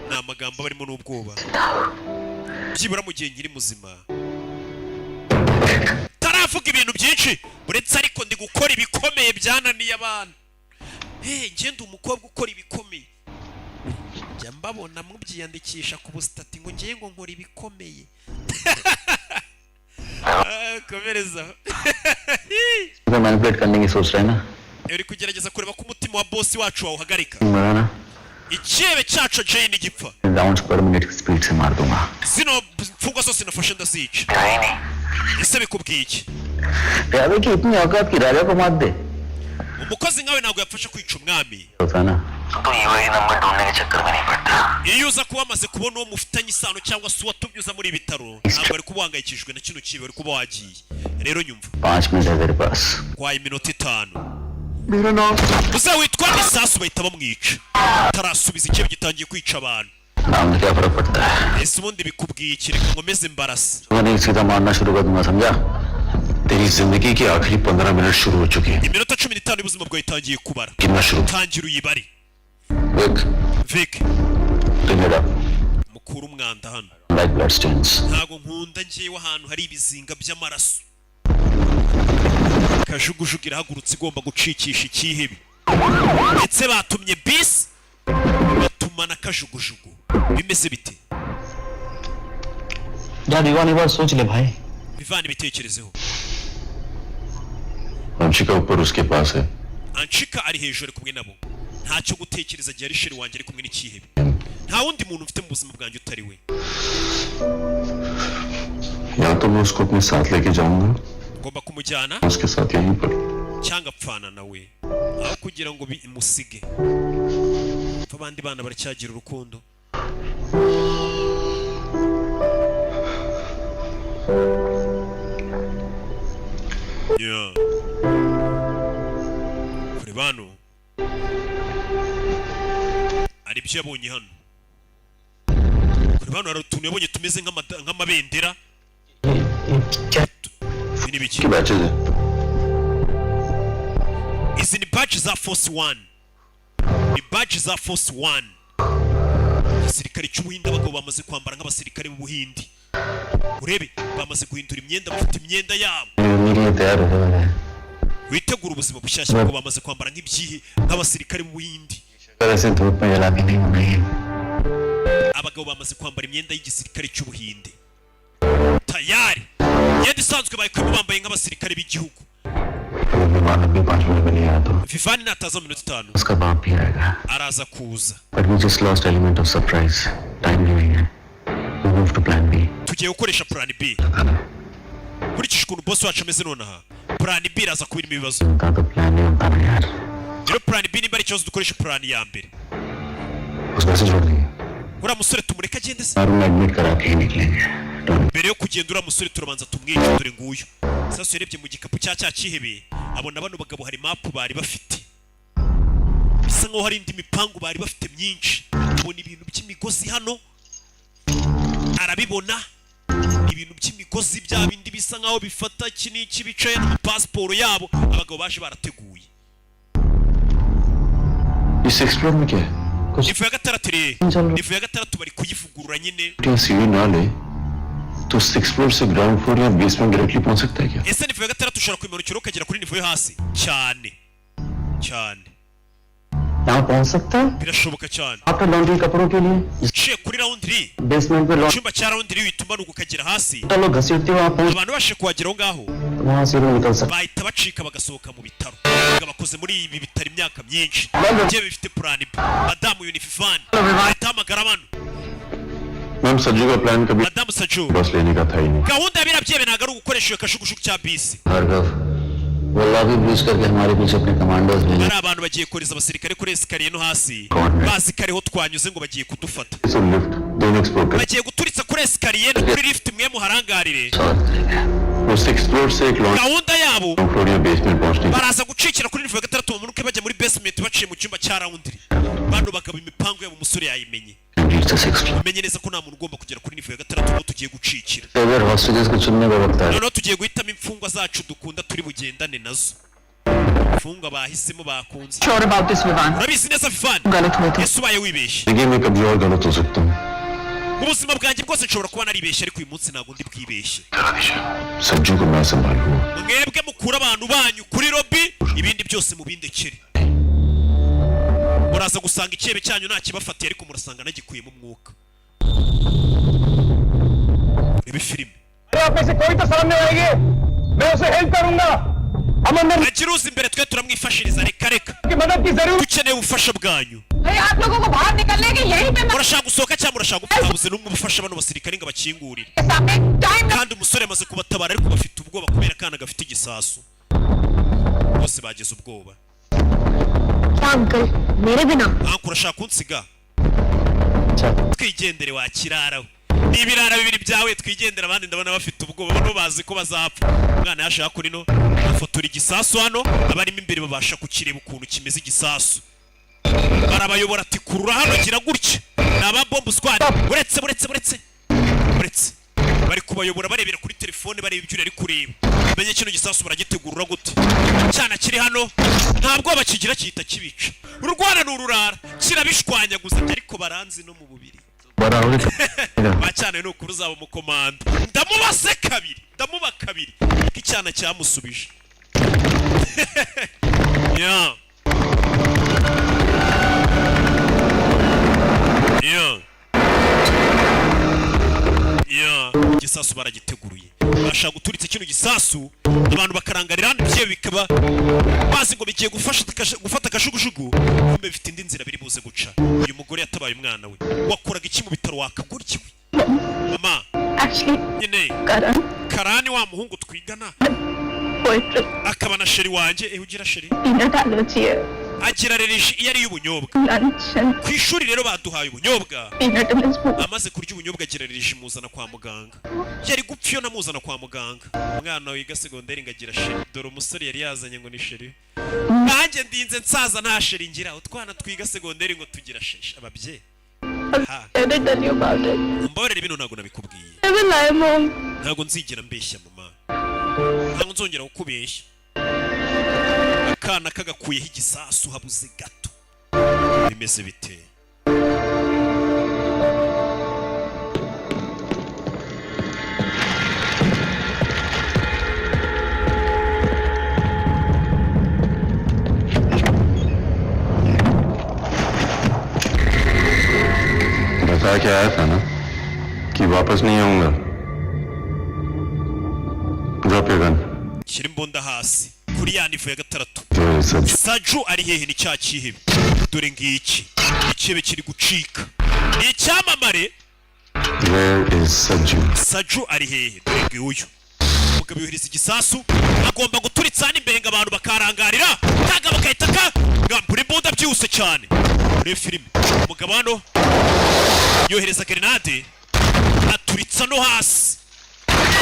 Speaker 1: ni amagambo aba arimo n'ubwoba. Byibura mu gihe nkiri muzima, taravuga ibintu byinshi uretse, ariko ndi gukora ibikomeye byananiye abantu. Hey, ngende umukobwa ukora ibikomeye, njya mbabona mubyiyandikisha ku busitati ngo ngiye ngo nkora ibikomeye. Ah, komereza.
Speaker 3: Manipulate करने की सोच रहे हैं ना?
Speaker 1: Uri kugerageza kureba ko umutima wa bosi wacu wawuhagarika.
Speaker 3: मरा ना,
Speaker 1: Ikirebe cyacu Jane gipfa,
Speaker 3: round per minute की speed से मार दूंगा।
Speaker 1: Zino mfungwa zose nafashe ndazica. Ese bikubwiye iki?
Speaker 3: प्यादे की इतनी औकात की राजा को मार दे।
Speaker 1: Umukozi nkawe ntabwo yafasha kwica umwami.
Speaker 3: होता ना तो यूएई नंबर ढूंढने के चक्कर में नहीं पड़ता।
Speaker 1: Iyo uza kuba wamaze kubona uwo mufitanye isano cyangwa se uwatumye uza muri ibi bitaro, ntabwo wari kuba uhangayikishijwe na kino kibi, wari kuba wagiye. Rero nyumva.
Speaker 3: 5 minute है तेरे पास।
Speaker 1: Kwaye iminota 5.
Speaker 13: मेरा नाम
Speaker 1: Uze witwa isasu, bahita bamwica tarasubiza. Ikebe gitangiye kwica abantu.
Speaker 3: नाम से क्या फर्क पड़ता है?
Speaker 1: Ese ubundi bikubwiye iki? Reka nkomeze mbarase.
Speaker 3: मैं सीधा मारना शुरू कर दूंगा, समझा?
Speaker 12: तेरी जिंदगी के आखिरी 15 मिनट शुरू हो चुकी हैं।
Speaker 1: Iminota 15 y'ubuzima bwawe itangiye kubara.
Speaker 12: गिनना शुरू।
Speaker 1: Tangira uyibare.
Speaker 3: Vic.
Speaker 1: Vic.
Speaker 3: Clean it up.
Speaker 1: Mukura umwanda hano.
Speaker 3: Like blood stains.
Speaker 1: Ntabwo nkunda ngewe ahantu hari ibizinga by'amaraso. Kajugujugu irahagurutse, igomba gucikisha ikihebe, ndetse batumye bisi, batuma na kajugujugu. Bimeze bite?
Speaker 4: यार विवान, एक बार सोच ले भाई।
Speaker 1: Bivana ibitekerezeho.
Speaker 12: Anshika ऊपर उसके पास है।
Speaker 1: Anshika ari hejuru, ari kumwe nabo. Ntacyo gutekereza gihe ari chéri wanjye ari kumwe n'ikihebe. Nta wundi muntu mfite mu buzima bwanjye utari we.
Speaker 12: या तो मैं उसको अपने साथ लेके जाऊंगा,
Speaker 1: Ngomba kumujyana,
Speaker 12: उसके साथ यहीं पर।
Speaker 1: Cyangwa apfana nawe aho kugira ngo bimusige. Pfa, abandi bana baracyagira urukundo. Yeah. Kure bano hari ibyo yabonye hano. Kure bano hari utuntu yabonye tumeze nk'amabendera. Ibi ni biki?
Speaker 12: की batches है।
Speaker 1: Izi ni badge za Force One, ni badge za Force One, igisirikare cy'Ubuhinde. Abagabo bamaze kwambara nk'abasirikare b'Ubuhindi. Urebe, bamaze guhindura imyenda, bafite imyenda yabo.
Speaker 3: मेरे लिए तैयार हो जाए।
Speaker 1: Witegura ubuzima bushyashya kuko bamaze kwambara nk'ibyihe, nk'abasirikare b'Ubuhindi.
Speaker 3: ऐसे धूप में जला के नहीं बनाई।
Speaker 1: Abagabo bamaze kwambara imyenda y'igisirikare cy'Ubuhinde tayari, imyenda isanzwe bayikuyemo, bambaye nk'abasirikare b'igihugu.
Speaker 12: अगर विवान अभी 5 मिनट में नहीं आया तो
Speaker 1: Vivani nataza mu minota 5,
Speaker 3: उसका बाप भी आएगा।
Speaker 1: Araza kuza.
Speaker 3: But we just lost element of surprise. Time भी नहीं है। We move to plan B.
Speaker 1: Tugiye gukoresha plan B. Nkurikije ukuntu boss wacu ameze nonaha, plan B iraza kuba irimo ibibazo.
Speaker 3: उनका तो प्लान नहीं होता ना यार।
Speaker 1: Rero plan B nimba ari ikibazo, dukoreshe plan ya mbere.
Speaker 12: उस वजह से छोड़ देंगे।
Speaker 1: Uriya musore tumureke agende se?
Speaker 3: और एडमिट करा के ही निकलेंगे।
Speaker 1: Mbere yo kugenda, uriya musore turabanza tumwice. Dore nguyu. Sasa yarebye mu gikapu cya cyihebe, abona bano bagabo hari mapu bari bafite, bisa nkaho hari indi mipangu bari bafite myinshi. Abona ibintu by'imigozi hano, arabibona, ibintu by'imigozi bya bindi bisa nkaho bifata iki n'iki, bicaye no mu pasiporo yabo. Abagabo baje barateguye.
Speaker 12: ये six floor में क्या है?
Speaker 1: Niveau ya gatandatu rero, niveau ya gatandatu bari kuyivugurura nyine.
Speaker 12: सीढ़ी ना ले तो six floor से ground floor या बेसमेंट डायरेक्टली पहुंच सकता है क्या?
Speaker 1: Ese niveau ya gatandatu ushobora kwimanukira ukagera kuri niveau yo hasi? Cyane cyane.
Speaker 4: यहाँ पहुंच सकता है।
Speaker 1: Birashoboka cyane.
Speaker 4: आपका लॉन्ड्री कपड़ों के लिए
Speaker 1: Uciye kuri laundry,
Speaker 4: basement पे
Speaker 1: icyumba cya laundry, uhita umanuka ukagera hasi.
Speaker 4: Laundry लोग घसीटते वहाँ पहुंच
Speaker 1: Abantu bashe kuhagera aho ngaho,
Speaker 4: वहाँ से वो निकल सकते।
Speaker 1: Bahita bacika bagasohoka mu bitaro. Abagabo bakoze muri ibi bitaro imyaka myinshi, bigiye bifite plan B. Madamu Unifivani ahita ahamagara bano.
Speaker 12: Ma'am, Sajju का प्लान कभी
Speaker 1: Madamu Saju,
Speaker 12: बस लेने का था ही नहीं।
Speaker 1: Gahunda ya biriya byebe ntabwo ari ugukoresha iyo kajugujugu cya bisi.
Speaker 3: Bhargava, वो lobby breach करके हमारे पीछे अपने commandos भेजे।
Speaker 1: Bari abantu bagiye kohereza abasirikare kuri escalier no hasi, bazi ko ariho twanyuze, ngo bagiye kudufata.
Speaker 12: Lift दोनों explore कर
Speaker 1: Bagiye guturitsa kuri escalier no kuri lift, mwe muharangarire.
Speaker 12: वो six floor से एक laundry
Speaker 1: Gahunda yabo,
Speaker 12: floor या बेसमेंट पहुंचने की
Speaker 1: baraza gucikira kuri niveau ya gatandatu, bamanuke bajya muri basement baciye mu cyumba cya laundry. Bano bagabo imipango yabo umusore yayimenye.
Speaker 3: Reach the sixth floor.
Speaker 1: Umenye neza ko nta muntu ugomba kugera kuri niveau ya gatandatu ngo tugiye gucikira.
Speaker 3: अगर hostages को चुनने का वक्त आया,
Speaker 1: Noneho tugiye guhitamo imfungwa zacu dukunda turi bugendane nazo, imfungwa bahisemo bakunze.
Speaker 9: Sure about this, Vivan?
Speaker 1: Urabizi neza, Vivani?
Speaker 9: गलत हुए थे।
Speaker 1: Ese ubaye wibeshye?
Speaker 12: जिंदगी में कभी और गलत हो सकता हूँ।
Speaker 1: Mu buzima bwanjye bwose nshobora kuba naribeshye, ariko uyu munsi ntabwo ndi bwibeshye.
Speaker 12: Sajju को मैं संभालूंगा।
Speaker 1: Mwebwe mukure abantu banyu kuri lobby, ibindi byose mubindekere. Muraza gusanga icyebe cyanyu nta kibafatiye, ariko murasanga nagikuyemo umwuka. Rebe filime.
Speaker 13: अरे आप में से कोई तो सामने आएंगे, मैं उसे हेल्प करूंगा। हम अंदर
Speaker 1: Agira imbere, twe turamwifashiriza. Reka reka,
Speaker 13: की मदद की जरूरत
Speaker 1: dukeneye ubufasha bwanyu.
Speaker 9: अरे आप लोगों को बाहर निकलने की यहीं पे
Speaker 1: Murashaka gusohoka cyangwa murashaka gupfa? Habuze n'umwe ubufasha bano basirikare ngo abakingurire.
Speaker 9: सामने time.
Speaker 1: Kandi umusore amaze kubatabara, ariko bafite ubwoba kubera akana gafite igisasu. Bose bagize ubwoba.
Speaker 11: क्या uncle, मेरे बिना?
Speaker 1: Uncle, urashaka kunsiga? Twigendere wa kirara we. Ni ibirara bibiri byawe, twigendere. Abandi ndabona bafite ubwoba, bano bazi ko bazapfa. Umwana yaje kuri no afotora igisasu hano, abarimo imbere babasha kukireba ukuntu kimeze igisasu. Barabayobora ati kurura hano, gira gutya. Ni aba bomb squad. Buretse, buretse, buretse, buretse, bari kubayobora barebera kuri telefone, bareba ibyo uri kureba. Menye kino gisasu baragitegurura gute. Cyana kiri hano nta bwoba kigira, gihita kibica. Urwana ni ururara, kirabishwanyaguza, ariko baranzi no mu bubiri. Bacyana ni ukuri uzaba umukomando. Ndamubase kabiri, ndamuba kabiri kuko icyana cyamusubije. Yeah. Igisasu baragiteguruye, bashaka guturitsa kino gisasu, abantu bakarangarira hano, ibyo bikaba bazi ngo bigiye gufasha gufata akashugujugu, kumbe bifite indi nzira biri buze guca. Uyu mugore yatabaye umwana we. Wakoraga iki mu bitaro wakaguryiwe mama?
Speaker 2: Actually,
Speaker 1: nyine
Speaker 2: Karan.
Speaker 1: Karani, wa muhungu twigana akaba na chéri wanjye. Eh, ugira chéri?
Speaker 2: Peanut allergy है।
Speaker 1: Agira allergie iyo ariye ubunyobwa.
Speaker 2: Lunch and
Speaker 1: Ku ishuri rero baduhaye ubunyobwa.
Speaker 2: Peanut in his food.
Speaker 1: Amaze kurya ubunyobwa agira allergie, muzana kwa muganga. Yari gupfa iyo namuzana kwa muganga. Umwana wiga segonderi ngo agira chéri. Dore umusore yari yazanye ngo ni chéri. Nanjye ndinze nsaza nta chéri ngira. Utwana twiga segonderi ngo tugira chéri, ababyeyi ha.
Speaker 2: I didn't tell you about it.
Speaker 1: Umbabarire, bino ntabwo nabikubwiye.
Speaker 2: I will lie, Mom.
Speaker 1: Ntabwo nzigera mbeshya mama, ntabwo nzongera kukubeshya. Akana kagakuyeho igisasu, habuze gato. Bimeze bite?
Speaker 12: बता के आया था ना कि वापस नहीं आऊंगा। Drop your gun.
Speaker 1: Shyira imbunda hasi kuri ya niveau ya gatandatu.
Speaker 12: Where is Sajju?
Speaker 1: Saju ari hehe? Ni cya kihebe. Dore ngiki ikihebe kiri gucika, ni icyamamare.
Speaker 12: Where is Sajju?
Speaker 1: Saju ari hehe? Dore nguyu umugabo yohereza igisasu, agomba guturitsa hano imbere ngo abantu bakarangarira, kagabo gahita ka ngambura imbunda byihuse cyane. Muri filime umugabo hano yohereza grenade, aturitsa no hasi.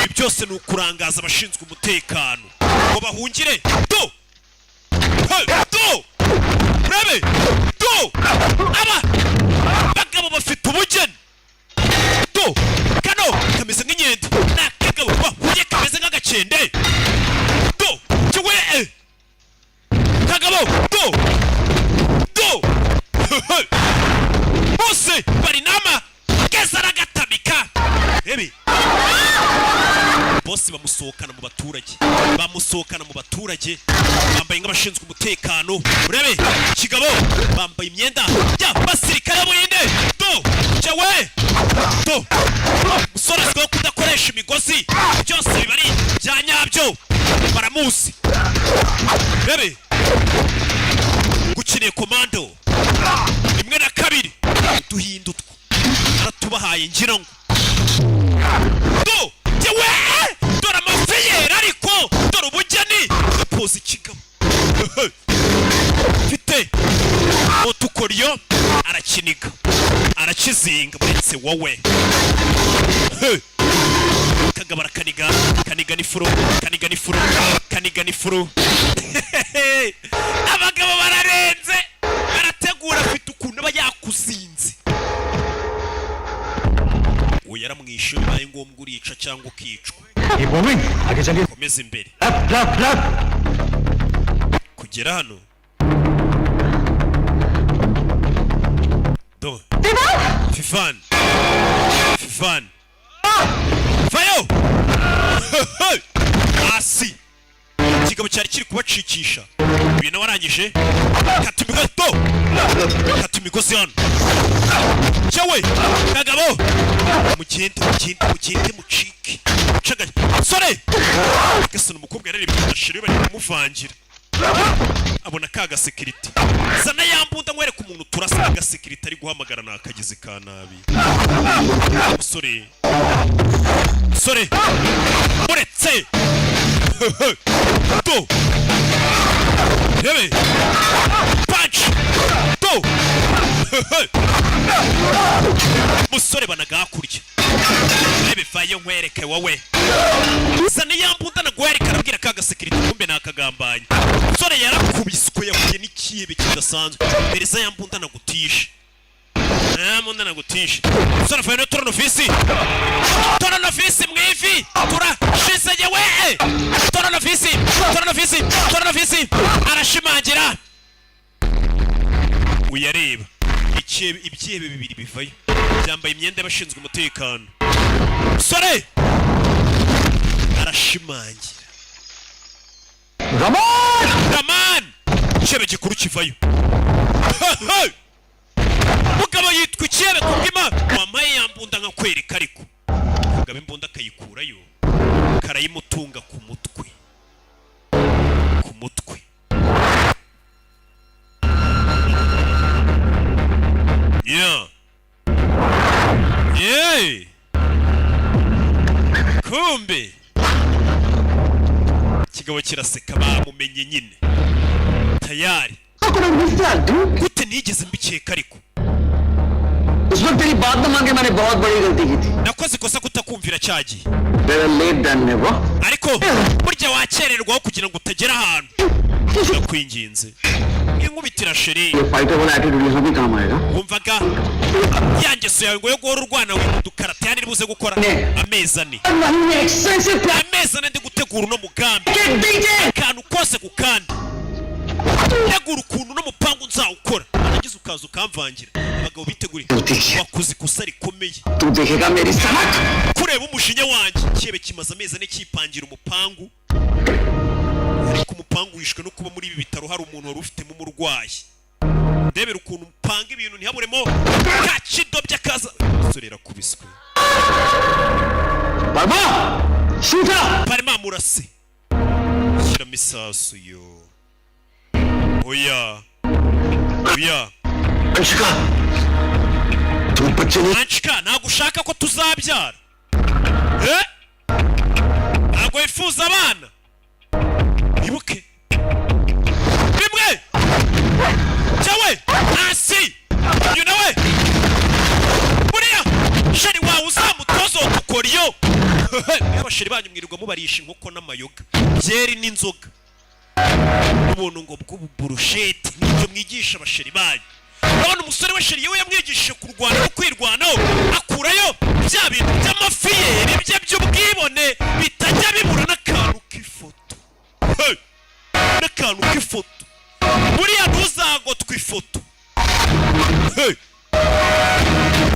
Speaker 1: Ibi byose ni ukurangaza abashinzwe umutekano ngo bahungire. Do! Hey, do! Urebe do! Aba bagabo bafite ubugeni. Do! Kano kameze nk'inkende, ni akagabo bahuye kameze nk'agakende. Do kiwe kagabo, do do, bose bari nama keza aragatamika. Ebe bose bamusohokana mu baturage, bamusohokana mu baturage bambaye nk'abashinzwe umutekano. Urebe kigabo, bambaye imyenda y'abasirikare b'Ubuhinde. Do cyawe do! Musore azwiho kudakoresha imigozi, byose biba ari ibya nyabyo, baramuzi. Urebe gukeneye komando rimwe na kabiri, uduhinda utwo aratubahaye ngira ngo do jyewe. Dore amafi yera, ariko dore ubugeni gapoza ikigabo mfite utukoryo, arakiniga, arakizinga. Buretse wowe. Hey! Kagabo arakaniga, kaniga n'ifuro, kaniga n'ifuro, kaniga n'ifuro. Abagabo bararenze, barategura, afite ukuntu aba yakuzinze. Uwo yaramwishe, bibaye ngombwa urica cyangwa ukicwa.
Speaker 13: Keep moving. आगे चलिए।
Speaker 1: Komeza imbere.
Speaker 13: Left, left, left.
Speaker 1: Kugera hano do. Fifan, Vivani, vayo hasi. Ikigabo cyari kiri kubacikisha uyu nawe arangije kata imigozi to, kata imigozi hano. Cyawe kagabo, mugende, mugende, mugende, mucike. Caganya sore gasana. Umukobwa yarareba ashira, bari kumuvangira, abona ka gasekiriti. Zana ya mbunda nkwereka umuntu turasa. Agasekiriti ari guhamagara ni akagizi ka nabi. Musore, musore, uretse do rebe punch do. Musore, banaga hakurya, rebe, vayo nkwereke wowe. Zana ya mbunda naguhereka, arabwira ka gasekiriti. Kumbe ni akagambanyi. Musore yarakubiswe, yahuye n'ikihebe kidasanzwe. Mpereza ya mbunda nagutishe, ya mbunda nagutishe. Musore avuye no tournevis, tournevis mu ivi, turashize yewe. Tournevis, tournevis, tournevis, arashimangira. Uyareba ibyihebe bibiri bivayo byambaye imyenda y'abashinzwe umutekano. Musore arashimangira. Raman, icyebe gikuru kivayo. Hey! Mugabo yitwa icyebe kubw'Imana. Wampaye ya mbunda nkakwereka. Ariko mugabo imbunda akayikurayo, karayimutunga ku mutwe, ku mutwe. Yeah, kumbe ikigabo kiraseka, bamumenye nyine tayari. Gute nigeze mbikeka ariko?
Speaker 4: उस वक्त तेरी बात न मान के मैंने बहुत बड़ी गलती की थी।
Speaker 1: Nakoze ikosa kutakumvira cyagiye।
Speaker 4: Better late than never.
Speaker 1: Ariko burya wakererwaho kugira ngo utagera ahantu. Ndakwinginze, inkubitira chérie.
Speaker 4: ये फाइटर वाला एटीट्यूड यहाँ भी काम आएगा।
Speaker 1: Wumvaga ya ngeso yawe ngo yo guhora urwana wimudukarate yani buze gukora amezi 4, amezi 4 ndi gutegura uno mugambi, akantu kose ku kandi, tegura ukuntu uno mupangu nzawukora, warangiza ukaza ukamvangira. Abagabo biteguriye, wakoze ikosa rikomeye.
Speaker 4: तू देखेगा मेरी सनक।
Speaker 1: Kureba umujinya wanjye. Cyebe kimaze amezi 4 cyipangira umupangu, ariko umupangu wishwe no kuba muri ibi bitaro hari umuntu wari ufitemo umurwayi. Ndebera ukuntu upanga ibintu ntihaburemo ka kidobya kaza. Umusore yarakubiswe.
Speaker 4: Verma, shooter.
Speaker 1: Parima, murase, shyiramo isasu. Yo, oya, oya.
Speaker 12: Anshika, तुम बच्चे नहीं।
Speaker 1: Anshika, ntabwo ushaka ko tuzabyara, eh? Ntabwo wifuza abana? Ibuke rimwe cyawe hasi. Uyu nawe buriya chéri wawe uzamutoza udukoryo. Niba chéri banyu mwirirwa mubarisha inkoko n'amayoga, byeri n'inzoga n'ubuntu ngo bw'ububurusheti, nibyo mwigisha abachéri banyu. Urabona umusore we, chéri we yamwigishije kurwana no kwirwanaho, akurayo bya bintu by'amafiyeri bye by'ubwibone bitajya bibura n'akantu k'ifoto. Hey! N'akantu k'ifoto buriya ntuzagotwe ifoto. Hey!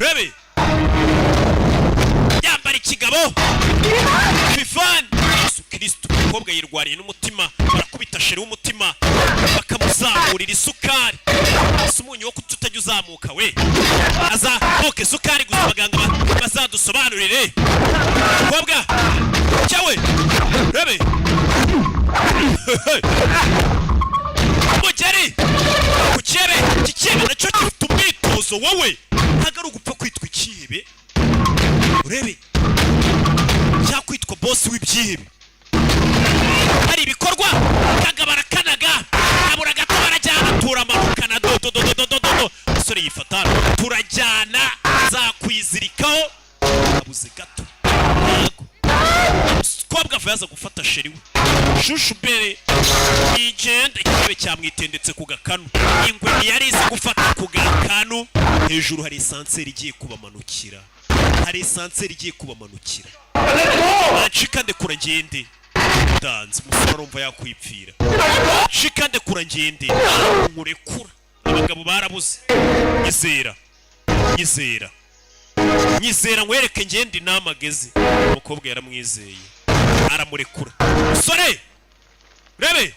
Speaker 1: Rebe yambara ikigabo Fifani Yesu Kristo. Umukobwa yirwariye n'umutima, barakubita chéri w'umutima, bakamuzamurira isukari. Si umunyu wo kututajya uzamuka we, azamuka isukari gusa. Abaganga bazadusobanurire. Mukobwa cyawe, rebe mugeri ku cyebe. Iki cyebe nacyo gifite umwitozo wowe, ntabwo ari ugupfa kwitwa icyihebe. Urebe cyakwitwa bosi w'ibyihebe, hari ibikorwa. Kagabara kanaga kabura gato, barajyana, turamanukana do do do do do do do. Umusore yifata, turajyana, nzakwizirikaho. Abuze gato ntago umukobwa ava yaza gufata chéri we shushu mbere igenda. Ikirebe cyamwitendetse ku gakanu, ingwe ntiyari izi gufata ku gakanu. Hejuru hari ascenseur igiye kubamanukira, hari ascenseur igiye kubamanukira. Nacika, ndekura ngende. Danze umusore arumva yakwipfira. Cika, ndekura ngende, nkurekura. Abagabo barabuze. Nyizera, nyizera. Nyizera nkwereke, ngende inama ageze. Umukobwa yaramwizeye, aramurekura. Musore, rebe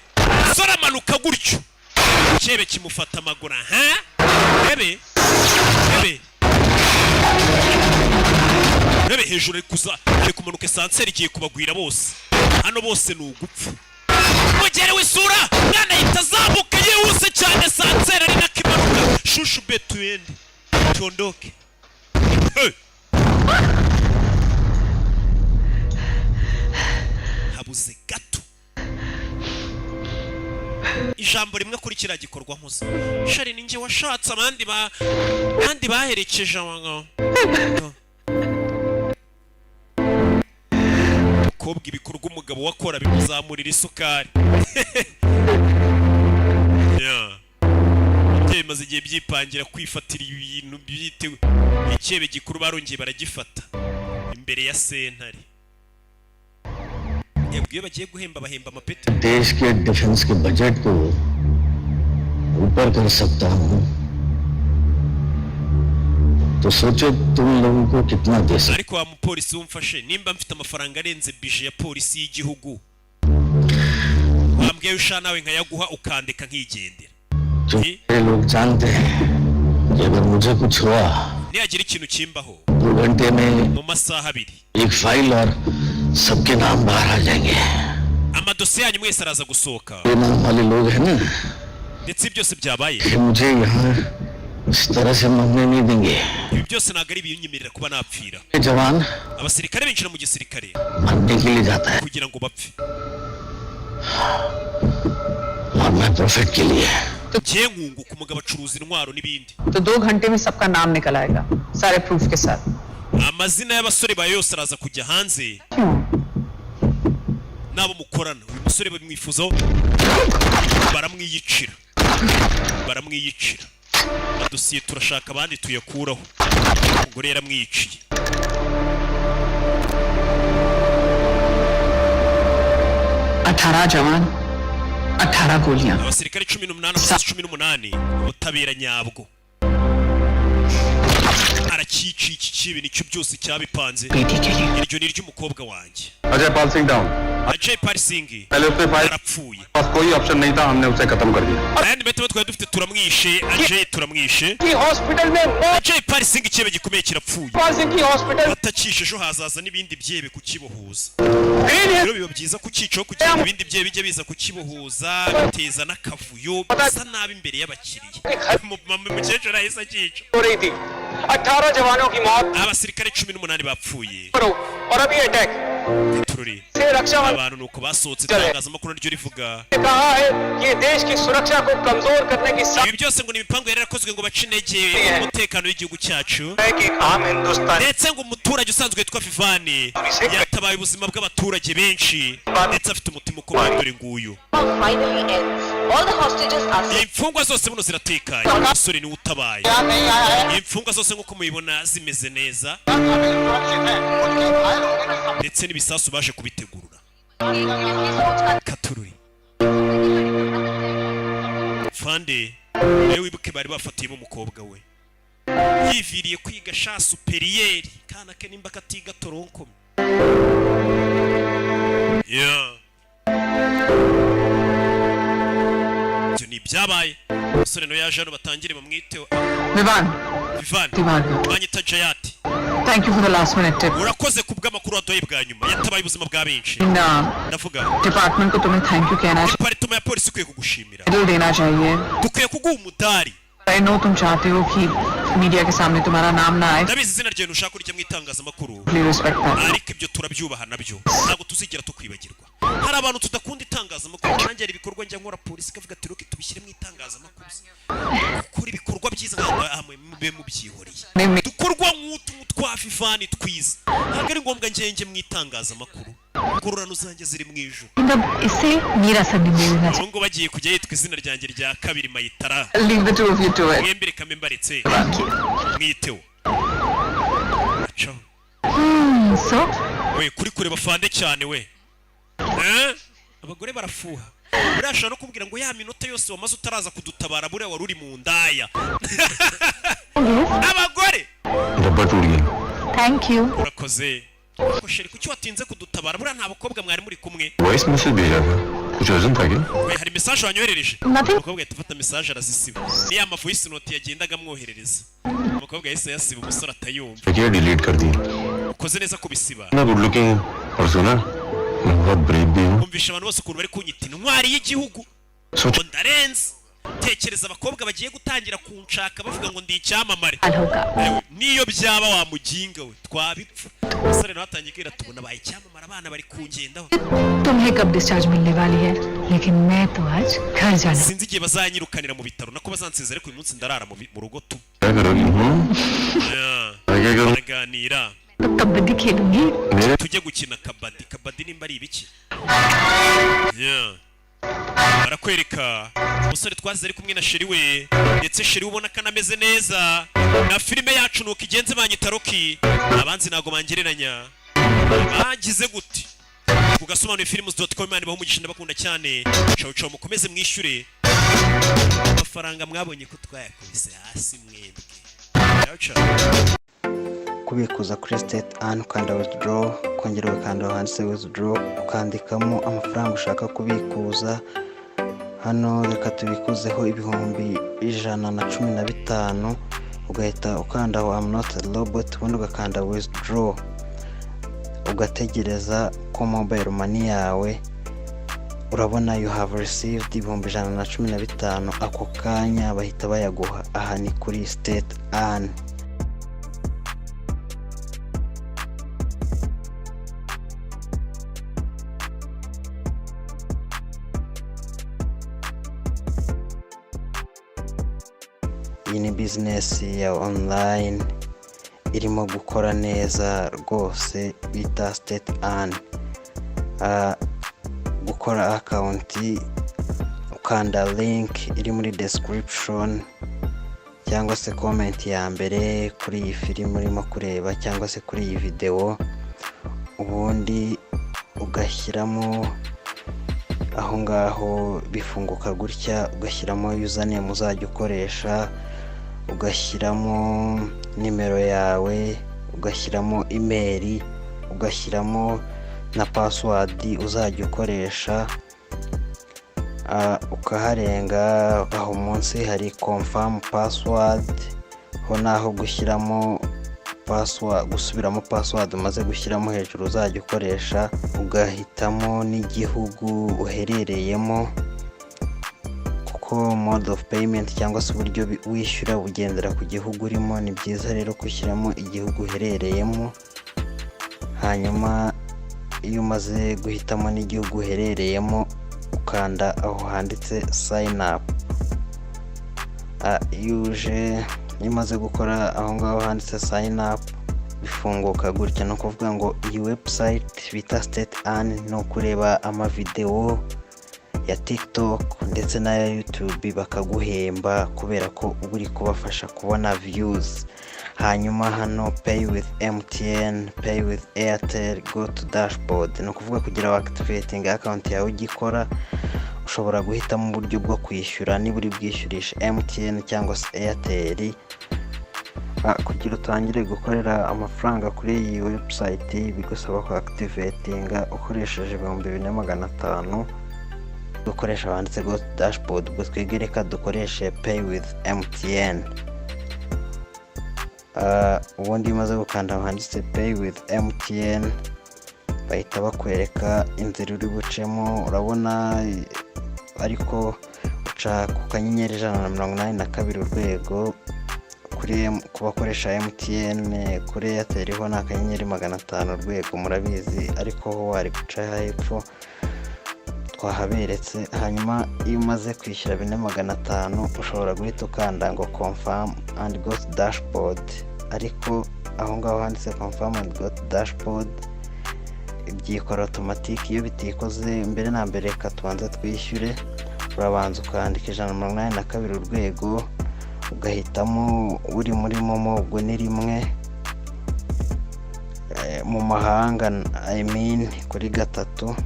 Speaker 1: musore amanuka gutyo, cyebe kimufata amaguru. Ha, rebe, rebe, rebe hejuru ari kuza, ari kumanuka. Ascenseur igiye kubagwira bose hano, bose ni ugupfa. Mugere w'isura mwana ahita azamuka yihuse cyane, ascenseur ari nako imanuka. Shushu be, tuyende tuondoke. Hey! Habuze gato ijambo rimwe kuri kiriya gikorwa nkoze. Shari, ni njye washatse abandi ba abandi baherekeje abagabo. Umukobwa ibikorwa umugabo wakora bimuzamurira isukari. Yeah. Ibyo bimaze igihe byipangira kwifatira ibintu byitewe. Icyebe gikuru barongeye baragifata imbere ya sentare. Yabwiye iyo bagiye guhemba, bahemba amapeti.
Speaker 12: देश के डिफेंस के बजट को ऊपर कर सकता हूँ तो सोचो तुम लोगों को कितना दे सकता।
Speaker 1: Ariko wa mupolisi wumfashe, nimba mfite amafaranga arenze budget ya polisi y'igihugu, wambwiye usha nawe nkayaguha ukandeka nkigendera.
Speaker 12: जो ये लोग जानते हैं कि अगर मुझे कुछ हुआ,
Speaker 1: Nihagira ikintu kimbaho,
Speaker 12: 2 घंटे में
Speaker 1: mu masaha 2
Speaker 12: एक फाइल और सबके नाम बाहर आ जाएंगे।
Speaker 1: Amadosiye yanyu mwese araza gusohoka.
Speaker 12: ये नाम वाले लोग हैं ना,
Speaker 1: Ndetse byose byabaye,
Speaker 12: कि मुझे यहाँ इस तरह से मरने नहीं देंगे।
Speaker 1: Ibi byose ntabwo ari ibinyemerera kuba napfira.
Speaker 12: ये जवान
Speaker 1: Abasirikare binjira mu gisirikare
Speaker 12: मरने के लिए जाता है
Speaker 1: kugira ngo bapfe,
Speaker 12: और मैं प्रॉफिट के लिए।
Speaker 1: Njye nkunguka. Umugabo acuruza intwaro n'ibindi.
Speaker 9: तो 2 घंटे में सबका नाम निकल आएगा, सारे प्रूफ के साथ।
Speaker 1: Amazina y'abasore bawe yose araza kujya hanze n'abo mukorana. Uyu musore bamwifuzaho, baramwiyicira, baramwiyicira. Amadosiye turashaka abandi tuyakuraho. Umugore yaramwiyiciye.
Speaker 9: 18 जवान, 18 गोलियां।
Speaker 1: Abasirikare 18, amasasu 18. Ubutabera nyabwo aracyiciye. Iki kibi nicyo byose cyabipanze. Iryo ni iry'umukobwa wanjye.
Speaker 13: Ajay Pal Singh down.
Speaker 1: Ajay Pal Singh
Speaker 13: पहले उसने fire
Speaker 1: arapfuye.
Speaker 13: पास कोई ऑप्शन नहीं था, हमने उसे खत्म कर दिया।
Speaker 1: Ayandi mahitamo twari dufite, turamwishe. Ajay turamwishe.
Speaker 7: Hospital में
Speaker 1: Ajay Pal Singh, icyebe gikomeye kirapfuye.
Speaker 7: Pal Singh की hospital
Speaker 1: Batakishe, ejo hazaza n'ibindi byebe kukibohuza. Rero biba byiza kucyicaho kugira ngo ibindi byebe bijye biza kukibohuza, biteza n'akavuyo, bisa nabi imbere y'abakiriya. Mukecuru ahise akica.
Speaker 7: हो रही थी। 18 जवानों की मौत
Speaker 1: Abasirikare 18 bapfuye.
Speaker 7: और अभी attack
Speaker 1: Tururi
Speaker 7: से रक्षा मंत्री
Speaker 1: abantu nuko basohotse, itangazamakuru naryo rivuga
Speaker 7: ने कहा है कि देश की सुरक्षा को कमजोर करने की
Speaker 1: ibi byose ngo ni imipango yari yarakozwe ngo bace intege umutekano w'igihugu cyacu,
Speaker 7: है कि आम हिंदुस्तानी
Speaker 1: ndetse ngo umuturage usanzwe witwa Vivani yatabaye ubuzima bw'abaturage benshi, ndetse afite umutima ukomeye. Dore nguyu.
Speaker 8: Finally ends. All the hostages are safe.
Speaker 1: Imfungwa zose buno ziratekanye, umusore niwe utabaye. Imfungwa zose nk'uko mubibona zimeze neza, ndetse n'ibisasu baje kubitegurura. Katururi fande nawe wibuke bari bafatiyemo umukobwa we yiviriye kwiga sha supérieur, kana ke nimba katiga tronc commun. Yeah. Ibyo ni ibyabaye. Umusore nawe yaje hano, batangire bamwiteho.
Speaker 9: Vivaan.
Speaker 1: Vivani.
Speaker 9: Tiwari.
Speaker 1: Banyita Jayati.
Speaker 9: Thank you for the last minute tip.
Speaker 1: Urakoze ku bw'amakuru waduhaye bwa nyuma, yatabaye ubuzima bwa benshi.
Speaker 9: Na
Speaker 1: Ndavuga
Speaker 9: department को तुम्हें thank you कहना
Speaker 1: department ya polisi ikwiye kugushimira.
Speaker 9: Medal देना चाहिए।
Speaker 1: Dukwiye kuguha umudari.
Speaker 9: I know तुम चाहते हो कि मीडिया के सामने तुम्हारा नाम ना आए।
Speaker 1: Ndabizi izina ryawe ntushaka kurya mu itangazamakuru.
Speaker 9: Please respect that.
Speaker 1: Ariko ibyo turabyubaha nabyo, ntabwo tuzigera tukwibagirwa. Hari abantu tudakunda itangazamakuru. Nanjye hari ibikorwa njya nkora, polisi ikavuga ati: "Rocky, tubishyire mu itangazamakuru." Gukora ibikorwa byiza ntabwo mube mubyihoreye. Dukorwa nk'utu twa Vivani twiza, ntabwo ari ngombwa ngenge mu itangazamakuru. Ingororano zanjye ziri mu ijuru.
Speaker 2: अब इसे मेरा surname दे देना।
Speaker 1: Ubu ngubu bagiye kujya yitwa izina ryanjye rya kabiri, Mayitara.
Speaker 9: Leave the two of you to it.
Speaker 1: Mwembi reka mbe mbaretse mwiteho. Acaho.
Speaker 2: So
Speaker 1: We kuri kureba fande cyane we. Eh? Abagore barafuha. Buriya ashobora no kubwira ngo ya minota yose wamaze utaraza kudutabara, buriya wari uri mu ndaya. Abagore.
Speaker 12: डब्बा टूट गया।
Speaker 8: Thank you.
Speaker 1: Urakoze. Ariko chérie, kuki watinze kudutabara? Buriya nta bakobwa mwari muri kumwe?
Speaker 12: Voice message भेजा था, कुछ urgent था क्या?
Speaker 1: We, hari message wanyoherereje?
Speaker 8: Nothing.
Speaker 1: Umukobwa ahita afata message arazisiba. Ni ya ma voice note yagendaga amwoherereza, umukobwa yahise yasiba, umusore atayumva.
Speaker 12: क्या delete कर दी?
Speaker 1: Ukoze neza kubisiba.
Speaker 12: मैं good looking और सुना, मैं बहुत ब्रेव भी हूँ।
Speaker 1: Umvisha abantu bose ukuntu bari kunyita intwari y'igihugu, ngo ndarenze. Tekereza abakobwa bagiye gutangira kunshaka bavuga ngo ndi icyamamare. Yewe, niyo byaba wa muginga we, twabipfa. Umusore nawe atangiye kwira, tubona abaye icyamamare, abana bari kungendaho.
Speaker 8: तुम्हें कब डिस्चार्ज मिलने वाली है, लेकिन मैं तो आज घर जाने
Speaker 1: Sinzi igihe bazanyirukanira mu bitaro, nako bazansezera, ariko uyu munsi ndarara mu rugo tu.
Speaker 12: क्या करोगी? हम्म?
Speaker 1: Yeah.
Speaker 12: मैं क्या करूँ?
Speaker 1: Baraganira.
Speaker 8: तो कबड्डी खेलूंगी।
Speaker 12: मेरे
Speaker 1: Tujye gukina kabadi. Kabadi nimba ari ibiki? Yeah. Barakwereka umusore twazize ari kumwe na chérie we, ndetse chérie we ubona ko anameze neza. Na filime yacu nuko igenze. Banyita Rocky, abanzi ntabwo bangereranya. Bagize gute ku gasobanuye films.com. Imana ibahe umugisha, ndabakunda cyane. Ciao ciao, mukomeze mwishyure amafaranga mwabonye ko twayakubise hasi mwebwe. Ciao ciao.
Speaker 5: Kubikuza kuri State Earn, ukanda withdraw, ukongera ugakanda aho handitse withdraw, ukandikamo amafaranga ushaka kubikuza. Hano reka tubikuzeho 115,000. Ugahita ukanda aho "I'm not a robot", ubundi ugakanda withdraw, ugategereza ko mobile money yawe, urabona "You have received 115,000", ako kanya bahita bayaguha. Aha ni kuri State Earn. Iyi ni business ya online irimo gukora neza rwose bita State Earn. Gukora account, ukanda link iri muri description cyangwa se comment ya mbere kuri iyi filime urimo kureba cyangwa se kuri iyi videwo, ubundi ugashyiramo aho ngaho, bifunguka gutya. Ugashyiramo username uzajya ukoresha, ugashyiramo nimero yawe, ugashyiramo email, ugashyiramo na password uzajya ukoresha. Ukaharenga aho munsi hari confirm password, ho naho gushyiramo password, gusubiramo password umaze gushyiramo hejuru uzajya ukoresha. Ugahitamo n'igihugu uherereyemo, kuko mode of payment cyangwa se uburyo wishyura bugendera ku gihugu urimo. Ni byiza rero gushyiramo igihugu uherereyemo. Hanyuma iyo umaze guhitamo n'igihugu uherereyemo, ukanda aho handitse sign up. Iyo uje, iyo umaze gukora aho ngaho handitse sign up, bifunguka gutya. Ni ukuvuga ngo iyi website bita State Earn ni ukureba amavidewo ya TikTok ndetse n'aya YouTube bakaguhemba, kubera ko uba uri kubafasha kubona views. Hanyuma hano pay with MTN, pay with Airtel, go to dashboard. Ni ukuvuga kugira ngo activating account yawe ugikora, ushobora guhitamo uburyo bwo kwishyura, niba uri bwishyurisha MTN cyangwa se Airtel. Kugira utangire gukorera amafaranga kuri iyi website, bigusaba ku activatinga ukoresheje 4,500. Dukoresha banditse go to dashboard. Ubwo twebwe reka dukoreshe pay with MTN. Ubundi iyo umaze gukanda aho handitse pay with MTN, bahita bakwereka inzira uri bucemo. Urabona ariko uca ku *182# kuri ku bakoresha MTN. Kuri Airtel ho ni *500#, murabizi, ariko ho wari guca hepfo twahaberetse. Hanyuma iyo umaze kwishyura 4,500, ushobora guhita ukanda ngo confirm and go to dashboard. Ariko aho ngaho handitse confirm and go to dashboard byikora automatic. Iyo bitikoze, mbere na mbere reka tubanze twishyure. Urabanza ukandika *182#, ugahitamo uri muri MoMo, ubwo ni rimwe. Mu mahanga, I mean, kuri gatatu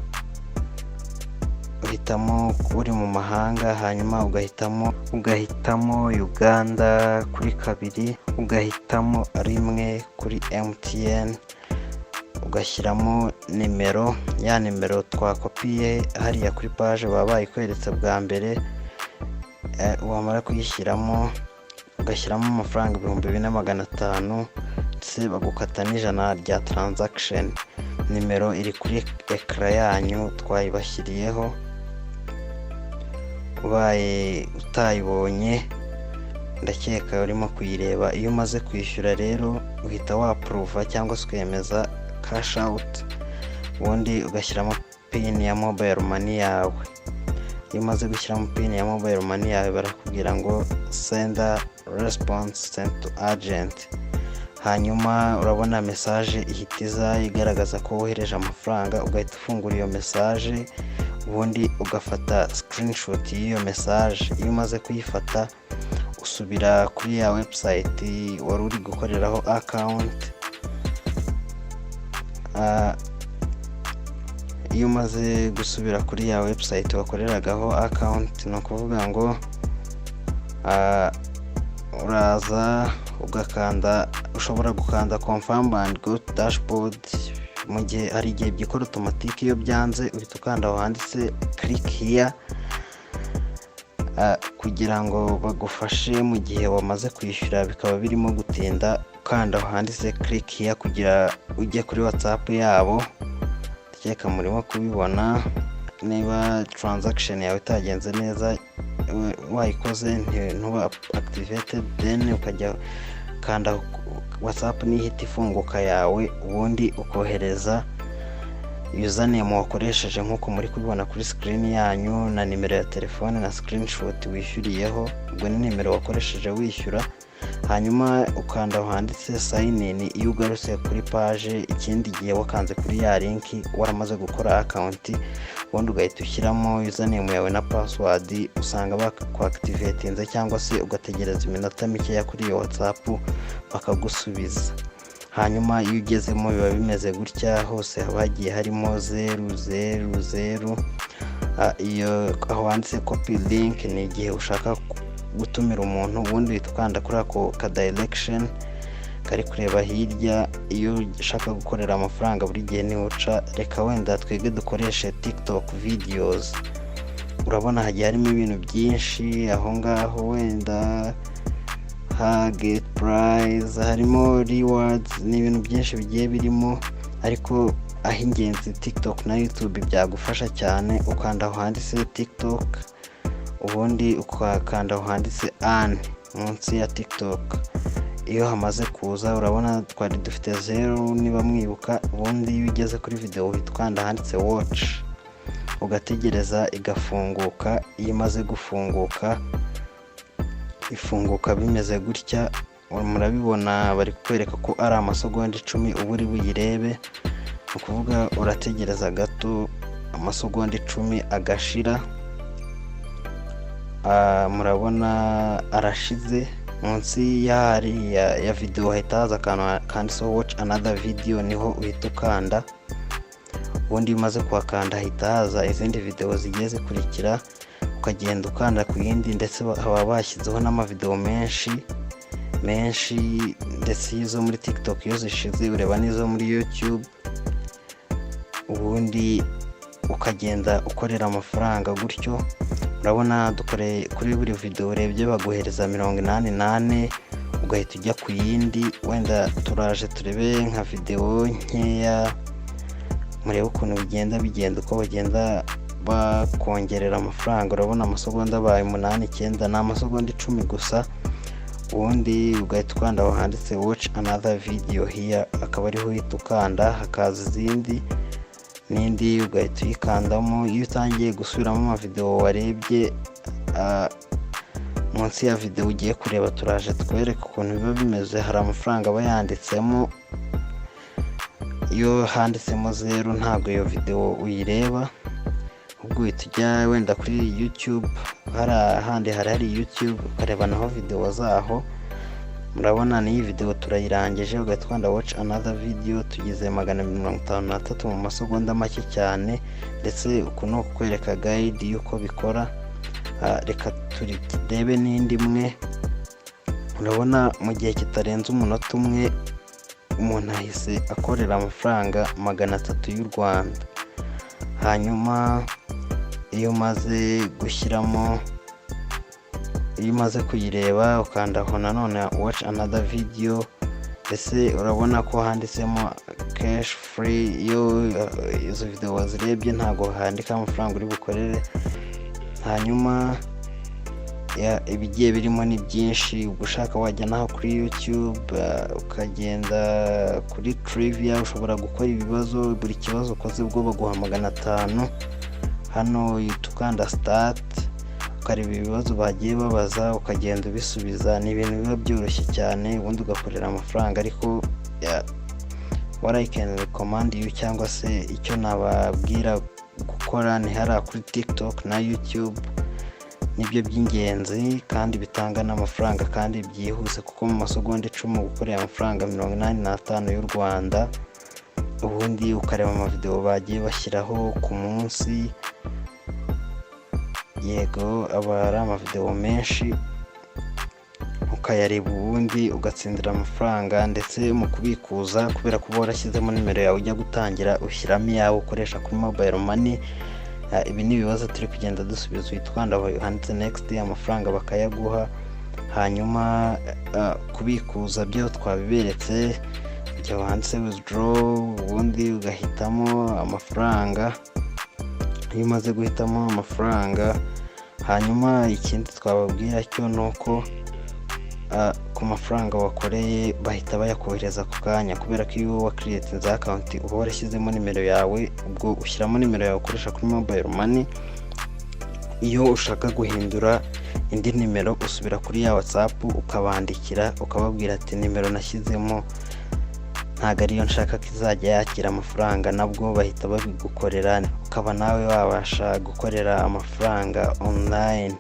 Speaker 5: uhitamo uri mu mahanga, hanyuma ugahitamo Uganda kuri kabiri. Ugahitamo 1 kuri MTN, ugashyiramo nimero, ya nimero twakopiye hariya kuri page baba bayikweretse bwa mbere. Wamara kuyishyiramo, ugashyiramo amafaranga 4500, ndetse bagukata n'100 rya transaction. Nimero iri kuri écran yanyu, twayibashyiriyeho. Ubaye utayibonye, ndakeka urimo kuyireba. Iyo umaze kwishyura rero, uhita wapuruva cyangwa se ukemeza cash out, ubundi ugashyiramo PIN ya mobile money yawe. Iyo umaze gushyiramo PIN ya mobile money yawe, barakubwira ngo "Sender response sent to agent". Hanyuma urabona message ihita iza igaragaza ko wohereje amafaranga, ugahita ufungura iyo message, ubundi ugafata screenshot y'iyo message. Iyo umaze kuyifata, usubira kuri ya website wari uri gukoreraho account. Iyo umaze gusubira kuri ya website wakoreragaho account, ni ukuvuga ngo uraza ugakanda, ushobora gukanda "Confirm and go to dashboard" mu gihe hari igihe byikora automatique. Iyo byanze, uhita ukanda aho handitse "Click here" kugira ngo bagufashe. Mu gihe wamaze kwishyura bikaba birimo gutinda, ukanda aho handitse "Click here" kugira ujye kuri WhatsApp yabo. Ndakeka murimo kubibona. Niba transaction yawe itagenze neza, wayikoze ntuba activated, then ukajya kanda WhatsApp, nihita ifunguka yawe, ubundi ukohereza username wakoresheje nk'uko muri kubibona kuri screen yanyu, na nimero ya telefone, na screenshot wishyuriyeho, ubwo ni nimero wakoresheje wishyura. Hanyuma ukanda aho handitse "Sign in". Iyo ugarutse kuri page ikindi gihe, wakanze kuri ya link waramaze gukora account, ubundi ugahita ushyiramo username yawe na password, usanga bakwactivatinze, cyangwa se ugategereza iminota mikeya kuri iyo WhatsApp bakagusubiza. Hanyuma iyo ugezemo biba bimeze gutya, hose haba hagiye harimo 0 0 0. Iyo aho handitse "Copy link" ni igihe ushaka gutumira umuntu, ubundi uhita ukanda kuri ako ka direction kari kureba hirya. Iyo ushaka gukorera amafaranga, buri gihe niho uca. Reka wenda twebwe dukoreshe TikTok videos. Urabona hagiye harimo ibintu byinshi aho ngaho, wenda ha get prize, harimo rewards, ni ibintu byinshi bigiye birimo, ariko aho ingenzi TikTok na YouTube byagufasha cyane. Ukanda aho handitse "TikTok", ubundi ukakanda aho handitse "Earn" munsi ya TikTok. Iyo hamaze kuza, urabona twari dufite 0 niba mwibuka. Ubundi iyo ugeze kuri video, uhita ukanda ahanditse "Watch", ugategereza igafunguka. Iyo imaze gufunguka, ifunguka bimeze gutya, murabibona, bari kukwereka ko ari amasegonda 10 uba uri buyirebe. Ni ukuvuga urategereza gato amasegonda 10 agashira. Murabona arashize. Munsi ya video hahita haza akantu kanditseho "Watch another video", niho uhita ukanda. Ubundi iyo umaze kuhakanda, hahita haza izindi video zigiye zikurikira, ukagenda ukanda ku yindi. Ndetse baba bashyizeho n'amavideo menshi menshi, ndetse izo muri TikTok iyo zishize, ureba n'izo muri YouTube, ubundi ukagenda ukorera amafaranga gutyo. Urabona dukoreye kuri buri video urebye baguhereza 84, ugahita ujya ku yindi. Wenda turaje turebe nka video nkeya, murebe ukuntu bigenda bigenda, uko bagenda bakongerera amafaranga. Urabona amasegonda abaye 8, 9, ni amasegonda 10 gusa. Ubundi ugahita ukanda aho handitse "Watch another video here", akaba ariho uhita ukanda, hakaza izindi n'indi, ugahita uyikandamo. Iyo utangiye gusubiramo amavideo warebye, munsi ya video ugiye kureba, turaje twereke ukuntu biba bimeze, hari amafaranga aba yanditsemo. Iyo handitsemo 0, ntabwo iyo video uyireba, ubwo uhita ujya wenda kuri YouTube, hari ahandi hari YouTube, ukareba naho video zaho. Murabona n'iyi video turayirangije, ugahita ukanda "Watch another video". Tugeze 253 mu masegonda make cyane. Ndetse uku ni ukukwereka guide y'uko bikora. Reka turebe n'indi imwe. Urabona mu gihe kitarenze umunota umwe umuntu ahise akorera amafaranga 300 y'u Rwanda. Hanyuma iyo umaze gushyiramo, iyo umaze kuyireba, ukanda aho nanone "watch another video". Ese urabona ko handitsemo cash free? Iyo izo video wazirebye, ntabwo handika amafaranga uri bukorere. Hanyuma ibigiye birimo ni byinshi. Ubwo ushaka wajya naho kuri YouTube, ukagenda kuri trivia, ushobora gukora ibibazo. Buri kibazo ukoze ubwo baguha 500. Hano uhita ukanda start, ukareba ibibazo bagiye babaza, ukagenda ubisubiza. Ni ibintu biba byoroshye cyane, ubundi ugakorera amafaranga. Ariko what I can recommend you, cyangwa se icyo nababwira gukora, ni hariya kuri TikTok na YouTube. Nibyo by'ingenzi kandi bitanga n'amafaranga kandi byihuse, kuko mu masegonda 10 gukorera amafaranga 85 y'u Rwanda. Ubundi ukareba amavideo bagiye bashyiraho ku munsi. Yego, aba ari amavideo menshi, ukayareba ubundi ugatsindira amafaranga. Ndetse mu kubikuza, kubera kuba warashyizemo nimero yawe, ujya gutangira ushyiramo iyawe ukoresha kuri mobile money. Ibi ni ibibazo turi kugenda dusubiza. Uhita ukanda aho handitse next, amafaranga bakayaguha. Hanyuma kubikuza byo twabiberetse. Igihe wanditse withdraw, ubundi ugahitamo amafaranga. Iyo umaze guhitamo amafaranga, hanyuma ikindi twababwira cyo ni uko ku mafaranga wakoreye bahita bayakohereza ako kanya, kubera ko iyo wakiriyetinze account uba warashyizemo nimero yawe. Ubwo ushyiramo nimero yawe ukoresha kuri mobile money. Iyo ushaka guhindura indi nimero, usubira kuri ya WhatsApp ukabandikira, ukababwira ati: "Nimero nashyizemo ntabwo ariyo nshaka ko izajya yakira amafaranga." Nabwo bahita babigukorera, ukaba nawe wabasha gukorera amafaranga online.